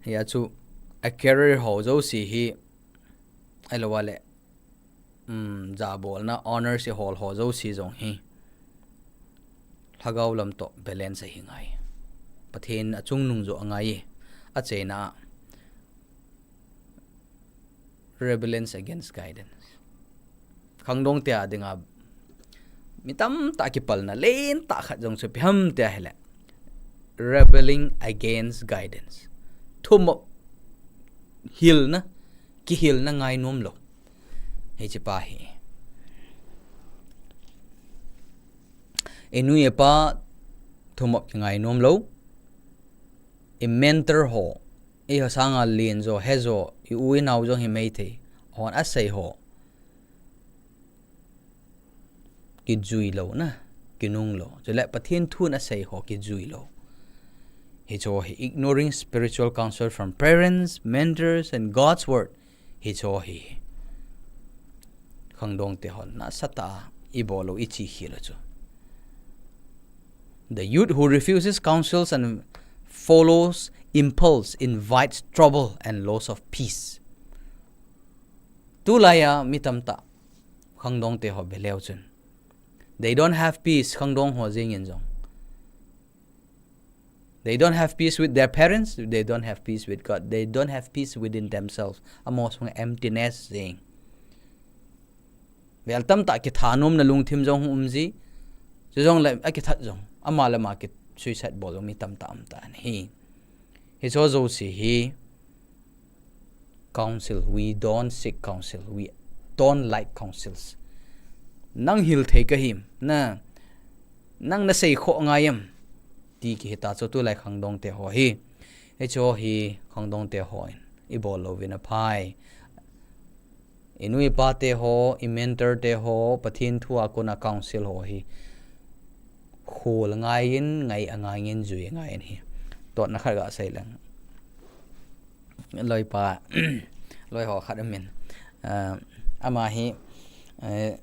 Hia chu a career ho jouse hi, ahilou le, um, jabolna honors ihol ho jouse jong hi lhagao lam toh balance ahi ngai. Pathen a chungnung jo angai. Achaina a rebellions against guidance. Khangdong te dinga mi tamtah kipalna lentah khat jong chu ipi ham tia hile. rebelling against guidance. Thumop hilna, kihilna ngainom lou. Hiche pa hi. I nu i pa thumop kingainom lou. I mentor ho, i ho sanga len jo, he jo, i u i nao jong hi maithei. Hon asei ho kijui lou na, kinung lou. Chule Pathen thun asei ho kijui lou. Hiche hi ignoring spiritual counsel from parents, mentors, and God's word. Hiche hi khangdong te hon nasatah a i bol lou i chi khel u chu. The youth who refuses counsels and follows impulse invites trouble and loss of peace. Tulai a mi tamtah khangdong te ho ve leu chun, they don't have peace, khangdong ho jeng in jong. They don't have peace with their parents, they don't have peace with God, they don't have peace within themselves. Amo sung emptiness jeng. Vel tamtah kithanom na lungthim jong um ji. Chujongle akithat jong, ama le ama ki suicide bol jong mi tamtah um tan ahi. Hiche jouse hi counsel, we don't seek counsel, we don't like counsels. Nang hil thei ka him, na, nang na sei khoh ngai em? Ti kihita chu tulai khangdong te ho hi. Hiche hi khangdong te hon i bol louvin aphai. I nu i pa te ho, i mentor te ho, Pathen thu a kona counsel ho hi khol ngai in, ngai angai in, jui angai in ahi. Totna khat ga sei leng. Loipa, loi ho khat amin. Ah, ama hi, eh,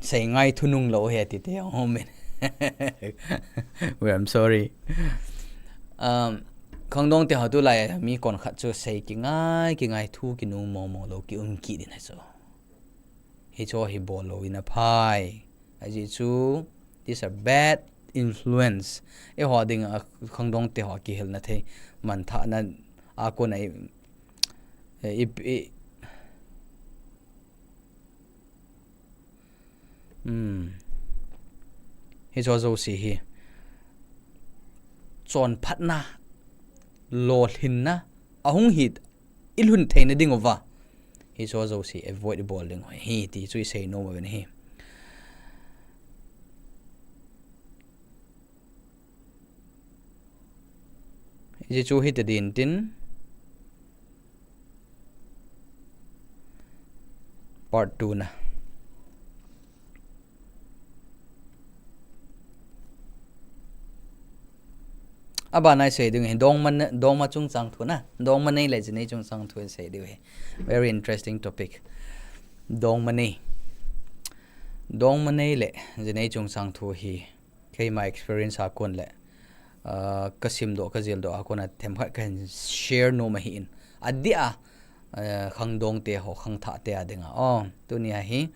sei ngai thu nung lou ahi ti te aum in. Well, I'm sorry. Um, khangdong te ho tulai a mi kon khat chu sei kingai, kingai thu kinung momo lou, ki um kit in ahi chu. Hiche hi bol louvin aphai. Ajeh chu, these are bad influence. Eiho dinga khangdong te ho kihilna thei, manthahna a kona i, i, i, hmm. Hiche jouse hi chonphatna, lolhinna ahung hi i lhun theina diuva, hiche jouse avoid i bol diu ahi, ti chu i seinom uvin ahi. Hiche chu hiti din tin, part two na. Abana i sei diu hi dongma ne-, dongma chungchang thu na. Dongma nei le jinei chungchang thu i sei diu hi. Very interesting topic. Dongma nei. Dongma nei le jinei chungchang thu hi keima experience a kon le, ah, ka simdoh, ka jildoh a kon a themkhat kahin share nom ahin. Adeh a, eh, khangdong te ho, khangthah te a dinga. Oh, tunia hi,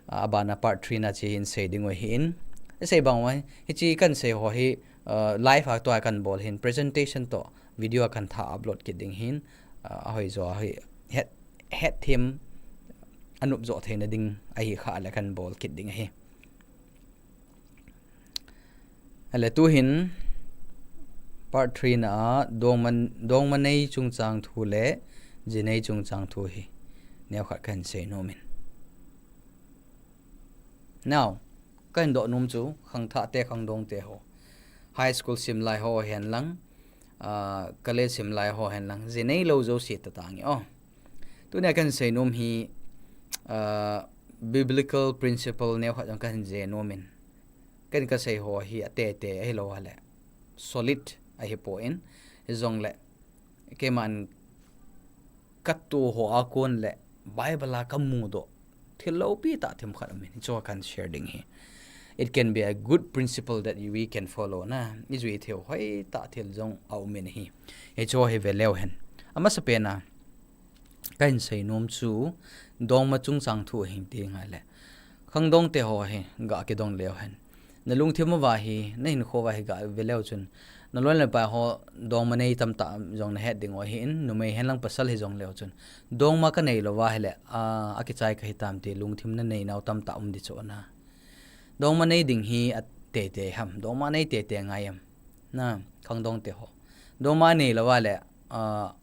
ah, abana part three na chu hin sei diu ahin. I sei bang uva, hiche kahin sei ho hi, ah, live a tua kahin bol ahin, presentation toh video a kahin tha upload kit ding ahin, ah, ahoi jo a hi het, het them anop jo theina ding ahi kha le kahin bol kit ding ahi. Ale tuhin part three na a dongma, dongma nei chungchang thu le jinei chungchang thu hi neokhat kahin sei nom in. Now, kahin doh nom chu khangthah te, khangdong te ho. High school sim lai ho hen lang, ah, college sim lai ho hen lang, jinei lou jouse tah tah nge o. Tunia kahin sei nom hi, ah, biblical principle neokhat jong kahin sei nom in. Ken ka sei ho hi atete ahilou hale solid ahipon, hijongle keiman ka toh ho a kon le Bible a ka mudoh thil loupi tah themkhat um in, hichu kahin share ding ahi. It can be a good principle that we can follow na. I jui thei u hoi tah thil jong aum in ahi. Hichu hi ve leu hen. Amasapen a kahin sei nom chu dongma chungchang thu ahin ti ngai le. Khangdong te ho hi ga kidong leu hen. Na lungthim uva hi, na hinkho uva hi ga ve leu chun, na loi le pai ho dongma nei tamtah jong na het diu ahin, numei hen lang pasal hijong leu chun, dongma ka nei lou uva hile, a, akichai ka hitam ti lungthim na nei nau tamtah um di chu na. Dongma nei ding hi atete ham, dongma nei tete ngai am. Na, khangdong te ho. Dongma nei lou a le, ah,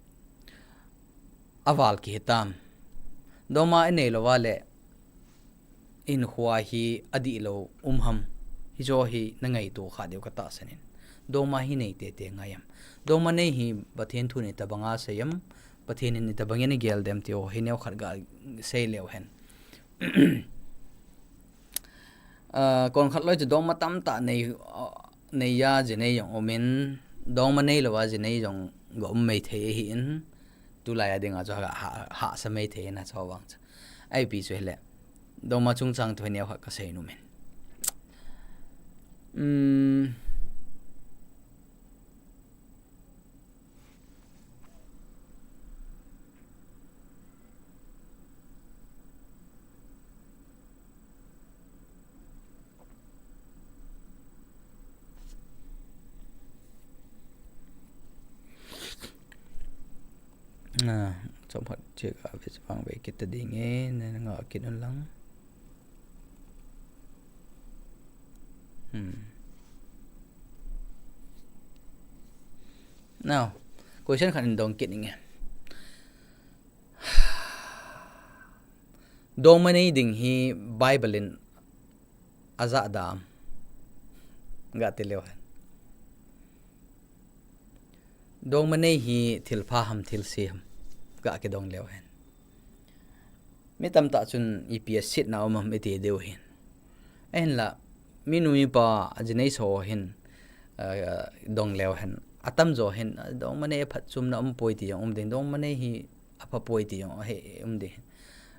aval kihi tam. Dongma i nei lou a le, i hinkho hi adih lou um ham. Hijo hi na ngaito kha diu ka tahsan in. Dongma hi nei tete ngai am. Dongma nei hi Pathen thu in itobang a sei am. Pathen in itobang in i gel dem ti ho hi neo khat ga sei leu hen. Ah, kon khat loi chu dongma tamtah nei, ah, nei a ji nei jong um in, dongma nei lou a ji nei jong ga um mai thei ahi in, tulai a ding a chu ha, ha, hahsa mai thei in a chu vang chu. Ahi pi chu hile. Dongma chungchang thu neo khat ka sei nom in. Um, Ah, chomkhat check a ve vang ve kit ta ding e, na nga kit un lang. Hmm. Now, question khat in dong kit inge. Dongma nei ding hi Bible in ajah dam. Ga ti leu hen. Dongma nei hi thil pha ham thil se ham. Ga kidong leu hen. Mi tamtah chun ipi a sitna um ham iti diu hin. Ahinla, mi nu mi pa a ji nei so hin, ah, dong leu hen. Atam jo hin, ah, dongma nei phatchomna um poi ti jong um ding. Dongma nei hi apha poi ti jong ahi um ding.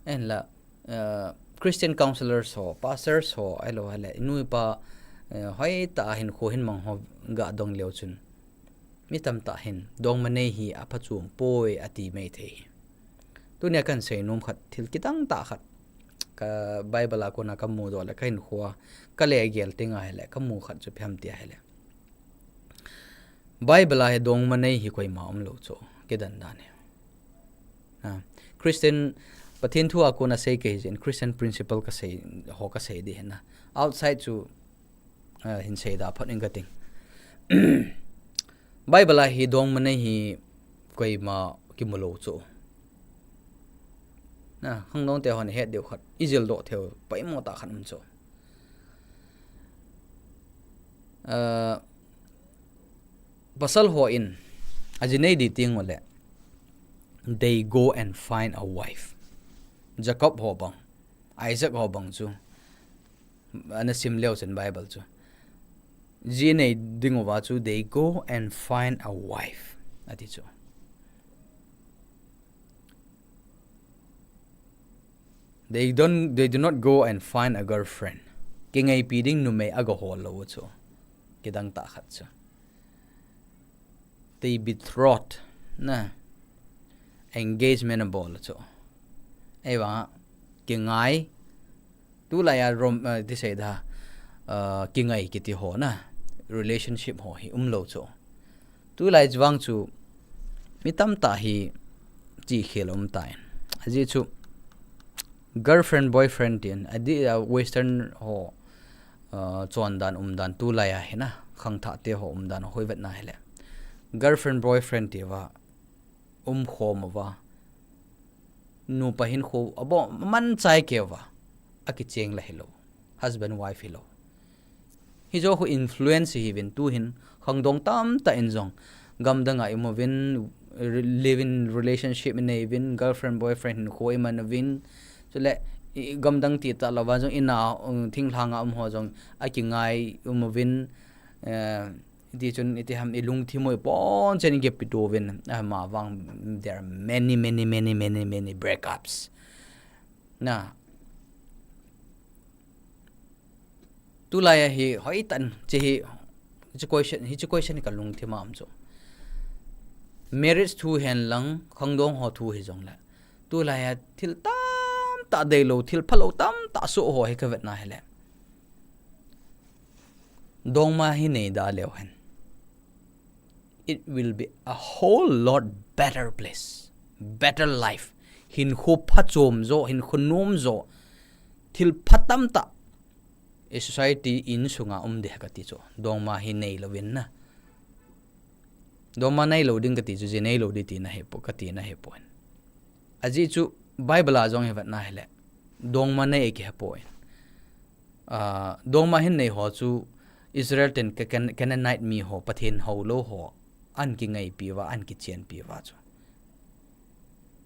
Ahinla, ah, Christian counselors ho, pastors ho, ahilou hile, i nu i pa, eh, hoitah a hinkho hin mang ho ga dong leu chun. Mi tamtah hin, dongma nei hi aphatchom poi ati mai thei hi. Tunia kan sei nom khat, thil kidang tah khat. Ka Bible a kona ka mu doh le, ka hinkho a, ka le gel teng ahile, ka mu khat chu ipi ham ti ahile. Bible a hi dongma nei hi koima um lou chu, kidan dan hi. Ah, Christian, Pathen thu a kona sei kei jin, Christian principle ka sei, ho ka sei di hin na. Outside chu, ah, hin sei da phot in ka ting. Bible a hi dongma nei hi koima kimu lou chu. Na, khangdong te hon het diu khat, i jil doh theu, poimo tah khat um chu. Ah, pasal ho in, a ji nei di teng ule, they go and find a wife. Jacob ho bang, Isaac ho bang chu, ana sim leu chun Bible chu. Ji nei ding uva chu, they go and find a wife. Ati chu. They don't, they do not go and find a girlfriend. Kingaipi ding numei aga hol lou chu. Kidang tah khat chu. They betrothed, na. Engagement abol chu. Ahivang, kingai. Tulai a rom, eh, ti sei da, eh, kingai kiti ho na. Relationship ho hi um lou chu. Tulai vang chu mi tamtah hi chi khel um tan. Ajeh chu girlfriend, boyfriend tin, adeh a Western ho, uh, chondan umdan tulai a hi na, khangthah te ho umdan hoi vetna hile. Girlfriend, boyfriend ti uva, um khom uva. Nupa hinkho, abo, man chai keu va. Akicheng la hilou. Husband, wife hilou. Hijo khu influence hiuvin tu hin, khangdong tamtah in jong. Gamdang a i um uvin, re-, live in relationship i nei uvin, girlfriend, boyfriend hinkho i man uvin. Chule, i, gamdang ti tah lou va jong i na, um, thinglhang a um ho jong, akingai um uvin, eh, Iti chun, iti ham i lungthim u i pon chen i gep pi to uvin, ama vang, there are many, many, many, many, many breakups. Na. Tulai a hi, hoitah in, hiche hi, hiche question, hiche question hi ka lungthim a um chu. Marriage thu hen lang, khangdong ho thu hi jong le. Tulai a thil tamtah deilou, thil phalou tamtah soh ho hi ka vetna hile. Dongma hi nei da leu hen. It will be a whole lot better place, better life. Hinkho phachom jo, hinkho nom jo, thil pha tamtah. I society insunga um ding kati chu. Dongma hi nei louvin na. Dongma neilou ding kati chu, ji neilou ding tina hipoi, katina hipoi. Ajeh chu Bible a jong hi vetna hile, dongma nei kihe poi. Ah, dongma hin nei ho chu Israel ten Ca-, Can-, Canaanite mi ho, Pathen houlou ho, ahin kingaipi uva, ahin kichenpi uva chu.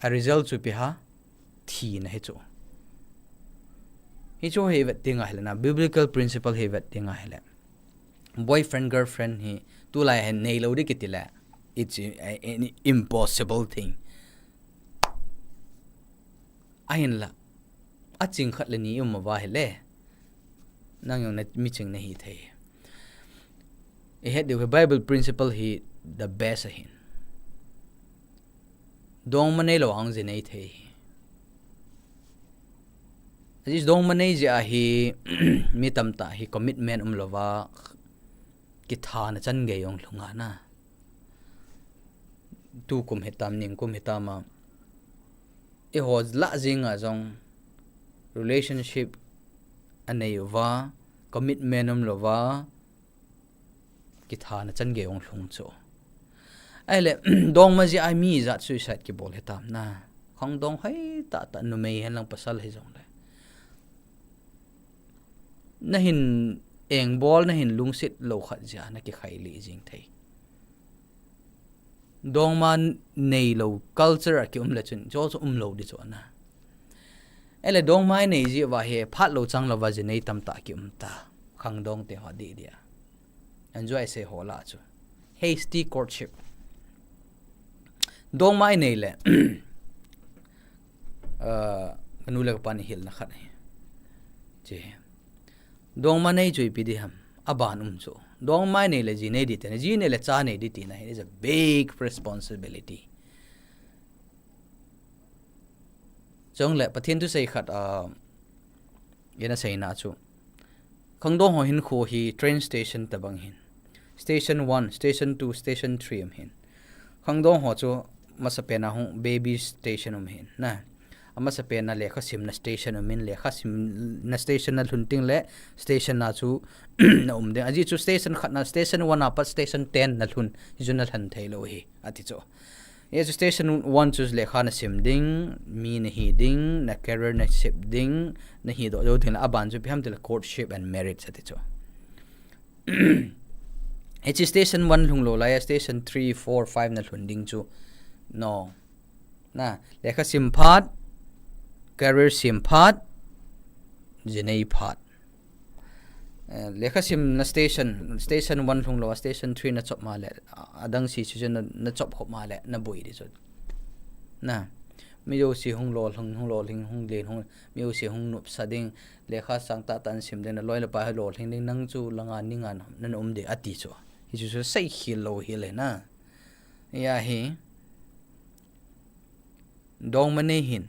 A result chu ipi ham, thina hichu. Hichu hi vet ding ahile na, biblical principle hi vet ding ahile, boyfriend, girlfriend hi tulai hin neilou ding kiti le, it's a, an impossible thing. Ahinla, aching khat le ni um uva ahile, nang jong na miching nahi thei. Ihet diu hi Bible principle hi the best ahin. Dongma neilou a jong ji nei thei. Ajeh dongma nei jeh a hi, mi tamtah hi commitment umlouva, kithana changei jong lhung ana. Tukum hitam, ningkum hitam a, eiho lah jing a jong relationship anei uva, commitment umlouva, kithana changei jong lhung chu. Ahile, dongma jeh a mi ijat suicide kibol hitam na. Khangdong hoi tah tah, numei hen lang pasal hijongle. Nahin engbol, nahin lungset lou khat jeh a nakikhai lih jing thei. Dongma neilou culture a kium le chun, chu chu umlou ding chu ana. Ahile dongma inei jeh uva hi, phatlou changlouva ji nei tamtah kium ta. Khangdong te ho dih dih a. Enjoy sei ho lah chu. Hasty courtship. Dongma inei le, ah, kanu le kapan ihilna khat ahi. Che. Dongma nei chu ipi ding ham, aban um chu. Dongma inei le ji nei ding tina, ji nei le cha nei ding tina hi is a big responsibility. Chule Pathen thusei khat, ah, ina seina chu, khangdong ho hinkho hi train station tobang ahin. Station one, station two, station three um ahin. Khangdong ho chu masapen a hung baby station um ahin. Na. Amasapen a lekha simna station um in, lekha simna station nalhun teng le station a chu naum ding. Ajeh chu station khat na, station one a pat station ten nalhun, hichu nalhan theilou ahi, ati chu. Hichu station one chu lekha nasim ding, mi nahi ding, na career nasem ding, nahi doh jou ding le, aban chu ipi ham tile courtship and marriage ati chu. Hichu station one lhung lou lai a, station three, four, five nalhun ding chu. No. Na, lekha sim phat, career sem phat, ji nei phat. Eh, lekha simna station, station one lhung lou a, station three nachop ma le, adang sese chu na, nachop khop ma le, naboi ding chu. Na, mi jouse hung lolhing, hung lolhing, hung len, hung, mi jouse hung nopsa ding, lekha sang tah tah sim ding, naloi napa hi lolhing ding, nang chu langa ninga na, na um ding ati chu. Hichu chu seikhel lou hile na. Hia hi, dongma nei hin,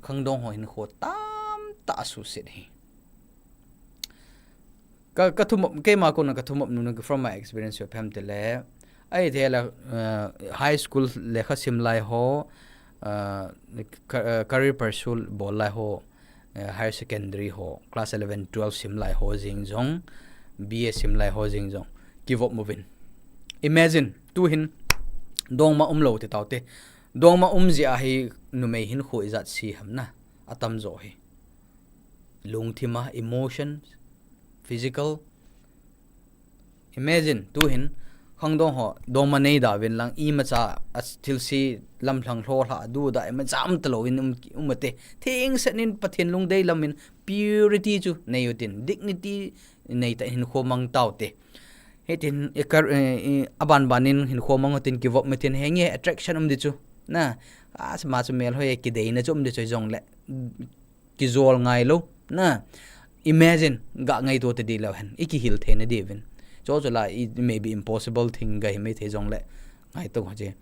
khangdong ho hinkho tamtah asuhset ahi. Ka, ka thumop, keima kona ka thumop nuna from my experience ipi ham tile, ahithei le, uh, high school lekha sim lai ho, uh, ca-, uh, career pursue bol lai ho, uh, higher secondary ho, class eleven, twelve sim lai ho jeng jong, B A sim lai ho jeng jong, kivop uvin. Imagine, tuhin, dongma umlou ti taute. Dongma um jeh a hi numei hinkho ijat se ham na, atamjo hi. Lungthim a, emotions, physical. Imagine, tuhin, khangdong ho, dongma nei da uvin lang, imacha, a thilse lamlhang lhohla, duda, imacha um talou in um, um ate. Thengsel in Pathen lungdei lam in purity chu nei utin, dignity nei tah in hinkho mang taute. Hitin, i kar-, i, i, aban ban in hinkho mang utin kivop utin, henge attraction um ding chu. Na, a, ama chu melhoi e kideina chu um ding chu jongle, kijol ngai lou. Na, imagine, ga ngaito tadih leu hen, i kihil theina diuvin. Chu chu la, it may be impossible thing ga hi maithei jongle, ngaito ho che.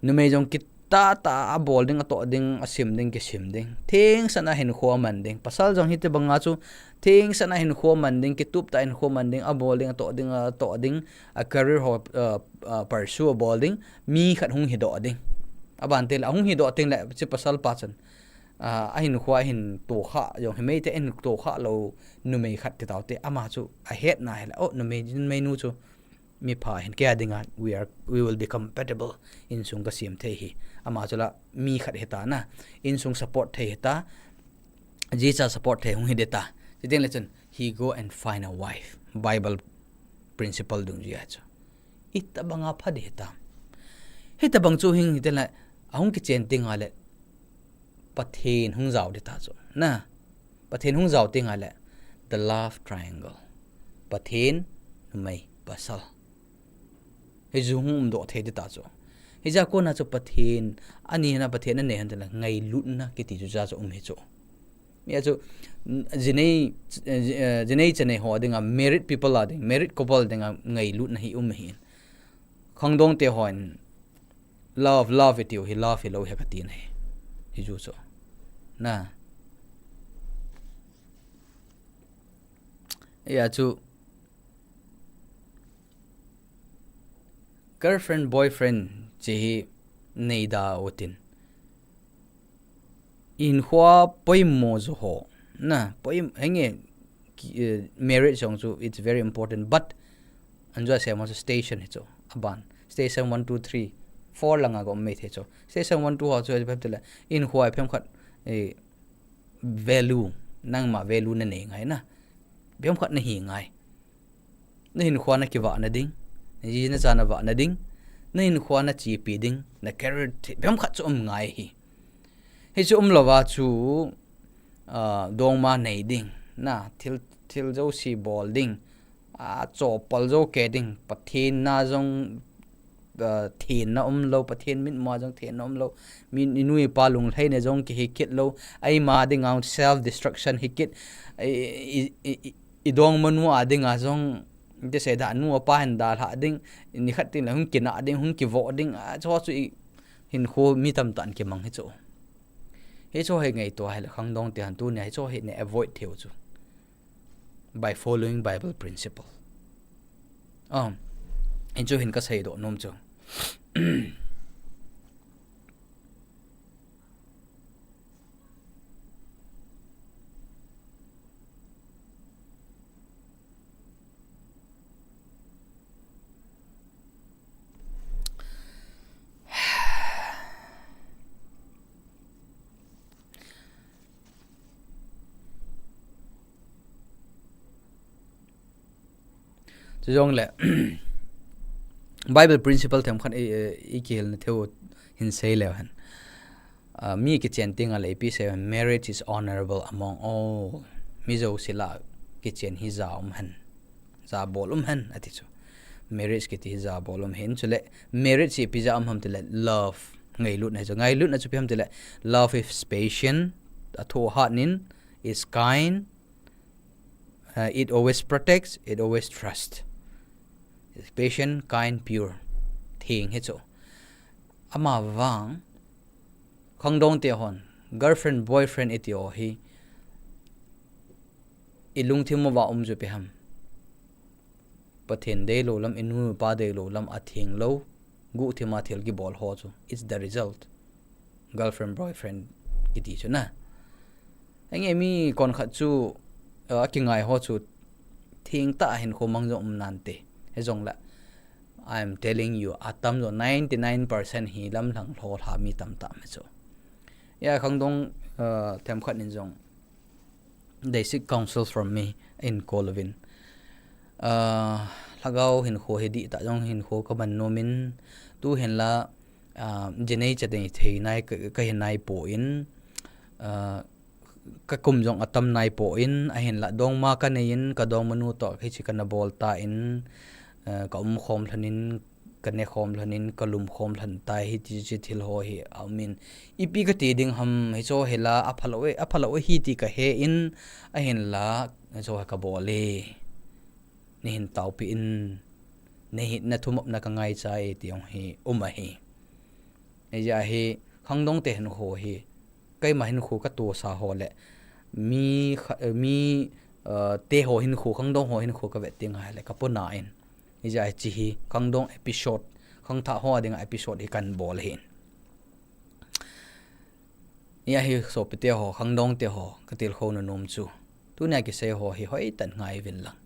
Numei jong kitah tah a abol ding, atoh ding, asim ding, kisim ding. Thengsel a hinkho aman ding. Pasal jong hitobang a chu, thengsel a hinkho aman ding, kitup tah a hinkho aman ding, abol ding, atoh ding, atoh ding, a career ho, uh, uh, pursue abol ding, mi khat hung hidoh ding. Aban teng le, ahung hidoh teng le, hiche pasal pa chun, uh, ahinkho ahin tohkhah, jong hi maithei ahin tohkhah lou, numei khat ti taute, ama chu ahetna hile, oh, numei, numei nu chu, mipha hin kei a dinga we are, we will be compatible. Insung kasem thei hi. Ama chu la mi khat hita na. Insung support thei hita. Jicha support thei hung hi deta. Chuteng le chun, he go and find a wife. Bible principle dungjuia chu. Itabanga pha ding hitam. Hitabang chu hing hite le, ahung kichen tenga le, Pathen hung jao deta chu. Na, Pathen hung jao tenga le, the love triangle. Pathen, numei, pasal. Hiju hung umdoh thei deta chu. Hija kona chu Pathen, ani na Pathen anei hon tela ngailutna kiti chu ja chu um hi chu. Mi a chu, n-, jinei, eh, ji-, eh, jinei chanei ho dinga, married people a ding, married couple dinga ngailutna hi um hi. Khangdong te hon, love, love itiu hi love hilou hi kati na hi. Hiju chu. Na. Hia chu, girlfriend, boyfriend, che hi neida utin. Hinkhoa poimo jo ho. Na, poimo, henge, ki-, eh, marriage jong chu, it's very important, but, anjo se mo station hi chu, aban. Station one, two, three, four langa go mei the chu. Station one, two ho chu, phem tele, hinkhoa phem khat, eh, value, nangma value nanei ngai na. Phem khat nahi ngai. Na hinkhoa nakivahna ding, naji nacha navahna ding, na hinkhoa nachepi ding, na career thi-, phem khat chu um ngai hi. Hichu umlouva chu, ah, dongma nei ding, na thil, thil jouse bol ding, ah, chopal jou kei ding, Pathen na jong, ah, thenna umlou, Pathen mitmua jong thenna umlou, mi, inu ipa lunglhaina jong kihi kit lou, eima dinga self destruction hi kit, i, i, i, i, i dongmanu a dinga jong, iti sei da, anu apa hin dalha ding, nikhat tin le hung kina ding, hung kivoh ding, a, chu chu i hinkho mi tamtah in kimang hi chu. Hichu hi ngaito hile khangdong te hon tunia hichu hi nei avoid theiu chu. By following Bible principle. Um, hichu hin kasei doh nom chu. Chujongle, Bible principle themkhat i, i, i kihilna theiu hin sei leu hen. Ah, mi kichen tenga le ipi sei, marriage is honorable among all. Mi jouse lah a kichen hi ja um hen. Jabol um hen, ati chu. Marriage kiti hi jabol um hen. Chule, marriage hi ipi ja um ham tile, love. Ngailutna hi chu. Ngailutna chu ipi ham tile, love is patient, athoh hat in, is kind, uh, it always protects, it always trusts. It's patient, kind, pure. Theng hi chu. Amavang, khangdong te hon, girlfriend, boyfriend iti ho hi, i lungthim uva um chu ipi ham. Pathen deilou lam, inu ipa deilou lam, atheng lou, guhthima thil kibol ho chu. It's the result. Girlfriend, boyfriend kiti chu na. Henge mi konkhat chu, uh, akingai ho chu thengtah a hinkho mang jong um nante. Hijongle, I'm telling you, atamjo ninety-nine percent hi lamlhang lholha mi tamtah me chu. Hia khangdong, uh, themkhat in jong, they seek counsel from me in call uvin. Uh, lhagao hinkho hi dihtah jong hinkho kaman nomin, tuhin la, uh, jinei chanei thei nai ka, kahi naipon, uh, kakum jong atam naipon, ahinla dongma kanei in, kadongmanu toh hiche kana bol tan, uh, kaum khom lhonin, kane khom lhonin, kalum khom lhon tai, hiti chu thil ho hi aumin. Ipi kati ding ham, hichu hi la, aphalou e, aphalou e, hiti kahen, ahinla, hichu hi kabol e. Neihin taopi in, neihin nathumopna kangaicha e, ti jong hi um ahi. Hijeh a hi, khangdong te hinkho hi, keima hinkho katohsa ho le, mi kha-, mi, uh, te ho hinkho, khangdong ho hinkho kavet tenga le, kapona in. Hijeh a hiche hi, khangdong episode, khangthah ho dinga episode hi kabol ahin. Hia hi sopite ho, khangdong te ho, katilkhou nom chu. Tunia kisei ho hi hoitah in ngai uvin lang.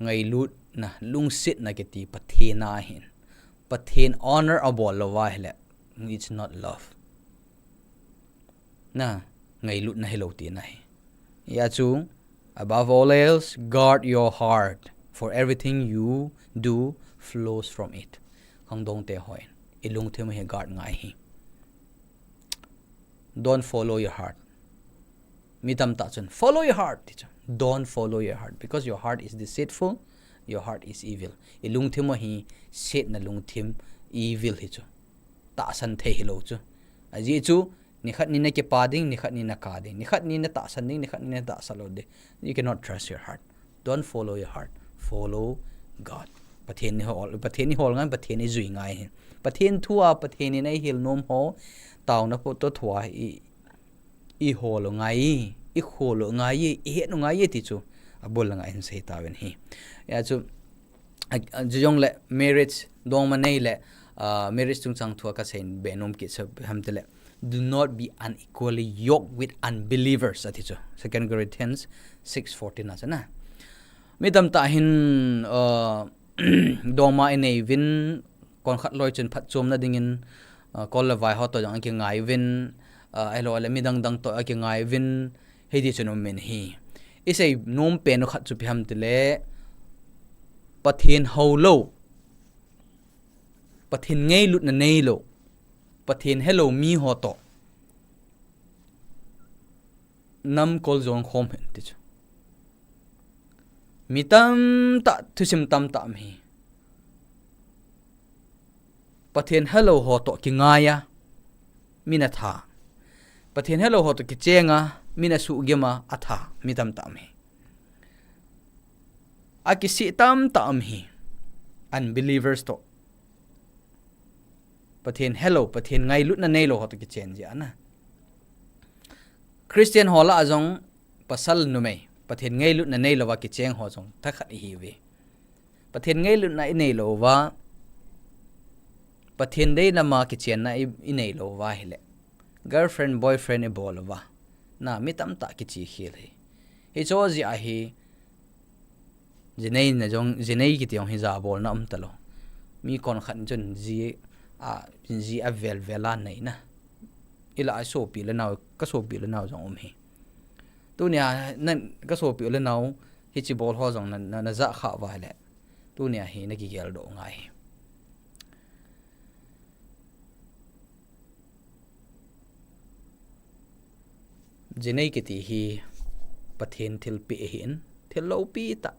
ngailutna, lungsetna kiti Pathen a ahin. Pathen honor abol lou va ahile, it's not love. Na, ngailutna hilou tina ahi. Hijeh chun, above all else, guard your heart, for everything you do flows from it. Khangdong te hon, ilungthim hi guard ngai ahi. Don't follow your heart. Mi tamtah chun, follow your heart, ti chu. Don't follow your heart, because your heart is deceitful, your heart is evil. Ilungthim hi setna lungthim, evil hi chu. Tahsan thei hilou chu. Ajeh chu, nikhat ni na kipa ding, nikhat ni na ka ding, nikhat ni na tahsan ding, nikhat ni na tahsan lou ding. You cannot trust your heart. Don't follow your heart. Follow God. Pathen ihol, Pathen ihol ngai, Pathen ijui ngai ahi. Pathen thu a, Pathen in eihil nom ho, taona po to thua i, ihol u ngai, ikhol u ngai, ihet u ngai ti chu abul langa hin sei tauvin ahi. Hijeh chun, a, a, chujongle marriage, dongma nei le, ah, marriage chungchang thua kasei be nom kit chu ipi ham tile, do not be unequally yoked with unbelievers, ati chu. Second Corinthians six fourteen a chu na. Mi tamtah hin, ah, dongma inei uvin, konkhat loi chun phatchomna dingin, ah, kol le vai ho to jong akingai uvin, ah, ahilou le midang dang to akingai uvin, hiti chun um in ahi. Isei nom pen u khat chu ipi ham tile, Pathen houlou, Pathen ngailutna neilou, Pathen helou mi ho to nam kol jong khom hen ti chu. Mi tamtah, thusim tamtah um ahi. Pathen helou ho to kingai a, min atha. Pathen helou ho to kicheng a, min asuhgim a, atha, mi tamtah um ahi. Akisih tamtah um ahi. Unbelievers to. Pathen helou, Pathen ngailutna neilou ho to kichen jeh a na. Christian ho lah a jong pasal numei, Pathen ngailutna neilou va kicheng ho jong thakhat ihiuve. Pathen ngailutna inei lou uva, Pathen deilam a kichenna i, inei lou uva ahile, girlfriend, boyfriend ibol uva, na, mi tamtah kiche khel ahi. Hiche jeh ahi, jinei na jong, jinei kiti jong hi jabolna um talou. Mi konkhat chun ji a, ji a velvel a nei na. Ilah a sopi le nao, ka sopi le nao jong um ahi. Tunia, na, ka sopi le nao, hiche bol ho jong na, na, na jah kha uva ahile, tunia hi na kigeldoh ngai ahi. Jinei kiti hi Pathen thilpeh ahin, thil loupi tah.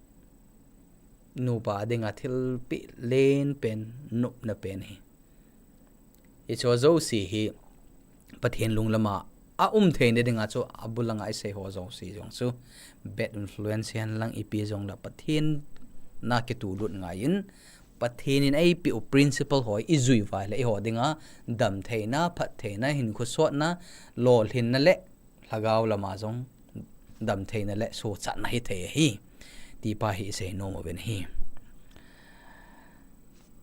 Nupa dinga thilpeh len pen, nopna pen ahi. Hiche jouse hi Pathen lunglam a aum theina dinga chu abul langa isei ho jouse jong chu bad influence hen lang ipi jong le Pathen na kitulut ngai in, Pathen in eipeh u principle ho ijui uva ahile eiho dinga damtheina, phattheina, hinkho sotna, lolhinna le lhagao lama jong damtheina le sochatna hithei ahi, ti pa hi isei nom uvin ahi.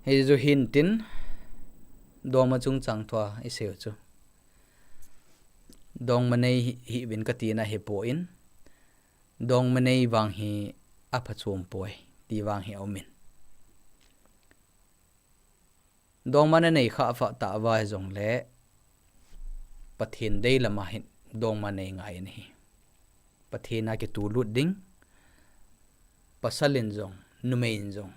Hichu hintin, dongma chungchang thua isei u chu, dongma nei hi, hih uvin kati na ahipoi, dongma nei vang hi aphachom poi, ti vang hi aumin. Dongma nanei kha pha tah uva hijongle, Pathen deilam a hin dongma nei ngai in ahi. Pathen a kitulut ding, pasal in jong, numei in jong,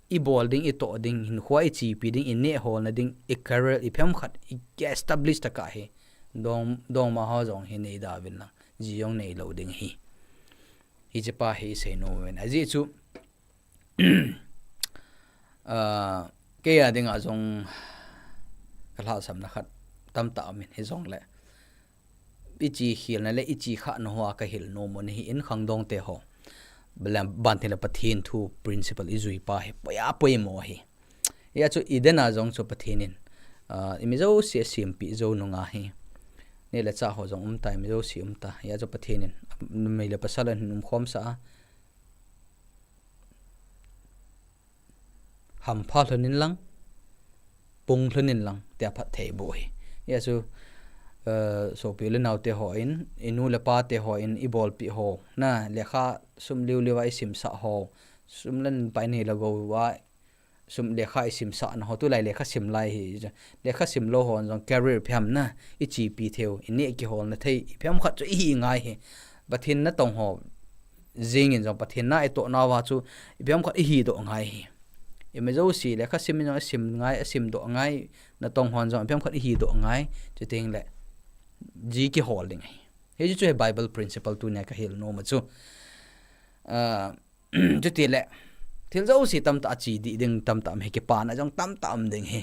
ibol ding, itoh ding, hinkho ichepi ding, ineh holna ding, i career, iphem khat, i establish tah kah hi, dong, dongma ho jong hi nei da uvin lang, ji jong nei lou ding ahi. Hiche pa hi isei nom uvin. Ajeh chu, ah, kei a dinga jong ka lhahsamna khat tamtah aumin hijongle, iche khelna le iche khahna hoa kahil nom u ahin khangdong te ho. Bel, bantin le Pathen thu principle ijui pa hi poi a poimo ahi. Hijeh chun Eden a jong chu Pathen in, ah, imi jouse asempeh jou nunga hi, neh le chah ho jong umta, imi jouse umta. Hijeh chun Pathen in numei le pasal ahin umkhomsah a, hampha lhon in lang, pung lhon in lang, tia phatthei aboh ahi. Hijeh chun, eh, sopi le nao te hon, inu le ipa te hon, ibolpeh ho, na, lekha sum liuliu a isimsah ho, Sum le pai nei lou va, sum lekha i simsah na ho, tulai lekha sim lai hi. Lekha sim lou ho jong career phiam na, i chipi thei u, i neh kihol na thei, i phiam khat chu i hi ngai hi. Pathen natong ho jing in jong Pathen na i toh na va chu i phiam khat i hi doh ngai hi. I me jo si lekha sim in jong i sim ngai, i sim doh ngai, natong hon jong i phiam khat i hi doh ngai, chuting le ji kihol ding hi. Hi chu hi Bible principle tunia ka hil nom u chu. Ah, Chuti le, thil jouse tamtah a chi dih ding tamtah um hi, kipana jong tamtah um ding hi.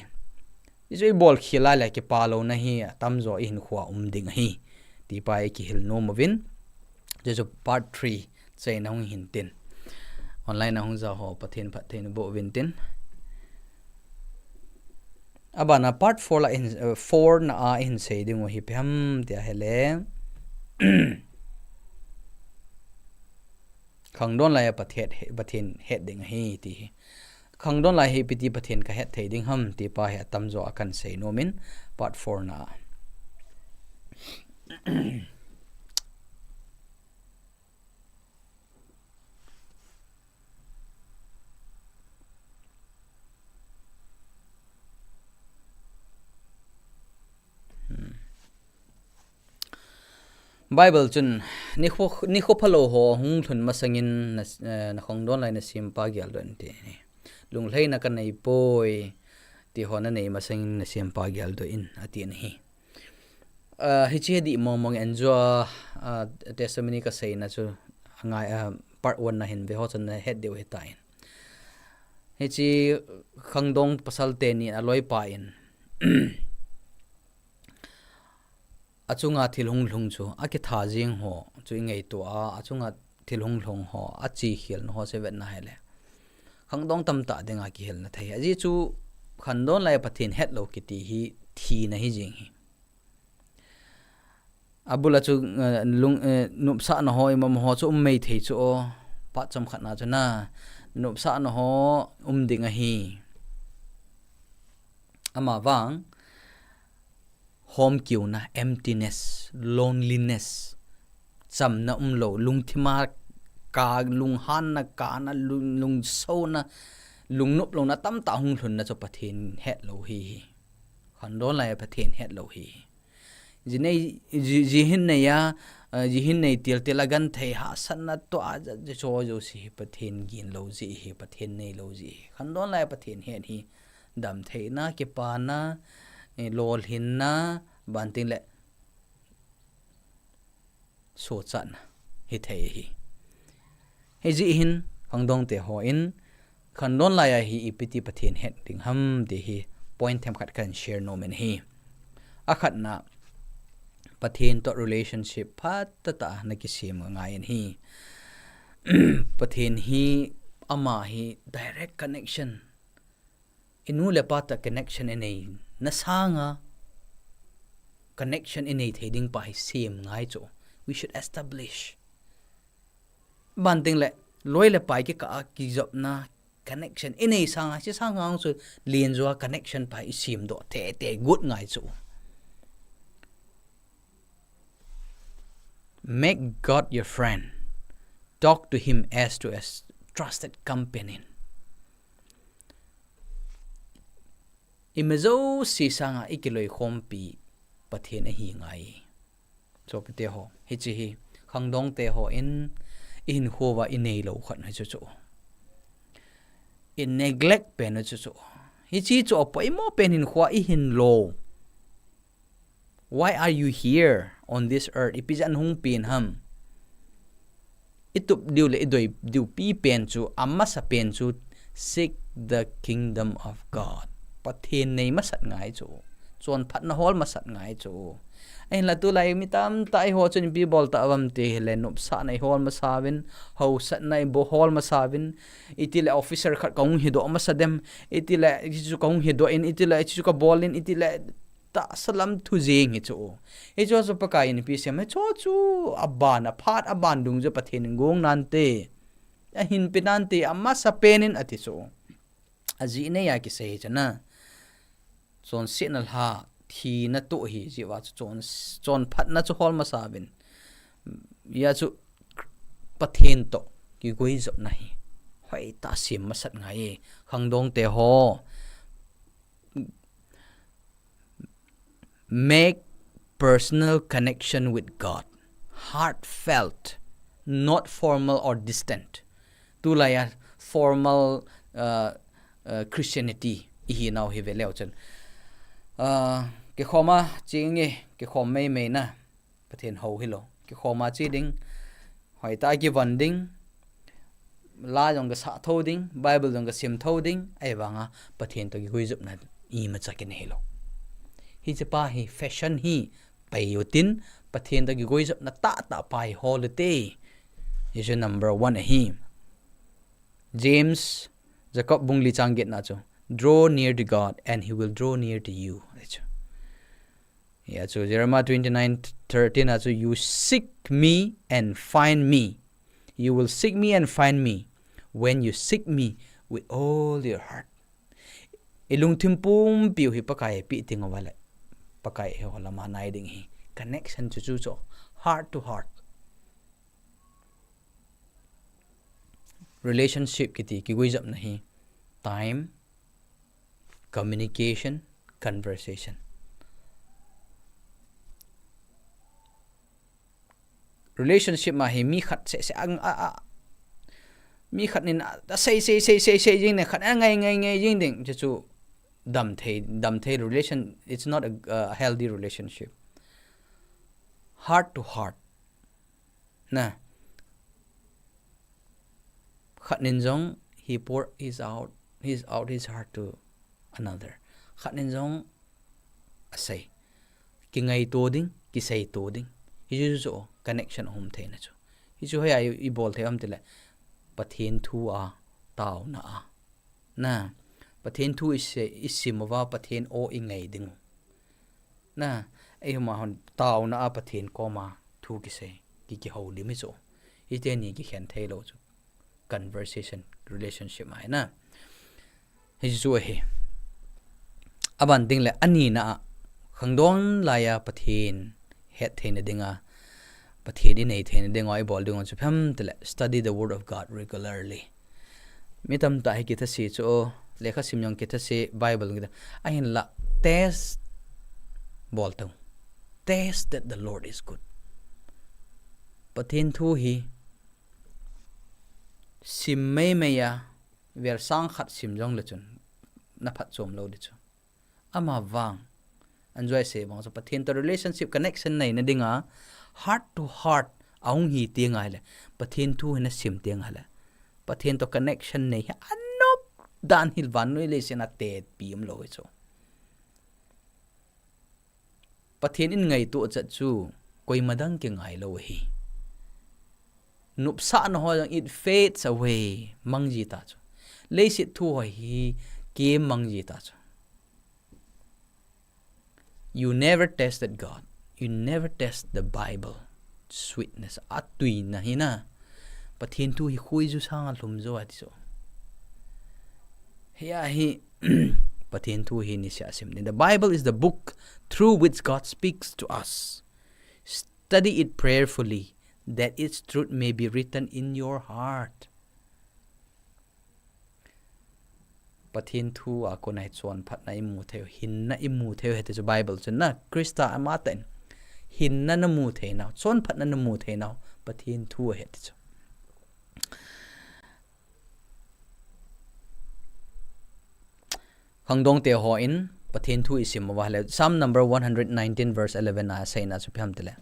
Hichu i bol khel lai le kipa louna hi atamjo i hinkhoa um ding ahi. Ti pa i kihil nom uvin. Hichu part three cheina hung hin tin. Online a hung ja ho Pathen phattheina boh uvin tin. Abana part four la in, eh, four na a i hin sei ding u hi ipi ham tia hile. Khangdon lai a Pathen, Pathen het ding ahi ti hi. Khangdon lai hi ipi ti Pathen ka het thei ding ham ti pa hi atamjo a kan sei nom in part four na a. Hmm. Bible chun, nikho, nikho phalou ho hung lhun masangin na, eh, na khangdon lai na sempa geldoh in ati. Lunglhaina ka nei poi, ti ho na nei masangin na sempa geldoh in ati ahi. Ah, hiche hi dih mong mong in jua, ah, testimony ka seina chu angai, ah, part one na hin ve ho chun na het diu ahitai. Hiche khangdong pasal teni in aloipa in achunga thil hung lhung chu, akitha jing ho chu i ngaito a, achunga thil hung lhung ho, achi khel na ho chu i vet na hile. Khangdong tamtah dinga kihil na thei. Ajeh chu khangdon lai a Pathen hetlou kiti hi thina hi jing hi. Abul a chu, eh, lung, eh, nopsahna ho, imam ho chu um mei thei chu o. Phat chomkhat na chu na, nopsahna ho um ding ahi. Ama vang, homkiuna, emptiness, loneliness, chamna umlou, lungthima ka, lunghanna kana, lung, lungsona, lungnop louna tamtah hung lhunna chu Pathen hetlou hi hi. Khangdon lai a Pathen hetlou hi hi. Ji nei, ji, ji hin nei a, eh, ji hin nei til til a genthei hahsatna toh a, ja, ja, cho jo si hi Pathen gin lou ji hi, Pathen nei lou ji hi. Khangdon lai a Pathen het hi damtheina, kipana, eh, lolhinna, banting le sochatna hithei hi. Hijeh hin khangdong te ho in, khangdon lai a hi ipi ti Pathen het ding ham ti hi point themkhat kan share nom in hi. Akhatna, Pathen toh relationship phatah a na kisem ngai in hi. Pathen hi ama hi direct connection. I nu le pa toh connection i nei na sanga connection i nei thei ding pa hi sem ngai chu. We should establish. Banting le, loi le pai kikah a kijopna connection i nei sanga, hiche sanga chu lenjua connection pa i semdoh thei thei got ngai chu. Make God your friend. Talk to him as to a s-, trusted companion. I me jouse sanga i kiloikhompi Pathen ahi ngai. Sopite ho, hiche hi khangdong te ho in i hinkho uva i neilou khat hichu chu. I neglect pen hichu chu. Hiche chu apoimo pen hinkho a i hinlou. Why are you here on this earth? Ipi jeh a na hung pen ham? I tup diu le i doi diu pi pen chu, amasa pen chu, seek the kingdom of God. Pathen nei masat ngai chu. Chonphatna hol masat ngai chu. Ahinla tulai mi tamtah eiho chun ipi bol tauvam ti hile, nopsahna i hol masa uvin, hausatna i hol masa uvin, itile officer khat kahung hidoh masa dem, itile hichu kahung hidoh in, itile hichu kabol in, itile tahsa lam thu jeng hichu. Hichu chu Pakai in ipi sem, hichu chu aban, aphat aban dungjuiya Pathen in gong nante. Ahin pe nante, amasa pen in ati chu. Ajeh nei a kisei hichu na. Chonsetna lha, thina toh hi, jeh uva chu chon, chonphatna chu hol masa uvin. Hijeh chun Pathen toh kigoi jopna hi Pai ta sim masat ngai. Khangdong te ho. Make personal connection with God. Heartfelt, not formal or distant. Tulai a formal uh, uh, Christianity ihi nau hi ve leu chun. Uh, kikhoma chinge, kikhom mei mei na. Pathen ho hilo. Kikhoma chi ding. Hoita kivon ding. La jong ka sa tho ding, Bible jong ka sim tho ding, ai vanga Pathen to kigui jopna imacha kin hilo. Hiche pa hi fashion hi pai utin, Pathen to kigui jopna tah tah pa hi hol ute. Hichu number one ahi. James, Jacob bung li chang get na chu. Draw near to God and he will draw near to you. Hichu. Ya chu Jeremiah twenty-nine thirteen a chu, you seek me and find me. You will seek me and find me when you seek me with all your heart. I lungthim pumpiu hi Pakai pi ting vale. Pakai hi holama nai ding hi. Connection chu chu chu. Heart to heart. Relationship kiti kigui jopna hi. Time, communication, conversation. Relationship ma hi mi khat se se ang a a mi khat nin a sei sei sei sei sei jing ne khat a ngai ngai ngai jing ding chu chu dam thei dam thei relation, it's not a, a healthy relationship. Heart to heart. Na. Khat nin jong he pour his out, his out his heart to another. Khat nin jong asei. Kingaito ding, kiseito ding. Hichu chu connection um theina chu. Hichu hoi a i bol thei um tile. Pathen thu a, taona a. Na, Pathen thu i se, i sim uva, Pathen o i ngai ding. Na, eihuma hon taona a Pathen koma thu kisei, ki kihoulim hi chu. Hite ni kikhen thei lou chu. Conversation, relationship mai na. Hichu ahi. Aban ding le anina a, khangdong lai a Pathen het theina dinga, Pathen i nei theina dinga, i bol dinga chu phem tile, study the word of God regularly. Mi tamtah hi kithase chu, lekha sim jong kithase, Bible jong kithase. Ahinla, test bol tau. Test that the Lord is good. Pathen thu hi sim mei mei a, vel sang khat sim jong le chun, na phatchom lou di chu. Ama vang. Anjoi se vang chu Pathen to relationship connection neina dinga heart to heart ahung hi ti ngai le. Pathen thu hi na sim ti ngai le. Pathen to connection nei hi anop dan hil vannoi leiset a te pi umlou hi chu. Pathen in ngaito chat chu koima dang kingai lou hi. Nopsahna ho jong it fades away, mang ji ta chu. Leiset thu ho hi kimang ji ta chu. You never tested God. You never test the Bible. Sweetness. Atui na hi na. Pathen thu hi khui ju sanga lhum jo ati chu. Hia hi Pathen thu hi nisia sim ni. The Bible is the book through which God speaks to us. Study it prayerfully, that its truth may be written in your heart. Pathen thu a kona hi chonphatna i mu thei u, hinna i mu thei u, hiti chu Bible chun na, Christa ama tah in hinna na mu thei nau, chonphatna na mu thei nau, Pathen thu ahi ti chu. Khangdong te ho in Pathen thu i sim uva le, Psalm number one hundred nineteen verse eleven a seina chu ipi ham tile.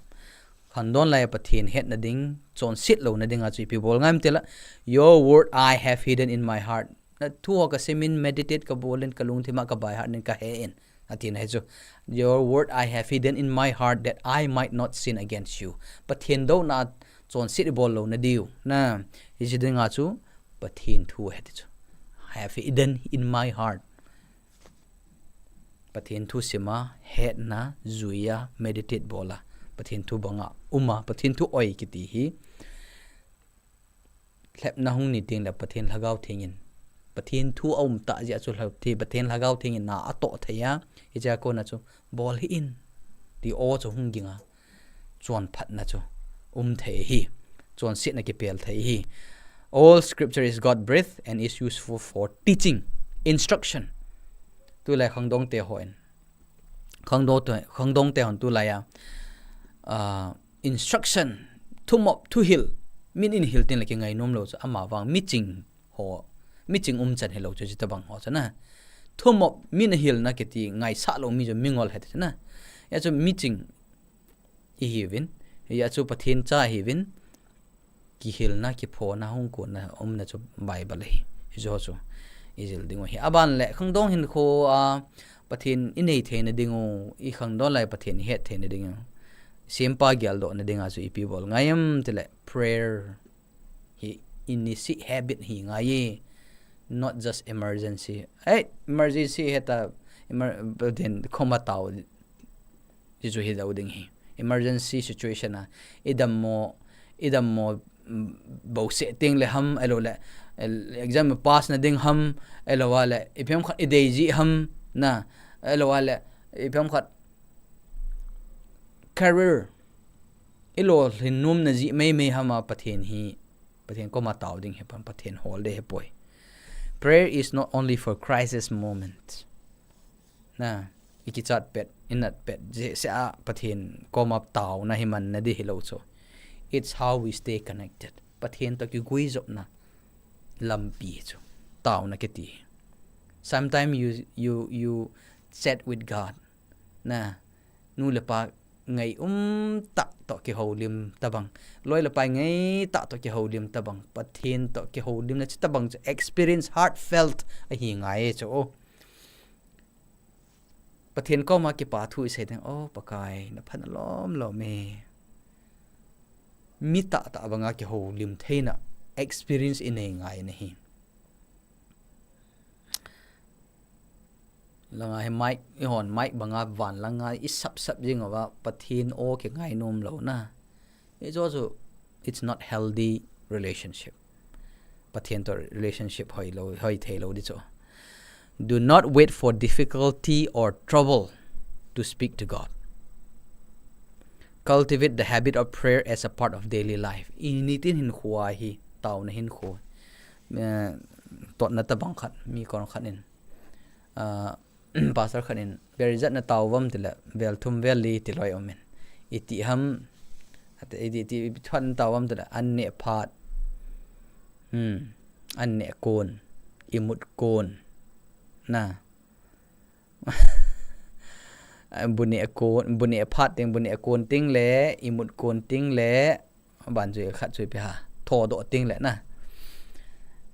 Khangdong lai a Pathen hetna ding, chonset louna ding a chu ipi bol ngai ham tile. Your word I have hidden in my heart. Na thu ho ka sim in, meditate ka bol in, ka lungthim a ka by heart in, ka he in. Ati na hi chu. Your word I have hidden in my heart that I might not sin against you. Pathen douna chonset i bol louna diu. Na, hiche dinga chu Pathen thu ahi ti chu. I have hidden in my heart. Pathen thu sima, hetna, juia, meditate bola. Pathen thu banga uma, Pathen thu oi kiti hi. Lhepna hung ni teng le Pathen Lhagao Theng in. Pathen thu a um ta jeh a chu lhep thi, Pathen Lhagao Theng in na a toh thei a. Hiche a kona chu bol hih in. Ti aw chu hung ging a. Chonphatna chu um thei hi. Chonsetna kipel thei hi. All scripture is God breathed and is useful for teaching, instruction. Tulai khangdong te hon. Khangdong te, khangdong te hon tulai a. Uh, instruction, thumop, thuhil, min in hil tin le kingai nom lou chu ama vang miching ho, miching umchan hilou chu chita bang ho chu na. Thumop, min hil na kiti ngaisah lou mi chu mingol het na. Ya chu miching ihiuvin, ya chu Pathen cha ihiuvin, kihilna, kiphona, hung kona, umna chu Bible ahi. Hichu chu ijil diu ahi. Aban le, khangdong hinkho a, Pathen inei theina diu, ikhangdong lai Pathen ihet theina diu. Sempa geldohna dinga chu ipi bol ngai em tile, prayer hi inisi habit hi ngai e. Not just emergency. Hey, emergency heta, emer-, Pathen koma tao. Hichu hilou ding ahi. Emergency situation a, idammo, idammo, mm, bouseh teng le ham, ahilou le, el-, exam pass na ding ham, ahilou le, ipi ham khat idei ji ham, na, ahilou le, ipi ham khat career, ilolhin nom na ji meimei ham a Pathen hi, Pathen koma tao ding hi pan, Pathen hol de hi poi. Prayer is not only for crisis moment. Na, ikichat pet, inat pet, jeh seh a Pathen koma taona hi manna di hilou chu. It's how we stay connected. Pathen to kiguijopna lampi chu. Taona kiti. Sometimes you, you, you chat with God. Na, nu le pa ngai um tah to kihoulim tabang. Loi le pai ngai tah to kihoulim tabang. Pathen to kihoulimna chu tabang chu experience heartfelt ahi ngai chu. Pathen koma kipa thu isei teng, "Oh, Pakai, na phatna lom lom e." Mi tahtah banga kihoulim theina experience inei ngai nahi. Langa hi mic, ihon mic banga van langa isap sap jing uva, Pathen o kingai nom lou na. It's also, it's not healthy relationship. Pathen to relationship hoi lou, hoi thei lou di chu. Do not wait for difficulty or trouble to speak to God. Cultivate the habit of prayer as a part of daily life. Initin hinkho hi, taona hinkho. Eh, totna tabang khat, mi kon khat in. Ah, Pastor khat in, "Vel ijat na tao uvam?" tile, "Vel thum vel li," ti loi um in. Iti ham, ati, iti, iti, "Vel ijat na tao uvam?" tile, "An neh phat. Hmm, an neh kon. Imut kon." Na. Bu neh kon, bu neh phat teng, bu neh kon teng le, imut kon teng le, Ban chu khat chu ipi ham. Thodoh teng le na.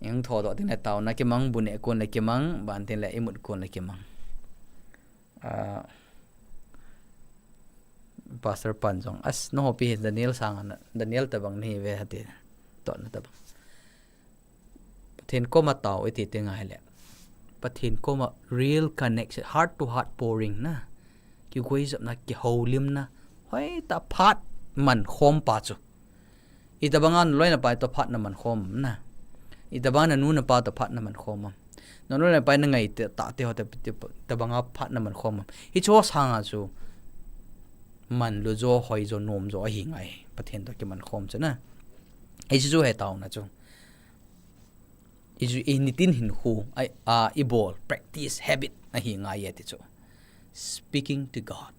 Ing thodoh teng le taona kimang, bu neh kon le kimang, ban teng le imut kon le kimang. Ah, Pastor pan jong, "As, nangho pi hi Daniel sanga, Daniel tabang nahi ve," ati. Totna tabang. Pathen koma tao iti teng ahile, Pathen koma real connection, heart to heart pouring na. Kiguijopna, kihoulimna. Hoitah phat man khom pa chu. Itabanga naloi napai to phat naman khom na. Itabanga nanu napa to phat naman khom am. Naloi napai nangai te, tah te ho te, te, tabanga phat naman khom am. Hichu sanga chu manlu jo, hoi jo, nom jo ahi ngai. Pathen to kiman khom chu na. Hichu chu hi taona chu. I ju, i nitin hinkho, a, a, i bol, practice, habit, ahi ngai e ti chu. Speaking to God.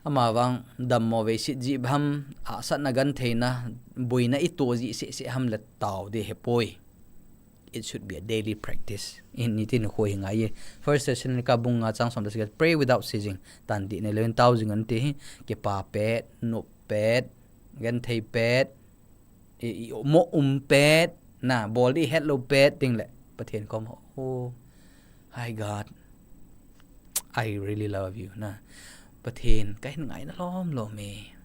Amavang, dammo veiset jeh ham, ahsatna gentheina, boina i toh jeh seh seh ham le tao ding ahipoi. It should be a daily practice. I nitin hinkho hi ngai e. First Thessalonica bung nga chang som le sagi, pray without ceasing. Tandih neilou in tao jing un ti hi, kipa pet, nop pet, genthei pet, i, i, mo um pet, na, bol ding i het lou pet ding le, Pathen kom, "Oh, hi God, I really love you," na. "Pathen, kahin ngai nalom lom e,"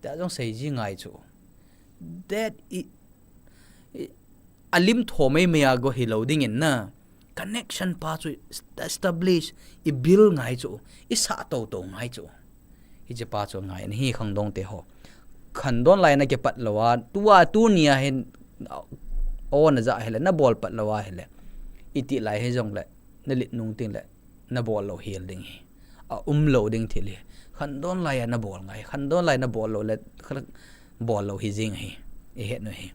tia jong sei ji ngai chu. That i, i, alim tho mai mai a go hilou ding in na. Connection pa chu establish, i build ngai chu, i sah tou tou ngai chu. Hiche pa chu ngai na hi khangdong te ho. Khandon lai na kipat lou a, tua, tunia hin, o na ja hile, na bol pat lou a hile. I ti lai hi jong le, na lit nung ting le, na bol lou hel ding hi. A um lou ding thil hi. Khandon lai a na bol ngai, khandon lai na bol lou le, kha-, bol lou hi jing hi. i het u ahi.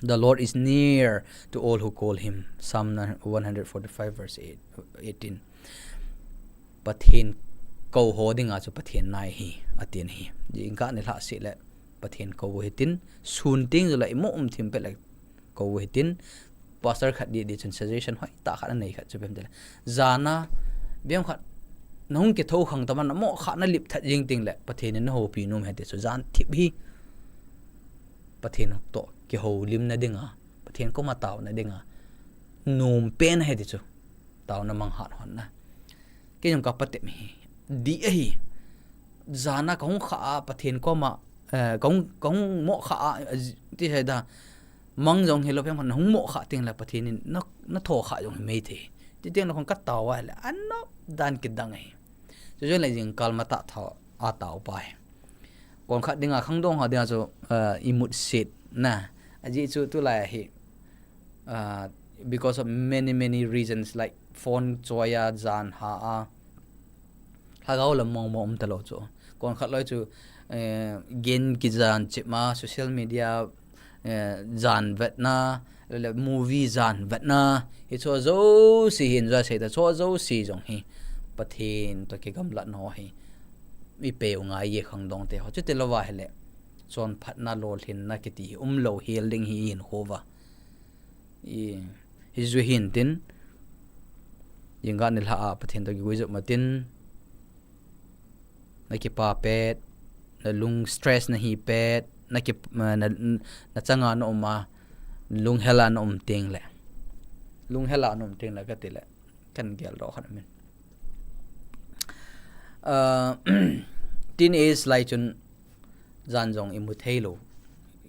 The Lord is near to all who call him. Psalm one forty-five verse eight, eighteen. Pathen kou ho dinga chu Pathen nai ahi, atin ahi. Jingkah nilhah seh le Pathen kou u hitin, sun teng jouleh imoh um thim pet le kou u hitin, pastor khat didi chun suggestion hoitah khat anei khat chu ipi ham itile, jana, biam khat, nahung kitho khang tama namoh kha nalip that jing teng le, Pathen in nahoupi nom ahi ti chu jan thip hi, Pathen toh kihoulimna dinga, Pathen koma taona dinga, nom pen ahi ti chu, taona mang hat hon na. Kei jong ka patep hi, dih ahi, jana kahung kha a, Pathen koma, eh, kahung, kahung moh kha a, eh, ti sei da, mang jong hilou pem khan nahung moh kha teng le Pathen in na, natho kha jong hi mei thei. Ti teng le khong katao a le, anop dan kidang ahi. Chujongle jingkah matah tha a tao pa hi. Kon khat dinga khangdong ho dinga chu, eh, imut set na. Ajeh chu tulai hi, uh, because of many, many reasons like phone choi a, jan ha a, lhagao lam mong mong um talou chu. Kon khat loi chu, eh, game kijan chep ma, social media, eh, jan vetna, le movie jan vetna, hicho jouse hin ja sei ta, cho jouse jong hi Pathen toh kigamlat nau hi. I peu ngai e khangdong te ho. Chuti louva hile, chonphatna lolhinna kiti hi umlou hel ding hi ihin khova. I, hi ju hin tin, jingkah nilhah a Pathen toh kigui jop matin, na kipa pet, na lung stress nahi pet, na ki, na, na, na changa na um a, lunghel a na um teng le. Lunghel a na um teng le kati le. Kan geldoh khat amin. Uh, teenage lai chun jan jong imu thei lou.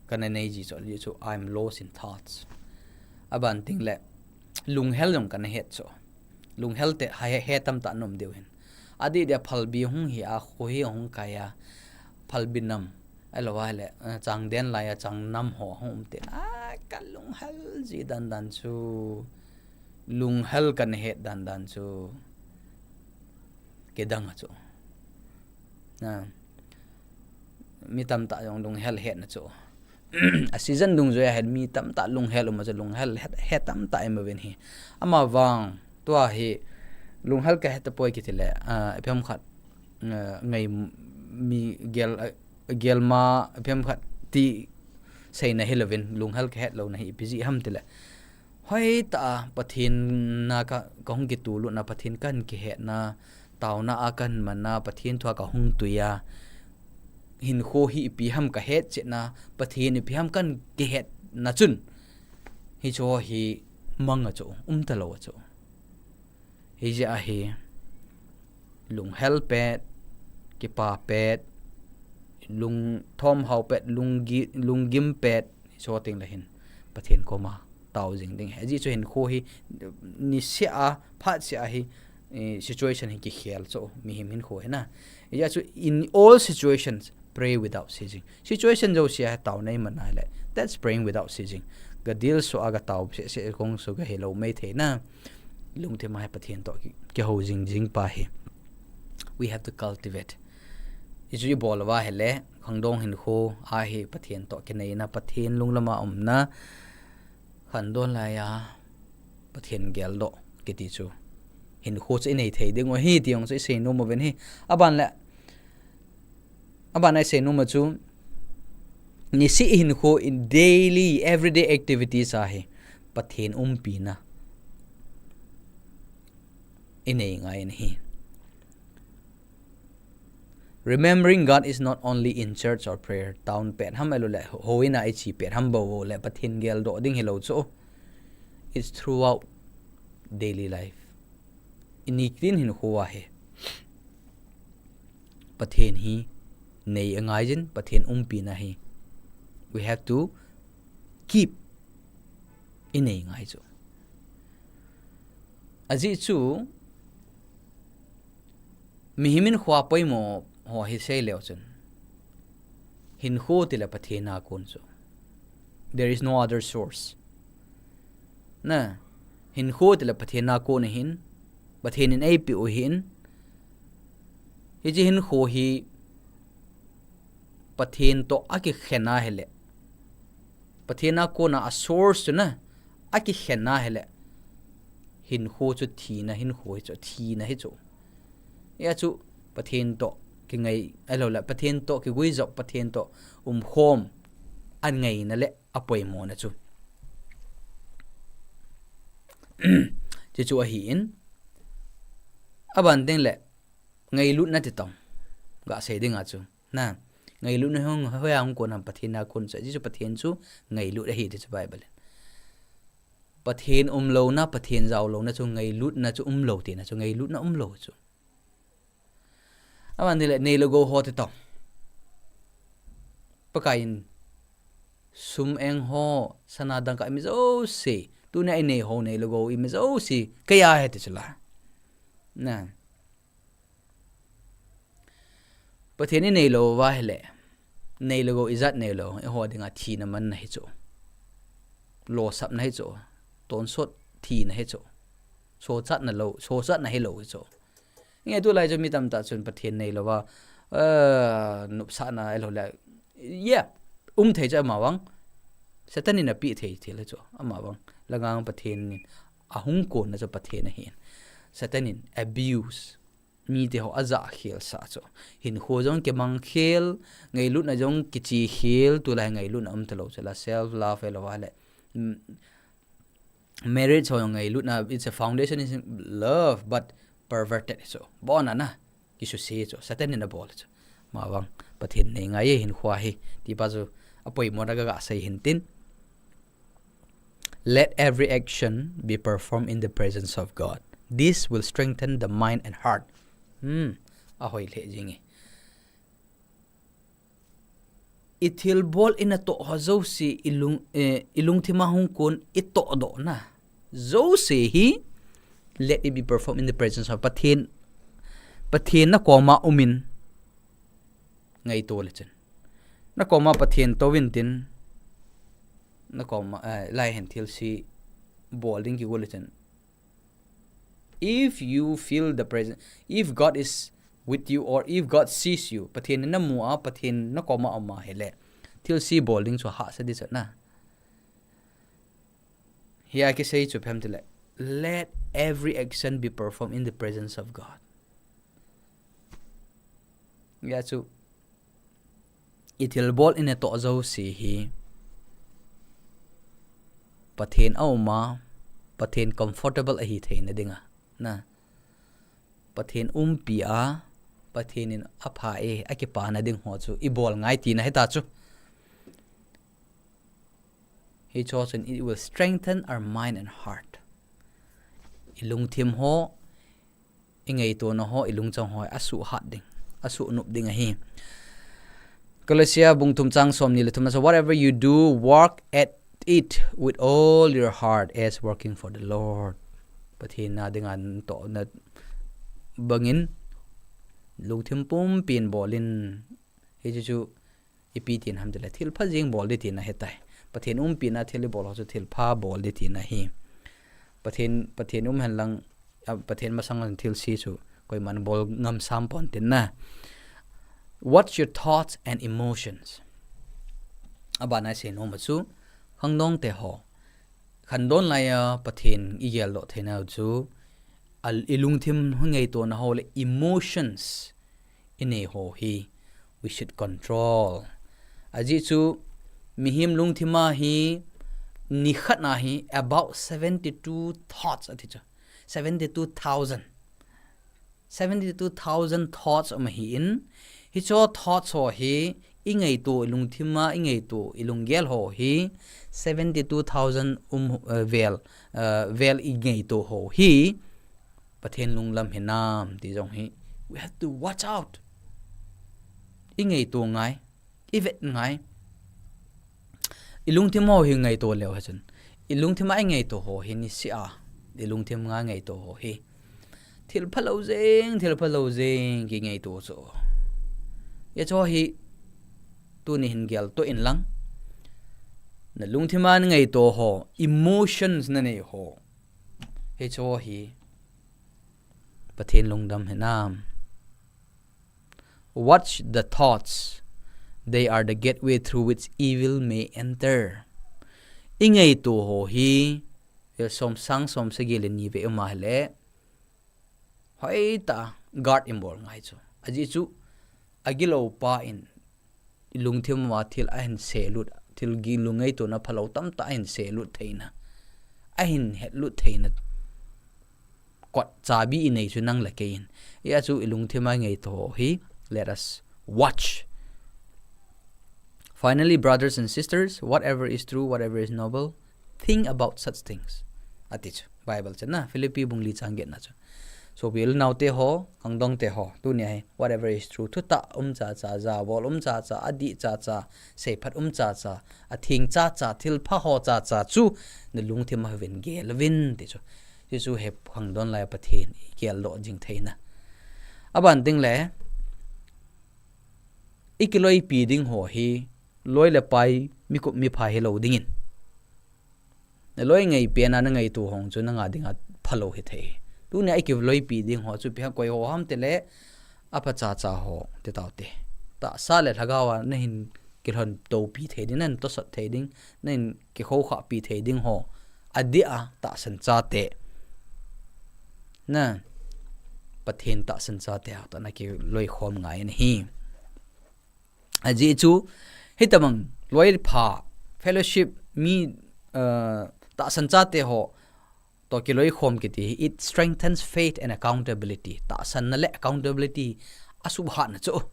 Kana nei ji chu, ji chu, I'm lost in thoughts. Aban teng le, lunghel jong kana het chu. Lunghel te ha he, he tamtah na um diu hin. Adeh dia phalbi hung hi a, khohi hung kai a, phalbi nam. Ahilou va le, eh, changden lai a, changnam ho hung um ten. A, ka lunghel ji dan dan chu. Lunghel kana het dan dan chu. Kidang a chu. Na. Mi tamtah jong lunghel hetna chu. A season dungjui a hin mi tamtah lunghel um a chu lunghel het, het tamtah um uvin hi. Amavang tua hi lunghel ka het tapoi kiti le, ah, ipi ham khat, ah, ngai mi gel, ah, gel ma ipi ham khat ti seina hilouvin lunghel ka het louna hi ipi jeh ham ti le. Hoitah a Pathen na ka, ka hung kitulut na, Pathen kahin kihet na, taona a kahin man na, Pathen thu a ka hung tui a, hinkho hi ipi ham ka het chet na, Pathen ipi ham kahin kihet na chun, hicho hi mang a chu, um talou a chu. Hijeh a hi, lunghel pet, kipa pet, lungthom hao pet, lunggi-, lunggim pet, hicho teng le hin, Pathen koma tao jing ding. Ajeh chu hinkho hi, niseh a, phatseh a hi, eh, situation hi kikhel chu, mihem hinkho hi na. Hijeh chu, in all situations, pray without ceasing. Situation jouse a taona iman a le. That's praying without ceasing. Ka dilsu a ka tao seh seh kong su ka hilou mei thei na. Lungthim a hi Pathen toh ki, kihou jing jing pa hi. We have to cultivate. Hichu ibol uva hile, khangdong hinkho a hi Pathen toh kinei na, Pathen lunglam a um na. Khangdong lai a Pathen geldoh kiti chu hinkho chu inei thei diu ahi ti jong chu isei nom uvin hi. Aban le, aban a isei nom a chu niseh hinkho in daily, everyday activities a hi Pathen umpina inei ngai in hi. Remembering God is not only in church or prayer. Town pet ham ahilou le, houin a iche pet ham bou le, Pathen geldoh ding hilou chu. It's throughout daily life. Ini kin hinkho a hi. Pathen hi nei angai jin, Pathen umpina hi. We have to keep inei ngai chu. Ajeh chu, mihem in hinkho a poimo ho hi sei leu chun. Hinkho tile Pathen a kon chu. There is no other source. Na, hinkho tile Pathen a kon ahin, Pathen in eipeh u ahin, hiche hinkho hi Pathen toh akikhen a hile, Pathen a kona a source chu na, akikhen na hile, hinkho chu thina, hinkho hi chu, thina hi chu. Hia chu, Pathen toh kingai, ahilou le, Pathen toh kiguijop, Pathen toh umkhom, angaina le apoimona chu. Chuchu ahin, aban ding le, ngailutna ti tong, gasei dinga chu. Na, ngailutna hung, hoiya hung kon ham, Pathen a kon chu, Jesu Pathen chu ngailut ahi ti chu Bible in. Pathen umlouna, Pathen jaolouna chu ngailutna chu umlou tina chu, ngailutna umlou chu. Aban ding le, nei le gou ho ti tong. Pakai in, sum eng ho, sana dangka imi jouse, tunia inei ho nei le gou imi jouse, keiya ahi ti chu la. Na. Pathen inei lou uva hile, nei le gou ijat nei lou, eiho dinga thina manna hi chu. Losapna hi chu. Tonsot thina hi chu. Sochatna lou, sochatna hilou hi chu. Inge tulai chu mi tamtah chun Pathen nei louva, eh, nopsahna ahilou le. Yeah, um thei chu amavang. Satan in apeh thei thil hi chu. Amavang. Langa Pathen in ahung konna chu Pathen ahin. Satan in abuse. Mite ho aja khel sah chu. Hinkho jong kimang khel, ngailutna jong kichi khel, tulai ngailutna um talou chu la self love ahilou le. Mm, marriage ho jong ngailutna, it's a foundation is love, but perverted chu. Abon a na, kisuse chu. Satan in abol chu. Amavang, Pathen nei ngai e hinkho hi. Ti pa chu, apoimo na ga ga sei hin tin. Let every action be performed in the presence of God. This will strengthen the mind and heart. Hmm, ahoi le jing e. Ithilbol inatoh ho jouse ilung, eh, ilungthima hung kon itohdoh na. Jouse hi, let it be performed in the presence of Pathen. Pathen nakoma umin. Ngaito le chun. Nakoma Pathen touvin tin. Nakoma, eh, lai hen thilse bol ding kigo le chun. If you feel the presence, if God is with you or if God sees you, Pathen in namu a, Pathen nakoma aum a hile. Thilse bol ding chu hahsa di chu na. Hia kisei chu phem tile. Let every action be performed in the presence of God. Hia chu, ithilbol inatoh jouse hi, Pathen aum a, Pathen comfortable ahi theina dinga. Na. Pathen umpi a, Pathen in apha e, akipana ding ho chu, ibol ngai tina hita chu. Hicho chun it will strengthen our mind and heart. Ilungthim ho, ingaitona ho, ilungchang ho, asuhhat ding, asuhnop ding ahi. Colossia bung thum chang somni le thum na chu, whatever you do, work at it with all your heart as working for the Lord. Pathen na dinga natohna bangin, lungthim pumpin bolin, hichu chu, ipi tina ham tile, thilpha jeng bol di tina ahitai. Pathen umpina thil ibol ho chu thilpha bol di tina ahi. Pathen, Pathen um hen lang, a, Pathen masang thilse chu koiman bol ngam sam pon tin na. Watch your thoughts and emotions. Abana isei nom u chu, khangdong te ho. Khandon laiya Pathen igeldoh theina u chu, al-, ilungthim ingaitona ho le emotions inei ho hi, we should control. Ajeh chu, mihem lungthima hi, nikhat na hi, about seventy-two thoughts ati chu. Seventy-two thousand. Seventy-two thousand thoughts um ahin, hicho thoughts ho hi, ingaito, ilungthima ingaito, ilunggel ho hi, seventy-two thousand um, eh, vel, eh, vel ingaito ho hi, Pathen lunglam hinam, ti jong hi, we have to watch out. Ingaito ngai, ivet ngai. Ilungthim ho hi ngaito leu hachun. Ilungthima ingaito ho hi nisea. Ilungthim nga ngaito ho hi. Thilpha lou jeng, thilpha lou jeng, kingaito chu. Hicho hi, tuni hin geltoh in lang. Nalungthima nangaito ho, emotions nanei ho. Hicho hi, Pathen lungdam hinam. Watch the thoughts. They are the gateway through which evil may enter. I ngaito ho hi, eh, som sang som sagi le ni ve uma le, hoitah a guard in bol ngai chu. Ajeh chu, agilou pa in, i lungthim uva thil ahin selut, thil gilou ngaitona phalou tamtah ahin selut theina, ahin hetlut theina kot chabi i nei chu nang le kei in. Hijeh chu i lungthim a ngaito ho hi, let us watch. Finally, brothers and sisters, whatever is true, whatever is noble, think about such things. Ati chu, Bible chun na, Philippi bung li chang get na chu. Sopi le naote ho, khangdongte ho, tunia hi, whatever is true, thutah um chacha, jabol um chacha, adih chacha, seiphat um chacha, atheng chacha, thilpha ho chacha chu, na lungthim a hin gel uvin, ti chu. Hichu hi khangdong lai Pathen, i geldoh jing theina. Aban ding le, i kiloipi ding ho hi, loi le pai, mi kup mi pha hilou dingin. Na loi ngaipen a na ngaito ho chu nanga dinga phalou hithei. Tunia i kiloipi ding ho chu ipi ham koi ho ham tile, apha chacha ho, ti taute. Tahsa le lhagao a na hin kilhon topi thei ding, na hin tosot thei ding, na hin kikhoukhahpi thei ding ho. Adeh a tahsan chate. Na, Pathen tahsan chate ho toh na kiloikhom ngai in ahi. Ajeh chu, hitabang loi pha, fellowship, mi, uh, tahsan chate ho toh kiloikhom kiti hi, it strengthens faith and accountability. Tahsanna le accountability asuphatna chu.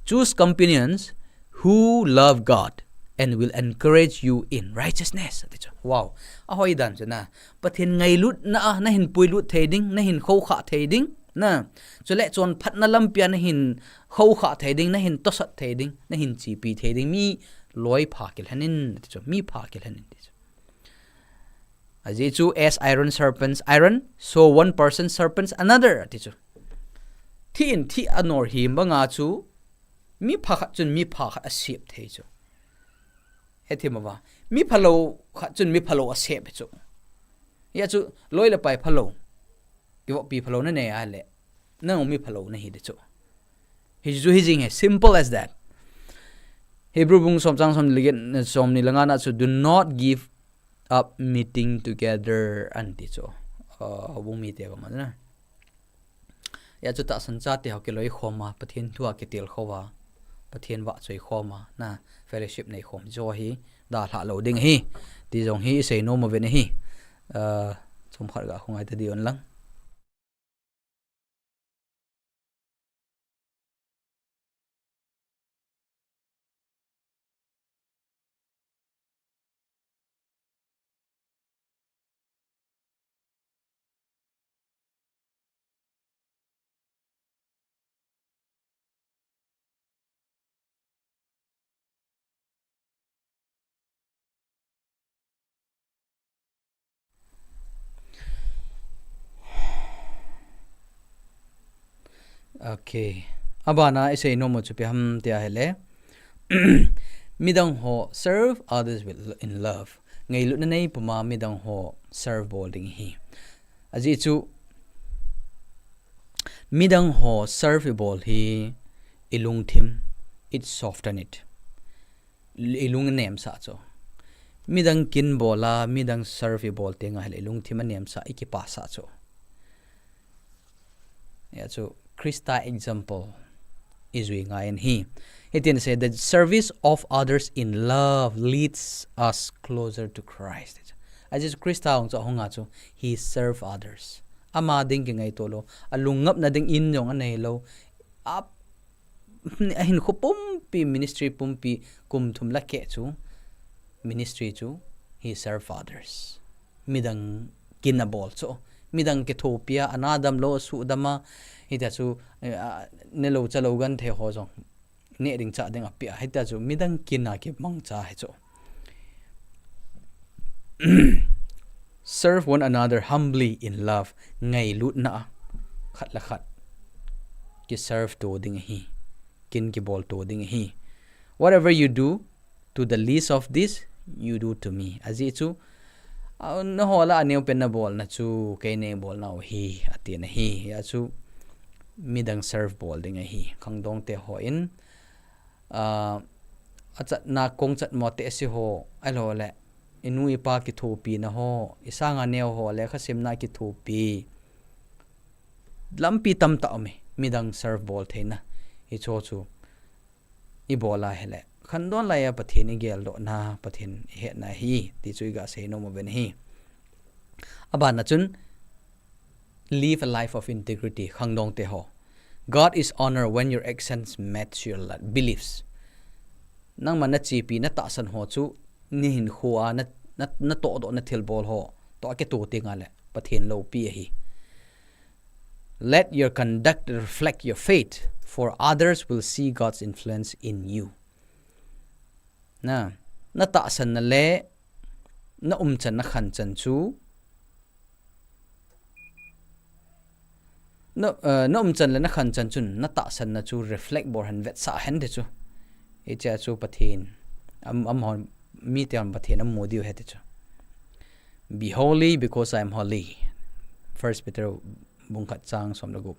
Choose companions who love God and will encourage you in righteousness. Ati chu. Wow. Ahoi dan chu na. Pathen ngailutna a, na hin puilut thei ding, na hin khoukhah thei ding, na. Chule chonphatna lampia na hin khoukhah thei ding, na hin tosot thei ding, na hin chepi thei ding, mi loi pha kilhen in, ti chu, mi pha kilhen in, ti chu. Ajeh chu, as iron sharpens iron, so one person sharpens another, ti chu. Thi in thi anor hi banga chu, mi pha khat chun mi pha khat asep thei chu. Hethim uva. Mi phalou khat chun mi phalou asep chu. Hijeh chu, loi le pai phalou. Kivohpi phalou na nei a le. Nang mi phalou na hi de chu. Hichu hijing hi, simple as that. Hebrew bung som chang som ni le get, som ni le nga na chu, do not give up meeting together, ati chu. Uh, houbung mite koma na. Hijeh chu tahsan chate ho kiloikhom a, Pathen thu a kitilkhou a, Pathen vahchoi khom a, na fellowship neikhom chu hi, dalha lou ding ahi. Ti jong hi, i seinom uvin ahi. Uh, chomkhat ga khongai ta ding un lang. Okay. Abana i seinom u chu ipi ham tia ahile. Midang ho serve others with, in love. Ngailutna nei puma midang ho serve bol ding ahi. Ajeh chu midang ho serve i bol hi i lungthim, it soften it. I lung i nemsah chu. Midang kin bol a, midang serve i bol teng ahile i lungthim a nemsah, i kipahsah chu. Hijeh chu Christa example i jui ngai in ahi. Hitin asei, the service of others in love leads us closer to Christ. Ajeh chu Christa hung chu, ahung a chu, he serve others. Ama ding kingaito lou, alungngapna ding in jong anei lou. A, ahinkho pumpi, ministry pumpi, kum thum le keh chu, ministry chu, he serve others. Midang kin abol chu. Midang kithopi a, ana damlou, asuhdam a. Hitia chu, eh, a, nelou chalou genthei ho jong neh ding chah ding apeh a. Hitia chu midang kin a kimangcha hi chu. Serve one another humbly in love. Ngailutna a khat le khat ki serve to ding ahi. Kin kibol to ding ahi. Whatever you do to the least of this, you do to me. Ajeh chu, a, nangho lah a aneopen nabolna chu, kei neibolnau ahi, atina ahi. Hijeh chu, midang serve bol ding ahi. Khangdongte hon, a, achatna kong chatmo tehse ho, ahilou le, inu ipa kithopina ho, isanga neo ho, lekhasimna kithopi. Lampi tamtah um e, midang serve bol theina. Hicho chu ibol a hile, khandon laiya Pathen igeldohna, Pathen ihetna ahi, ti chu iga seinom uvin ahi. Abana chun, live a life of integrity, khangdong te ho. God is honored when your actions match your li-, beliefs. Nangma nachepi, natahsan ho chu, nahinkhoa, na, na, natohdoh, nathilbol ho toh akitoh tengle, Pathen loupi ahi. Let your conduct reflect your faith, for others will see God's influence in you. Na, natahsanna le, naumchan, nakhanchan chu, na, eh, naumchan le nakhanchan chun, natahsanna chu reflect bol hen, vetsah hen ti chu. Hichea chu Pathen, am, amahon, miten Pathen amu diu ahi ti chu. Be holy because I am holy. First Peter bung khat chang som le gup.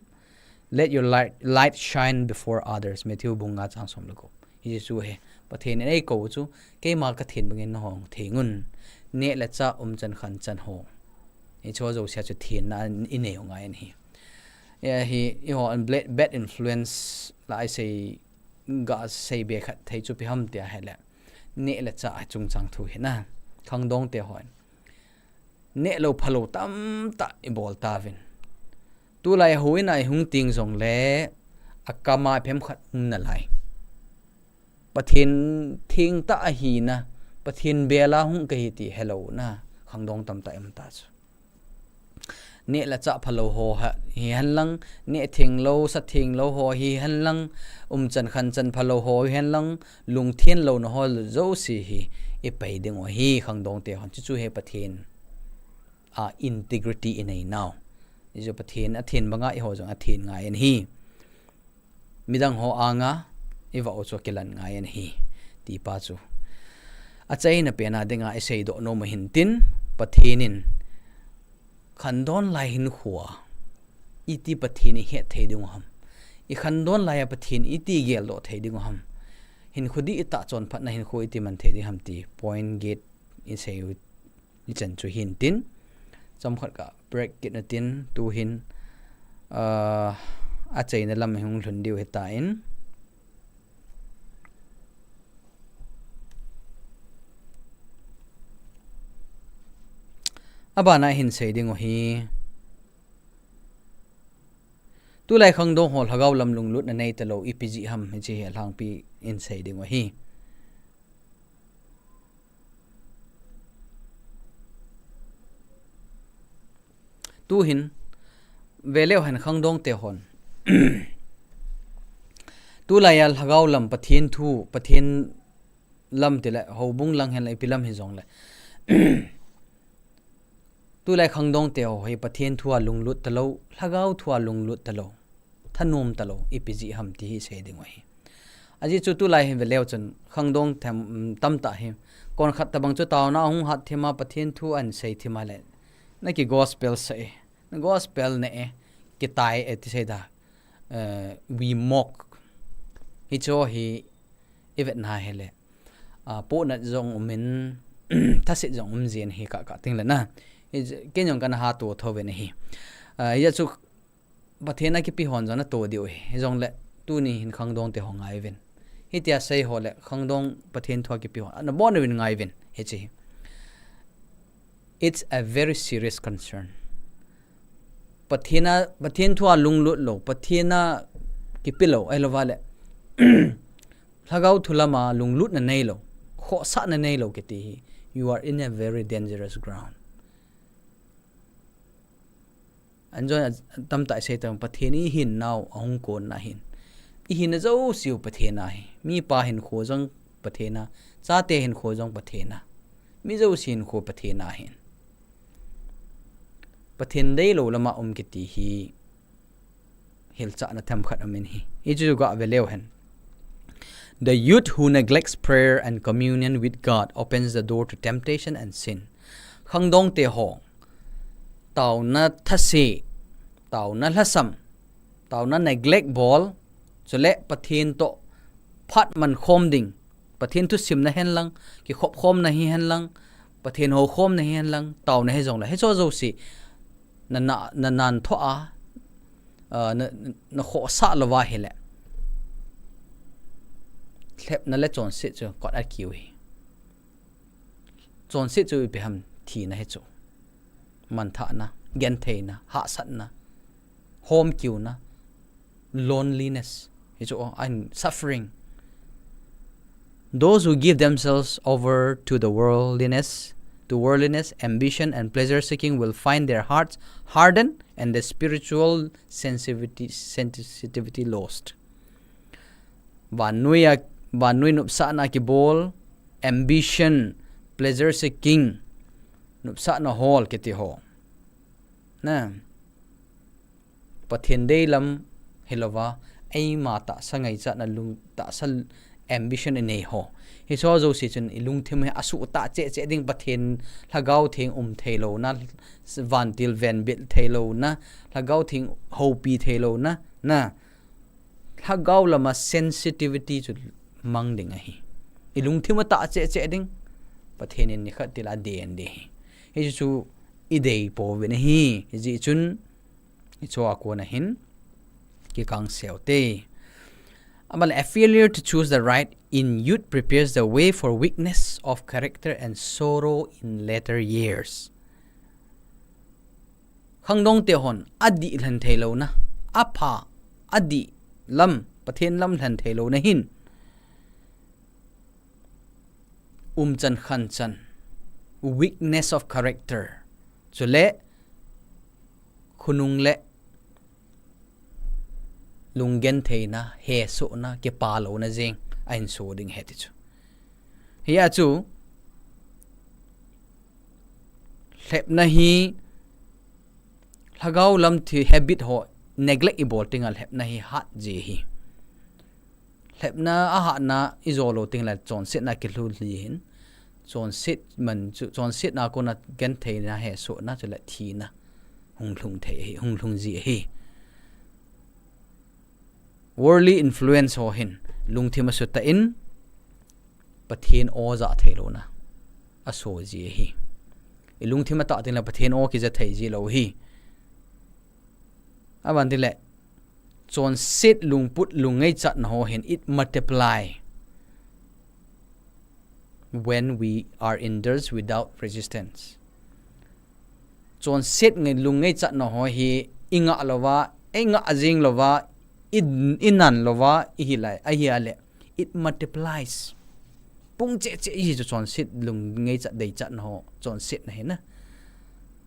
Let your light, light shine before others. Matthew bung nga chang som le gup. Hichu ahi, Pathen in eikou chu, keima kathen bangin nahung thengun. Neh le chah umchan khanchan ho. Hicho jousea chu thenna inei u ngai ahi. Hiche hi, eiho an ble-, bad influence la isei, ga seibe khat thei chu ipi ham tia ahile, neh le chah chungchang thu hi na. Khangdong te hon nehlou phalou tamtah ibol tauvin. Tulai houin a ihung teng jongle, akam a phem khat um nalai. Pathen thengtah ahina, Pathen bela hung kahi ti helouna, khangdong tamtah ium ta chu. Neh le chah phalou ho ha, hihen lang, neh thenglou, sa thenglou ho hihen lang, umchan khanchan phalou ho hihen lang, lungthenlouna ho jouse hi, ipai diu ahi, khangdong te hon, chuchu ahi Pathen a integrity inei nau. Hichu Pathen athen banga eiho jong athen ngai ahi. Midang ho anga, ivah u chu akilan ngai ahi, ti pa chu. Achaina pena dinga iseidoh nom u hintin, Pathen in, khandon lai hinkhoa, iti Pathen ihet thei diu ham. Ikhandon laiya Pathen iti igeldoh thei diu ham. Hinkho dih itah chonphatna hinkho iti man thei diu ham ti, point get isei u Ichan chu hintin, chomkhat ka break kit natin, tuhin, ah, achaina lam ihung lhun diu ahitan. Abana hin sei diu ahi. Tulai khangdong ho lhagao lam lunglutna neitalou ipi jeh ham hiche hi alhangpi in sei diu ahi. Tuhin, veleu hen khangdong te hon. Tulaiya lhagao lam Pathen thu, Pathen lam tile, houbung lang hen le ipi lam hijongle. Tulai khangdong te ho hi Pathen thua lunglut talou, lhagao thua lunglut talou. Thanom talou, ipi jeh ham ti hi sei diu ahi. Ajeh chu tulai hi veleu chun, khangdong them, tamtah hi. Konkhat tabang chu taona ahung hat thima Pathen thu ahin sei thima le. Naki gospel sah e, na gospel neh e, kitai e ti sei da. Eh, we mock. Hicho hi ivet na hile. Ah, pohnat jong umin, thaset jong um jin hi ka, ka ting le na. Hi, kei jong kana hatoh tho ve na hi. Ah, hia chu Pathen a kipe hon jong natoh diu ahi. Hijongle, tuni hin khangdong te ho ngai uvin. Hitia sei ho le, khangdong Pathen thua kipe hon. Ana bon uvin ngai uvin. Hiche hi. It's a very serious concern. Pathen a, Pathen thua lunglut lou, Pathen a kipe lou, ahilou vale. Lhagao thu lama lunglutna neilou, khohsahna neilou kiti hi. You are in a very dangerous ground. Anjon a tamtah isei tah Pathen ihin nau ahung kon na hin. Ihin a jouseu Pathen a hi. Mipa hinkho jong Pathen a. Chate hinkho jong Pathen a. Mi jouse hinkho Pathen a hin. Pathen deilou lama um kiti hi. Hilchahna themkhat aum in hi. Hichu ga veleu hen. The youth who neglects prayer and communion with God opens the door to temptation and sin. Khangdong te ho. Taona thase, taona lhasam, taona neglect bol, chule Pathen toh phat man khom ding, Pathen thusimna hen lang, kikhop khomna hi hen lang, Pathen houkhomna hihen lang, taona hijongle, hicheho jouse, na, na, na nanthoh a, ah, na, na khohsah louva ahile, lhepna le chonset chu kot a kiu ahi. Chonset chu ipi ham, thina hi chu. Manthahna, gentheina, hahsatna, homkiuna, loneliness. Hi chu, oh, and suffering. Those who give themselves over to the worldliness, to worldliness, ambition, and pleasure seeking will find their hearts hardened and the spiritual sensitivity, sensitivity lost. Vannoi a, vannoi nopsahna kibol, ambition, pleasure seeking, nopsahna hol kiti ho. Na. Pathen deilam hilouva, eima tahsa ngaichatna lung, tahsa ambition inei ho. Hicheho jouse chun ilungthim hi asuhtah cheh cheh ding, Pathen Lhagao Theng um theilouna, vantil venbit theilouna, Lhagao Theng houpi theilouna, na. Lhagao lama sensitivity chu mang ding ahi. Ilungthim atah cheh cheh ding. Pathen in nikhat tila aden ding ahi. Hichu chu idei pouvin ahi. Hijeh chun, hicheho a kona hin kikang sel te. Aban le, a failure to choose the right in youth prepares the way for weakness of character and sorrow in later years. Khangdong te hon adih lhen theilouna, apha, adih lam, Pathen lam lhen theilouna hin umchan khanchan, weakness of character, chule khonung le lunggentheina, hesohna, kipah louna jeng ahin so ding ahi ti chu. Hia chu, lhepna hi, lhagao lam thi habit ho neglect ibol tengle lhepna hi hat ji ahi. Lhepna ahatna ijo lou tengle chonsetna kilhu ji ahin. Chonset man chu, chonsetna kona gentheina, hesohna chule thina hung lhung thei ahi, hung lhung ji ahi. Worldly influence ho hin lungthim asutah in, Pathen o ja theilouna aso ji ahi. Ilungthim atah tengle Pathen o kija thei ji lou ahi. Aban tile, chonset lungput lungngaichatna ho hin, it multiply when we are indulged without resistance. Chonset ngai, lungngaichatna ho hi ingah louva, ingah jing louva, i, inan louva ihi lai, ahile, it multiplies. Pung cheh cheh ji chu chonset lungngaicha deichatna ho, chonsetna hi na.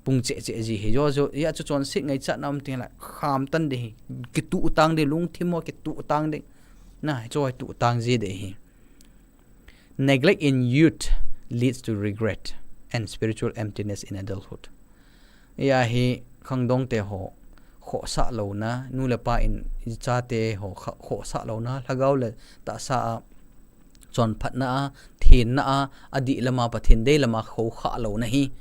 Pung cheh cheh ji ahi. Jo, jo, hia chu chonset ngaichatna um tengle kham tan ding ahi. Kituh tang ding, lungthim ho kituh tang ding. Na, hicheho hi tuh tang ji ding ahi. Neglect in youth leads to regret and spiritual emptiness in adulthood. Hia hi khangdong te ho khohsah louna, nu le pa in chate ho kha-, khohsah louna, lhagao le tahsa a chonphatna a, thenna a, adih lama, Pathen dei lama khoukhah louna hi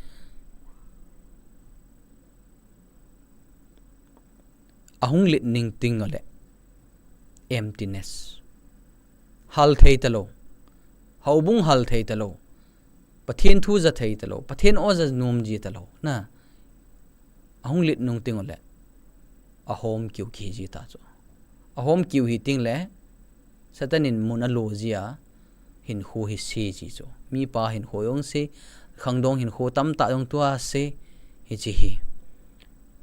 ahung lit ning tengle emptiness. Hal thei talou. Houbung hal thei talou. Pathen thu ja thei talou. Pathen o ja nom ji talou. Na. Ahung lit nung tengle ahomkiu kihi ji ta chu. Ahomkiu hi tengle Satan in mun alo ji a, hinkho hi se ji chu. Mipa hinkho jong se, khangdong hinkho tamtah jong tua se, hiche hi.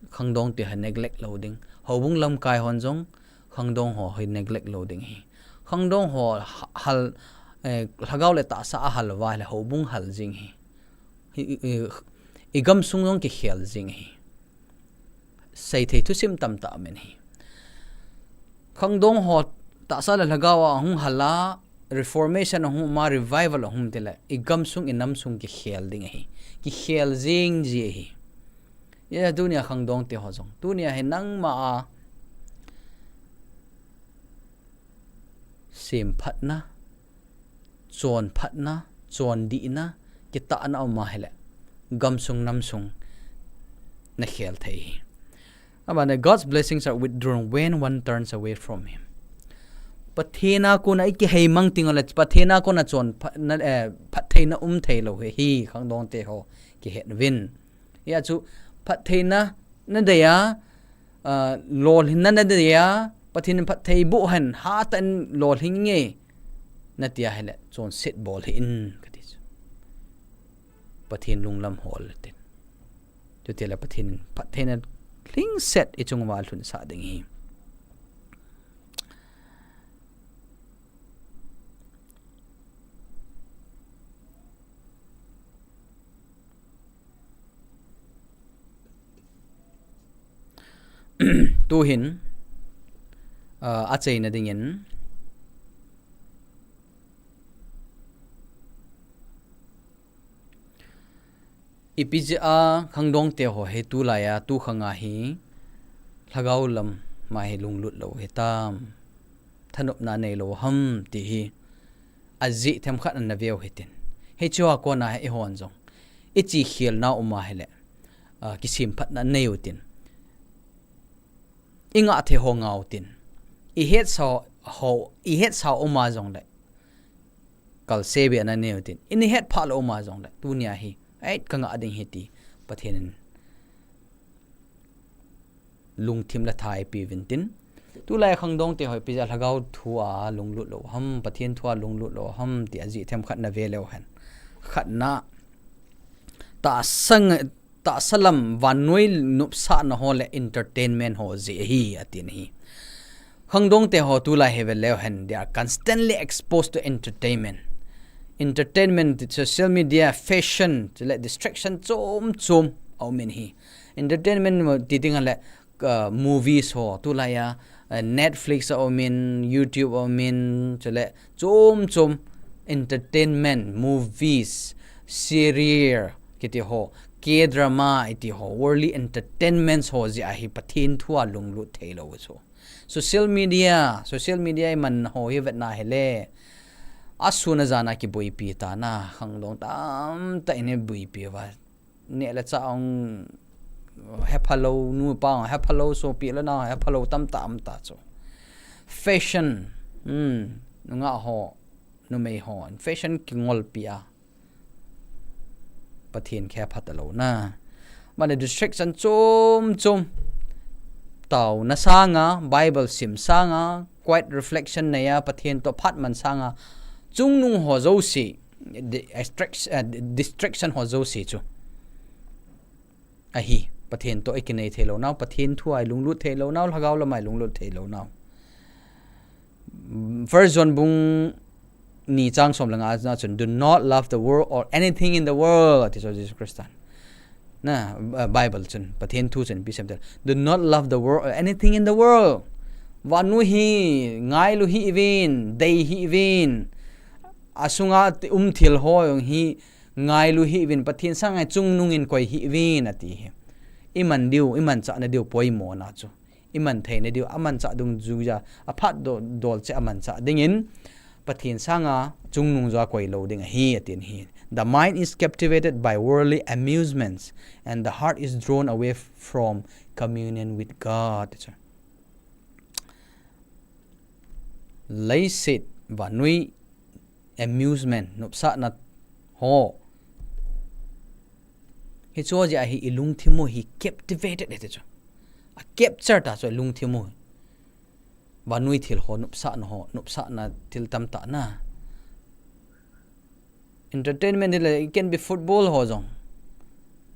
Khangdong te hi neglect lou ding. Houbung lamkai hon jong, khangdong ho hi neglect lou ding ahi. Khangdong ho ha-, hal, eh, lhagao le tahsa ahal uva ahile houbung hal jing ahi. I, i, i, igamsung jong kikhel jing ahi. Seithei thusim tamtah aum in ahi. Khangdong ho tahsa le lhagao a ahung hal a, reformation ahung um a, revival ahung um tile, igamsung, inamsung kikhel ding ahi. Kikhel jing ji ahi. Hia tunia khangdong te ho jong, tunia hi nangma a semphatna, chonphatna, chondihna, kitahna aum ahile, gamsung namsung nakhel thei ahi. Aban le, God's blessings are withdrawn when one turns away from Him. Pathen a kona i kiheimang teng uleh, Pathen a kona chon pha-, na, eh, phattheina um thei lou hi, hi khangdong te ho kihet uvin. Hia chu phattheina na dei a, ah, lolhinna na dei a, Pathen in phatthei boh hen, hatah in lolhing nge, na ti a hile, chonset bol hih in, kati chu. Pathen lunglam hol tin. Chuti le Pathen in phattheina lhingset i chung uva lhunsah ding ahi. Tuhin, ah, achaina dingin, ipi jeh a khangdong te ho hi tulai a, tu khang a hi, lhagao lam a hi lunglut lou hitam, thanopna nei lou ham ti hi, ajeh themkhat ana veu hitin. Hiche a kona hi eihon jong, i chi khel nau um a hile, ah, kisemphatna nei utin. I ngah thei ho ngah utin. I hetsa ho, i hetsa um a jongle, kalse be ana nei utin. I het phah lou um a jongle, tunia hi, eit ka ngah ding hi ti, Pathen in lungthim le tha eipe uvin tin. Tulai khangdong te ho ipi jeh a lhagao thu a lunglut lou ham, Pathen thu a lunglut lou ham ti ajeh themkhat na ve leu hen. Khatna, tahsa, tahsa lam vannoi nopsahna ho le entertainment ho jeh ahi, atin ahi. Khangdong te ho tulai hi ve leu hen, they are constantly exposed to entertainment. Entertainment, social media, fashion, chule distraction chom chom a um in ahi. Entertainment ti ding a le, ah, movies ho, tulai a, ah, Netflix a um in, YouTube a um in, chule chom chom entertainment, movies, serial kiti ho, K-drama iti ho, worldly entertainments ho jeh a hi Pathen thu a lunglut thei lou chu. Social media, social media i man ho hi vetna hile, asun ajan a kiboipi ta na, khangdong tamtah in hi boipi uva. Neh le chah hung hepha lou, nupa hung hepha lou, sopi le nao hepha lou tamtah um ta chu. Fashion, hmm, nungah ho, numei ho, fashion kingolpi a, Pathen khe pha ta lou na. Mane distraction chom chom. Taona sanga, Bible sim sanga, quiet reflection nei a, Pathen toh phat man sanga, chungnung ho jouse, di-, distract-, eh, di-, distraction ho jouse chu. Ahi, Pathen toh i kinei thei lou nau, Pathen thu a i lunglut thei lou nau, lhagao lam a i lunglut thei lou nau. First John bung ni chang som le nga a chun, "Do not love the world or anything in the world," ati chu Jesu Christan. Na, uh, Bible chun, Pathen thu chun, ipi asei em tile, "Do not love the world or anything in the world." Vannoi hi ngailu hih uvin, dei hih uvin. Asunga ti-, um thil ho jong hi ngailu hih uvin, Pathen sanga chungnung in koi hih uvin, ati hi. I man diu, i manchahna diu poimo na chu. I man theina diu, a manchah dungjuiya, a phat do-, dol cheh a manchah dingin, Pathen sanga chungnung joh a koi lou ding ahi, atin ahi. "The mind is captivated by worldly amusements, and the heart is drawn away from communion with God." Leiset vannoi amusement, nopsahna ho. Hiche jeh a hi i lungthim u hi captivated hite chu. A capture ta chu i lungthim u. Vannoi thil ho, nopsahna ho, nopsahna thil tamtah na. Entertainment hi le, it can be football ho jong.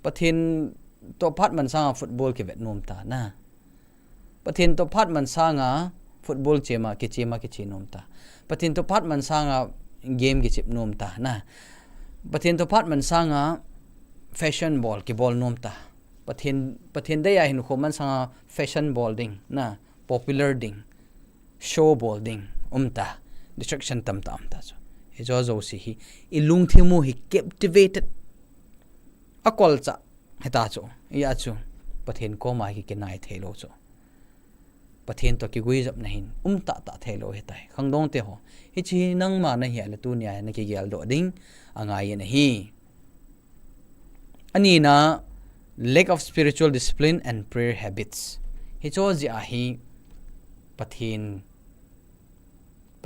Pathen toh phat man sanga football kivet nom ta na. Pathen toh phat man sanga football chem a, kichem a, kiche nom ta. Pathen toh phat man sanga game kichep nom ta na. Pathen toh phat man sanga fashion bol, kibol nom ta. Pathen, Pathen dei a hinkho man sanga fashion bol ding na, popular ding, show bol ding, um ta. Distraction tamtah um ta chu. Hiche jouse hi, i lungthim u hi captivated. A kolchah hita chu, hia chu, Pathen koma hi kinai thei lou chu. Pathen toh kiguijopna hin um tahtah thei lou hitai. Khangdong te ho, hiche hi nangma nahi a le tunia na kigeldoh ding angai in ahi. Anina, lack of spiritual discipline and prayer habits. Hiche jeh a hi Pathen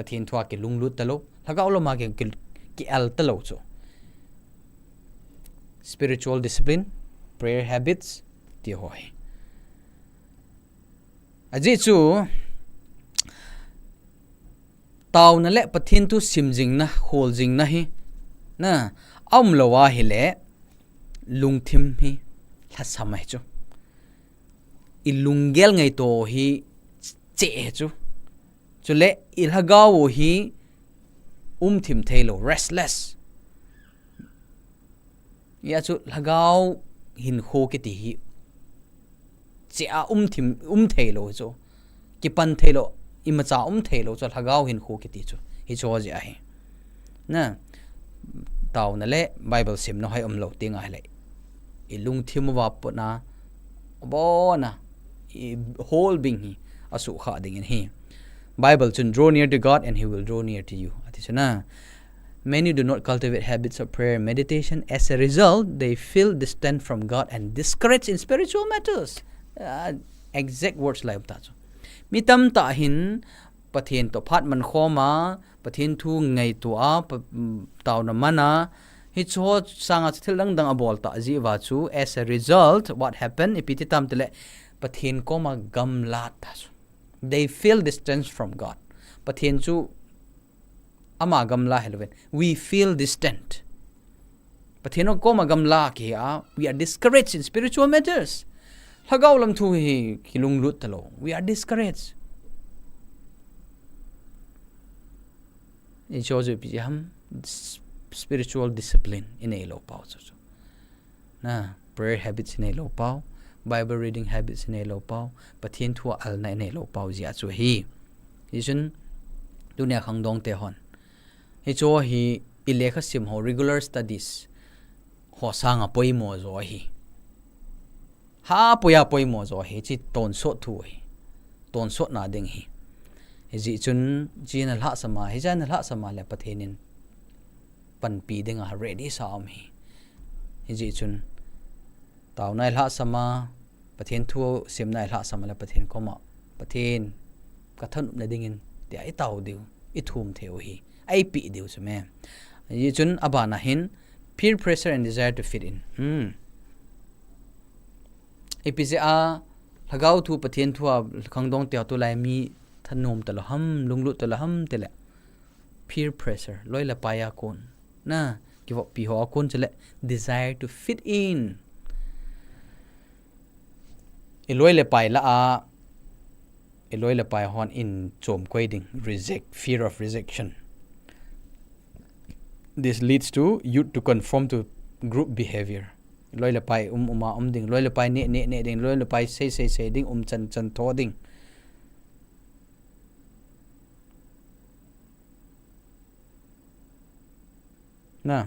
Pathen thua kilunglut talou, lhagao lama ki, ki, kial talou chu. Spiritual discipline, prayer habits, ti ho hi. Ajeh chu, taona le Pathen thu simjingna, kholjingna hi, na, aumlou ahile, lungthim hi, lhasam ahi chu. I lunggel ngaito hi, che ahi chu. Chule, i lhagao hi, umthim theilou, restless. Hijeh chu lhagao hinkho kiti hi chea umthim, um theilou chu. Kipan theilou, imacha um theilou chu lhagao hinkho kiti chu. Hichu jeh ahi. Na, taona le Bible simna hoi umlou ti ngai le. I lungthim uva pona, bona, i whole being hi, asukha dingin hi. Bible chun, "Draw near to God and He will draw near to you," ati chu na. Many do not cultivate habits of prayer and meditation. As a result, they feel distant from God and discouraged in spiritual matters. Ah, exact words lai um ta chu. Mi tamtah hin Pathen toh phat man khom a, Pathen thu ngaito a, pa, mm, taona man a, hichu sanga chu thil dang dang abol ta jeh uva chu, as a result, what happened? Ipi ti tam tile, Pathen koma gamla ta chu. They feel distance from God. Pathen chu ama gamla hilouvin. We feel distant. Pathen koma gamla kihi a, we are discouraged in spiritual matters. Lhagao lam thu hi kilunglut talou. We are discouraged. Hichu chu ipi ham, s-, spiritual discipline i neilou pau chu chu. Na, prayer habits i neilou pau, Bible reading habits i neilou pau, Pathen thu a alna i neilou pau jeh chu ahi. Hichun, tunia khangdong te hon. Hichu hi i lekha sim ho, regular studies ho sanga poimo jo ahi. Ha poi a poimo jo ahi, hichi tonsot thu ahi. Tonsot na ding ahi. Hijeh chun, hichi na lhahsam a, hichi na lhahsam a le Pathen in panpi dinga ready sa um ahi. Hijeh chun, taona i lhahsam a, Pathen thu simna i lhahsam a le Pathen koma, Pathen, ka thanopna dingin, tia i tao diu, i thum thei u ahi. Eipeh diu chu me. Hijeh chun, abana hin, peer pressure and desire to fit in. Hmm. Ipi jeh a, lhagao thu Pathen thu a khangdong te ho tulai mi thanom talou ham, lunglut talou ham tile. Peer pressure, loi le pai a kon. Na, kivoppi ho a kon chule, desire to fit in. I loi le pai lah a, i loi le pai hon in chom koi ding, reject, fear of rejection. This leads to youth to conform to group behavior. Loi le pai um um a um ding, loi le pai neh neh neh ding, loi le pai sei sei sei ding, um chan chan tho ding. Na.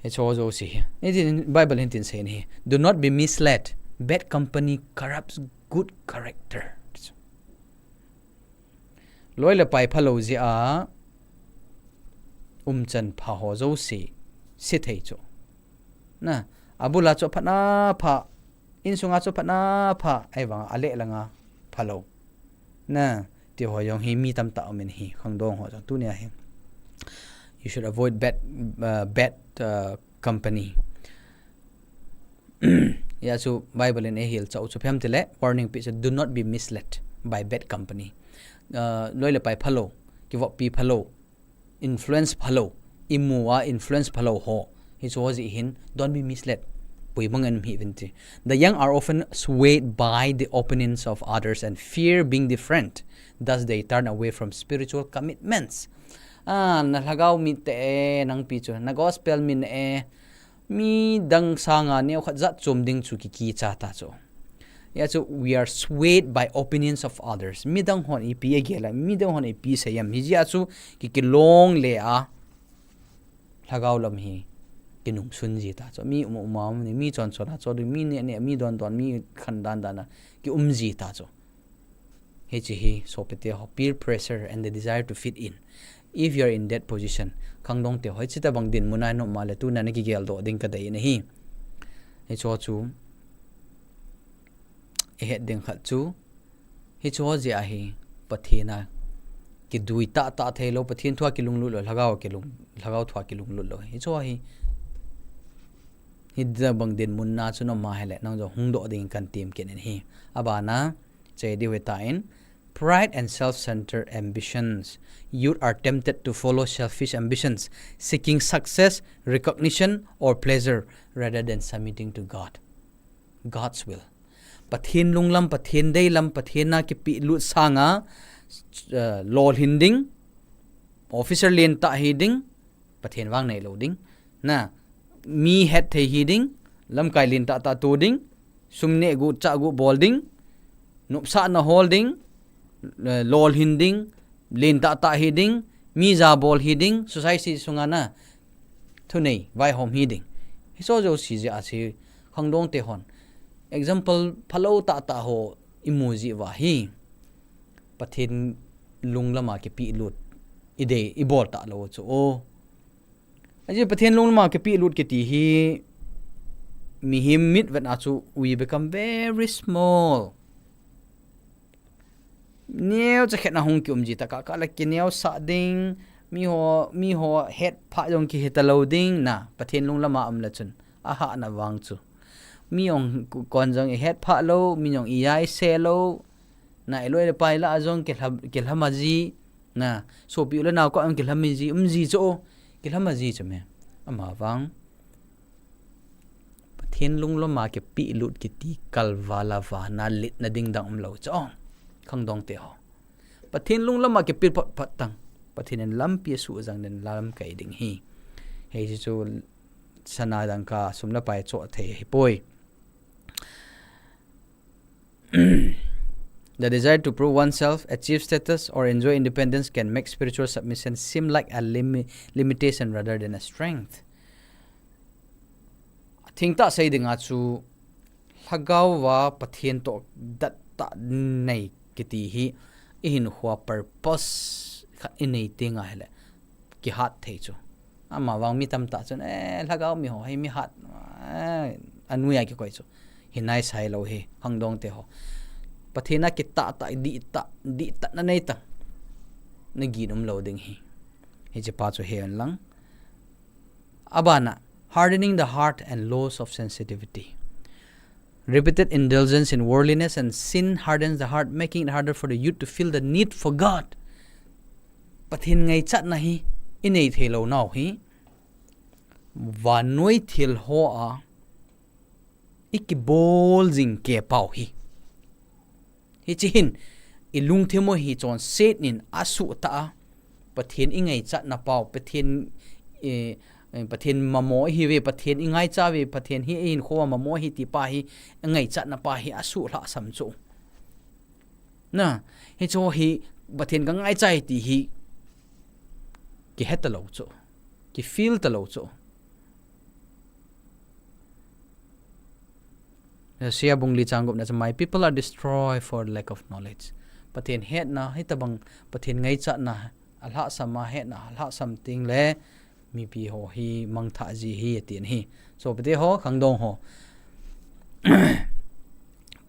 Hichu jouse hi. Hitin Bible hin tin asei ahi. Do not be misled. Bad company corrupts good character. Loi le pai phalou jeh a umchan pha ho jouse se thei chu. Na, abul a chu aphat na pha, insunga chu aphat na pha, ahivanga aleh langa phalou. Na, ti ho jong hi mi tamtah um in ahi, khangdong ho jong tunia hi. You should avoid bad, uh, bad, uh, company. Hijeh chu Bible in eihil chau chu ipi ham tile, warning pi chu, do not be misled by bad company. Uh, loi le pai phalou, kivoppi phalou, influence phalou, imu a influence phalou ho. Hichu ho jeh hin, don't be misled. Pui mang en mi vin ti. The young are often swayed by the opinions of others and fear being different. Thus they turn away from spiritual commitments. Ah, na lhagao mi te e, nang pi chu, na gospel mi na e, midang sanga neokhat jat chom ding chu kikicha ta chu. Hijeh chu, we are swayed by opinions of others. Midang hon ipi agel a, midang hon ipi asei em. Hijeh chu, ki kilong le a, lhagao lam hi, kinungsun ji ta chu. Mi um um a um ding, mi chon chon a chon ding, mi neh neh, mi don don, mi khan dan dan a, ki um ji ta chu. Hichi hi, sopite ho, peer pressure and the desire to fit in. If you are in that position, khangdong te ho, hichi tabang dinmun a na um a le tuna na kigel doh ding kadei ahi. Hichu chu, i het ding khat chu, hichu ho jeh a hi, Pathen a kidui tah tah thei lou, Pathen thua kilunglut lou, Lhagao kilung, Lhagao thua kilunglut lou. Hichu hi, hiti bang dinmun na chu noma hile, nang jong hung doh ding kan tem kit in ahi. Abana, che di hoi ta in, pride and self-centered ambitions. Youth are tempted to follow selfish ambitions, seeking success, recognition, or pleasure, rather than submitting to God, God's will. Pathen lunglam, Pathen deilam, Pathen na kipelut sanga, eh, lolhin ding, officer lentah hi ding, Pathen vang nei lou ding. Na, mi hetthei hi ding, lamkai lentah tah tu ding, sum neh gu, chah gu bol ding, nopsahna hol ding, eh, lolhin ding, lentah tah hi ding, mi jabol hi ding, society sunga na, thunei, vaihom hi ding. Hiche jouse jeh a chu, khangdong te hon. Example, phalou tah tah ho imu jeh uva hi. Pathen lunglam a kipelut, idei, ibol talou chu. O. Ajeh Pathen lunglam a kipelut kiti hi, mihem mit vet a chu, we become very small. Neocha khat na hung kium ji tah kah kah le kineosah ding, miho, miho hetphah jong kihe talou ding na, Pathen lunglam a um le chun, ahahna vang chu. Mi jong kon jong ihetphah lou, mi jong ijaise lou, na iloi le pai lah a jong kilha, kilhama ji, na, sopi u le nao kah jong kilhama ji, um ji chu, kilhama ji chu me. Ama vang. Pathen lunglam a kipelut kiti kalval a vana letna ding dang umlou chu. Khangdong te ho. Pathen lunglam a kipelut phat phat tang. Pathen in lampi asuh jang den lamkai ding hi. Hiche chu sana dangka sum le pai choh thei ahipoi. The desire to prove oneself, achieve status, or enjoy independence can make spiritual submission seem like a limi-, limitation rather than a strength. Thengtah sei dinga chu, Lhagao va Pathen toh dettah nei kiti hi, ihinkhoa purpose khat inei tenga hile, kihat thei chu. Ama vang mi tamtah chun, eh, Lhagao mi ho, hi mi hat, eh, anuiya kikoi chu. Hinai sai lou hi, khangdong te ho. Pathen a kitah tah, dihtah, dihtah na nei tang. Na gin umlou ding hi. Hiche pa chu he un lang. Abana, hardening the heart and loss of sensitivity. Repeated indulgence in worldliness and sin hardens the heart, making it harder for the youth to feel the need for God. Pathen ngaichatna hi, inei thei lou nau hi, vannoi thil hoa, ikibol jing kei pau hi. Hiche hin, ilungthim u hi chonset in asuh tah a, Pathen ingaichatna pau, Pathen, eh, eh, Pathen mamo ihiuve, Pathen ingaicha uve, Pathen hi ihinkhoa mamo ahi ti pa hi, ingaichatna pa hi asuh lhasam chu. Na, hiche hi Pathen kangaicha e ti hi kihe talou chu, kifeel talou chu. Hosea bung li chang gup na chu, "My people are destroyed for lack of knowledge." Pathen hetna, hitobang Pathen ngaichatna, alhasam a hetna, alhasam teng le, mipi ho hi mangthah ji ahi, ati ahi. Sopite ho, khangdong ho.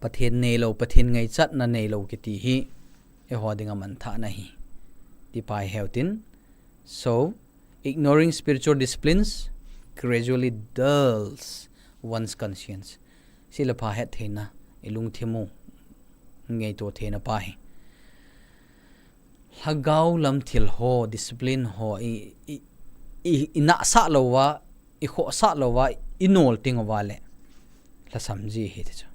Pathen neilou, Pathen ngaichatna neilou kiti hi, eiho dinga manthahna ahi. Ti pa hi heu tin. So, ignoring spiritual disciplines gradually dulls one's conscience. Sila pha hettheina, ilungthim u, ngaito theina pa hi. Lhagao lam thil ho, discipline ho, i, i, i, inahsah louva, ikhohsah louva, inol teng uva le, lhasam ji ahi ti chu.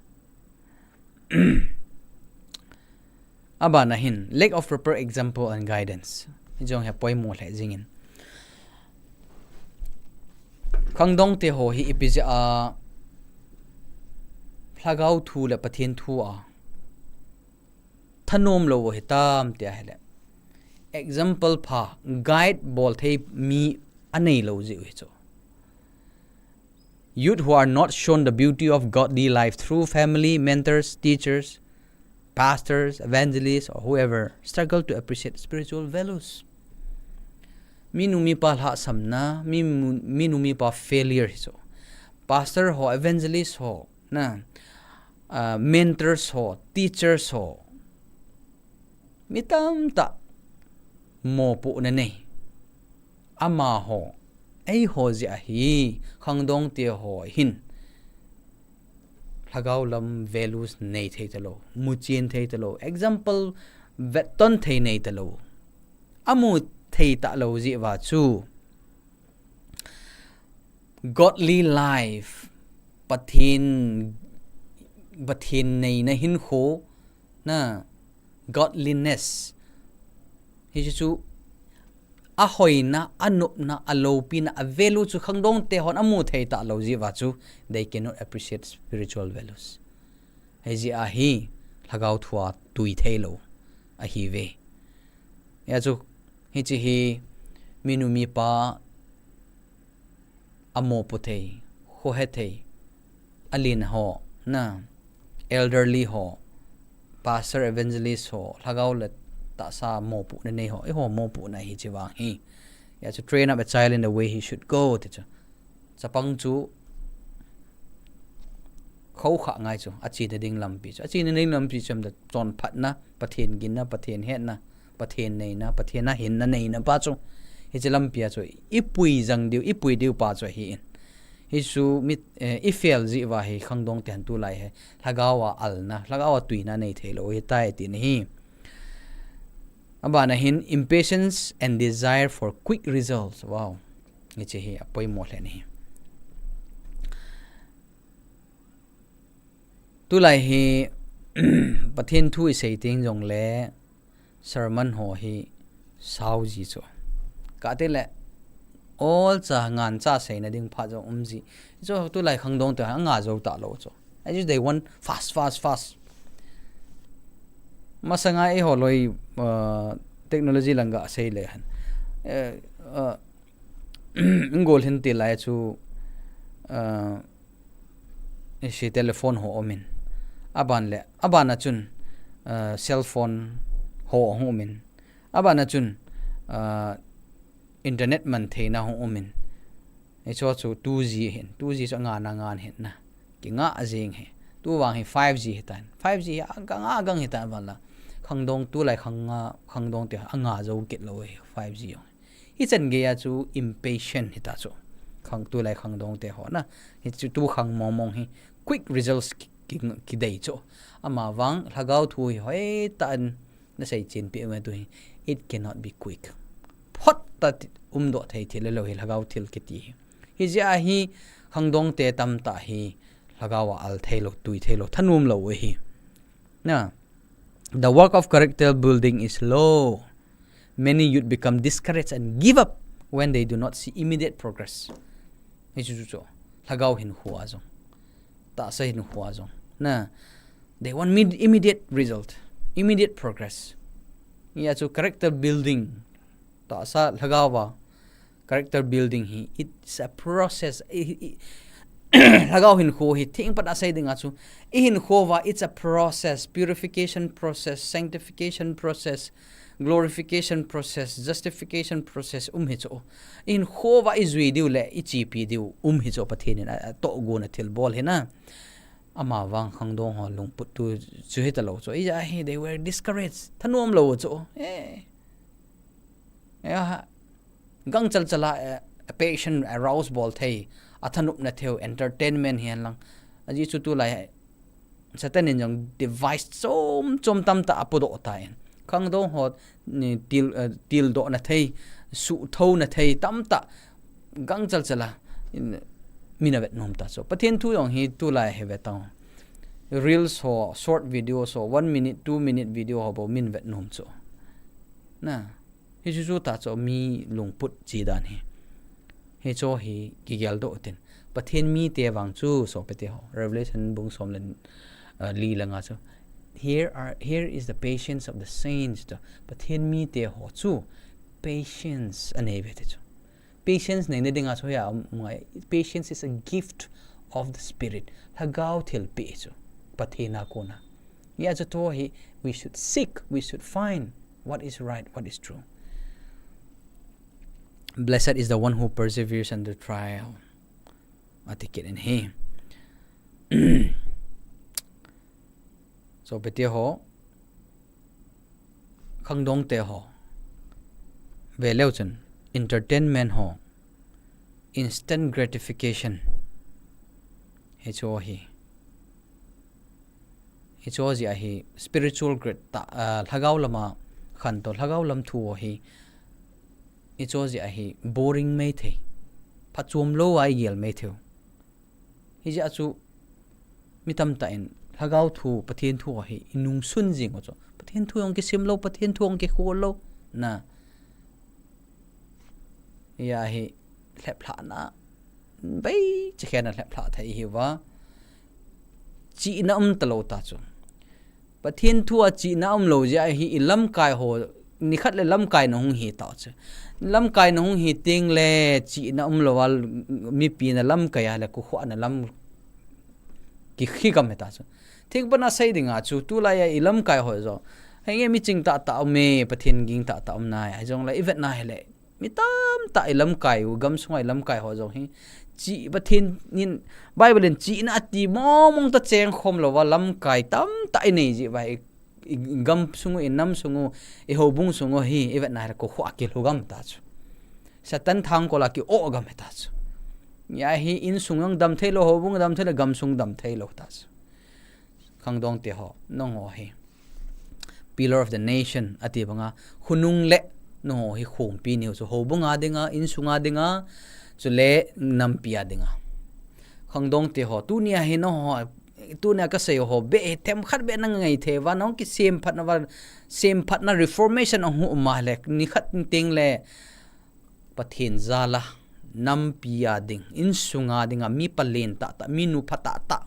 Abana hin, lack of proper example and guidance. Hijong hi poimo lheh jingin. Khangdong te ho hi ipi jeh a, Lhagao thu le Pathen thu a, thanom lou u hitam tia hile. Example pha, guide bol thei mi anei lou jeh u hi chu. Youth who are not shown the beauty of godly life through family, mentors, teachers, pastors, evangelists, or whoever struggle to appreciate spiritual values. Minu mipa lhahsamna, mi, minu mipa failure hi chu. Pastor ho, evangelist ho, na, ah, mentors ho, teachers ho. Mi tamtah. mopohna nei. Amaho, eiho jeh a hi, khangdongte ho hin lhagao lam values nei thei talou, muchen thei talou, example vetton thei nei talou. Amu thei talou jeh uva chu godly life, Pathen, Pathen neina hinkho, na, godliness. Hichu chu ahoina, anopna, aloupina, a value chu khangdongte hon amu thei talou jeh uva chu they cannot appreciate spiritual values. Hijeh a hi lhagao thua tui theilou ahiuve. Hijeh chu hiche hi minu mipa amopo thei, khohe thei, alen ho, na, elderly ho, pastor, evangelist ho, lhagao le tahsa mopohna nei ho, eiho mopohna hiche vang hi. Hijeh chu train up a child in the way he should go, ti chu. Chapang chu khoukhah ngai chu, achena ding lampi chu. Achena ding lampi chu, chonphatna, Pathen ginna, Pathen hetna, Pathen neina, Pathen a hinna neina pa chu. Hiche lampi a chu, ipui jang diu, ipui diu pa chu ahin. Hichu mi, eh, i fail jeh uva hi khangdongte hin tulai hi lhagao a alna, lhagao a tuina nei theilou hitai tina hi. Abana hin impatience and desire for quick results. Wow. Hiche hi apoimo lheh ahi. Tulai hi Pathen thu isei teng jongle sermon ho hi sao ji chu. Kati le olcha ngancha seina ding phat jong um ji. Chu tulai khangdongte anga jou talou chu. I just they want fast, fast, fast. Masanga eiho loi, uh, technology lang gasei le hen. Eh, uh, ingol hin tilai chu, uh, hiche telephone ho umin. Aban le, abana chun, uh, cell phone ho umin. Abana chun, uh, internet man theina ho umin. Hichu chu two G hin, two G chu anga na ngan hin na. Kinga jing hi. Tuvang hi five G hitan. Five G hi agang agang hitan vang la. Khangdong tulai khang, khangdongte anga jou kit lou hi five G jong. Hichan geiya chu impatient hita chu. Khang tulai khangdongte ho na. Hichu tu khang mong mong hi quick results ki, ki, kidei chu. Amavang lhagao thu hi hoitah in nasei chenpi uve tu hi. It cannot be quick. Phot tah umdoh thei thil lou hi lhagao thil kiti hi. Hijeh a hi khangdongte tamtah hi lhagao a al theilou, tui theilou, thanom lou hi. Na, the work of character building is slow. Many youth become discouraged and give up when they do not see immediate progress. Hichu chu chu. Lhagao hinkho a jong, tahsa hinkho a jong, na, they want mid-, immediate result, immediate progress. Hijeh chu character building, tahsa lhagao a character building hi, it's a process. I, i, lhagao hinkho hi thengpat a sei dinga chu, i hinkho uva, it's a process, purification process, sanctification process, glorification process, justification process um hi chu. I hinkho uva i jui diu le i chepi diu um hi chu, Pathen in a, atohgon a thilbol hi na. Amavang khangdong ho lungput tu chu hitalou chu. Hijeh a hi they were discouraged. Thanom lou chu. Eh. Eh, ha. Gangchal chala, eh, passion arouse bol thei, athanopna thei u, entertainment hihen lang. Ajeh chu tulai Satan in jong device chom chom tamtah apodoh tan. Khangdong ho ni til, eh, tildohna thei, suhthouna thei tamtah gangchal chala in min avet nom ta chu. Pathen thu jong hi tulai hi ve tang. Reels ho, short video ho, one minute, two minute video ho bou min vet nom chu. Na. Hichu chu tah chu mi lungput chi dan hi. Hichu hi kigeldoh tin. Pathen mite vang chu sopite ho. Revelation bung som le, uh, li langa chu. Here are, here is the patience of the saints. Chu Pathen mite ho chu patience anei ve ti chu. Patience neina dinga chu hia, um, ngai. Patience is a gift of the Spirit. Lhagao thilpeh chu. Pathen a kona. Hijeh chu tu hi, we should seek, we should find what is right, what is true. Blessed is the one who perseveres under trial. Ati kit in hi. Sopite ho, khangdongte ho, Veleu chun, entertainment ho, instant gratification, hichu hi, hichu jeh a hi spiritual growth tah, ah, lhagao lama khantou, lhagao lam thu hi, hichu jeh a hi boring mei thei, phachom lou a igel mei theiu. Hijeh a chu mi tamtah in lhagao thu, Pathen thu hi inungsun jing u chu, Pathen thu jong kisim lou, Pathen thu jong kikhol lou, na, hia hi lheplhahna, bei chikhen a lheplhah thei hiuva, chihna um talou ta chu. Pathen thu a chihna umlou jeh a hi ilamkai ho, nikhat le lamkai na hung hi tau chu. Lamkai na hung hi tengle chihna umlou a, mipi na lamkai a le kikhohna lam ki, kigam hita chu. Thengpan a sei dinga chu tulai a ilamkai ho jong, henge miching tahtah um e, Pathen ging tahtah um nai, hijongle ivet na hile, mi tamtah ilamkai u, gamsunga ilamkai ho jong hi, chih Pathen in, Bible in chihna ati mongmong tah chengkhom louva lamkai tamtah inei jeh uva, i, i, igamsung u, inamsung u, ihoubung sung u hi ivet na hile kikhoh a kilhu gam ta chu. Satan thangkol a ki-oh gam hita chu. Hia hi insung jong dam theilou, houbung dam theilou, gamsung dam theilou ta chu. Khangdong te ho, nangho hi pillar of the nation ati banga, khonung le nangho hi khompi nahiu chu, houbung a dinga, insung a dinga, chule nampi a dinga. Khangdong te ho, tunia hi nangho, tunia kasei ho beh hi themkhat beh nangai thei uva, nahung kisemphat nauva, semphatna reformation ahung um a le, nikhat tengle Pathen jal a, nampi a ding, insung a dinga, mi palen tahtah, mi nupha tahtah,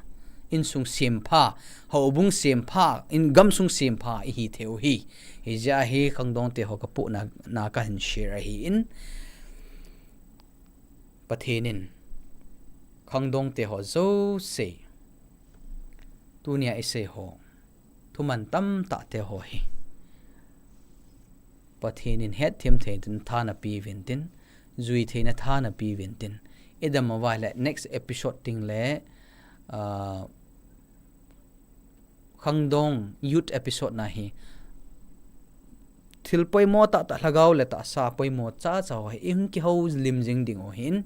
insung sempha, houbung sempha, in gamsung sempha ihi theiu hi. Hijeh a hi khangdong te ho kapohna, na kahin share ahin, Pathen in khangdong te ho jouse, tunia isei ho, thuman tamtah te ho hi Pathen in hetthem theina tha napeuvin tin, jui theina tha napeuvin tin, idam uva le next episode tengle, ah, khangdong youth episode na hi thil poimo tahtah, lhagao le tahsa poimo chacha ho hi ihung kihoulim jing dingu ahin,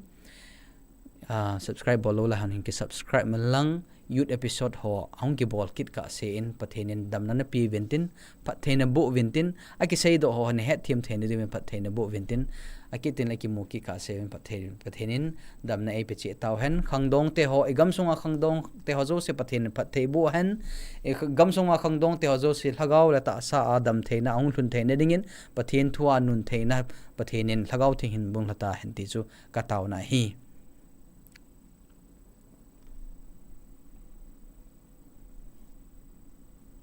ah, subscribe bol lou lai hon hin kisubscribe man lang, youth episode ho ahung kibol kit kahsen Pathen in damna napeuvin tin, phatthei naboh uvin tin, akiseidoh ho nahetthem theina diuvin phatthei naboh uvin tin, akitin le kimu kit kahsen phatthei, Pathen in damna eipe cheh tauhen. Khangdong te ho, igamsunga khangdong te ho jouse Pathen in phatthei boh hen. Igamsunga khangdong te ho jouse lhagao le tahsa a dam theina, ahung lhun theina dingin, Pathen thu a nun theina, Pathen in Lhagao Theng hin bung lha tahen ti chu kataona ahi.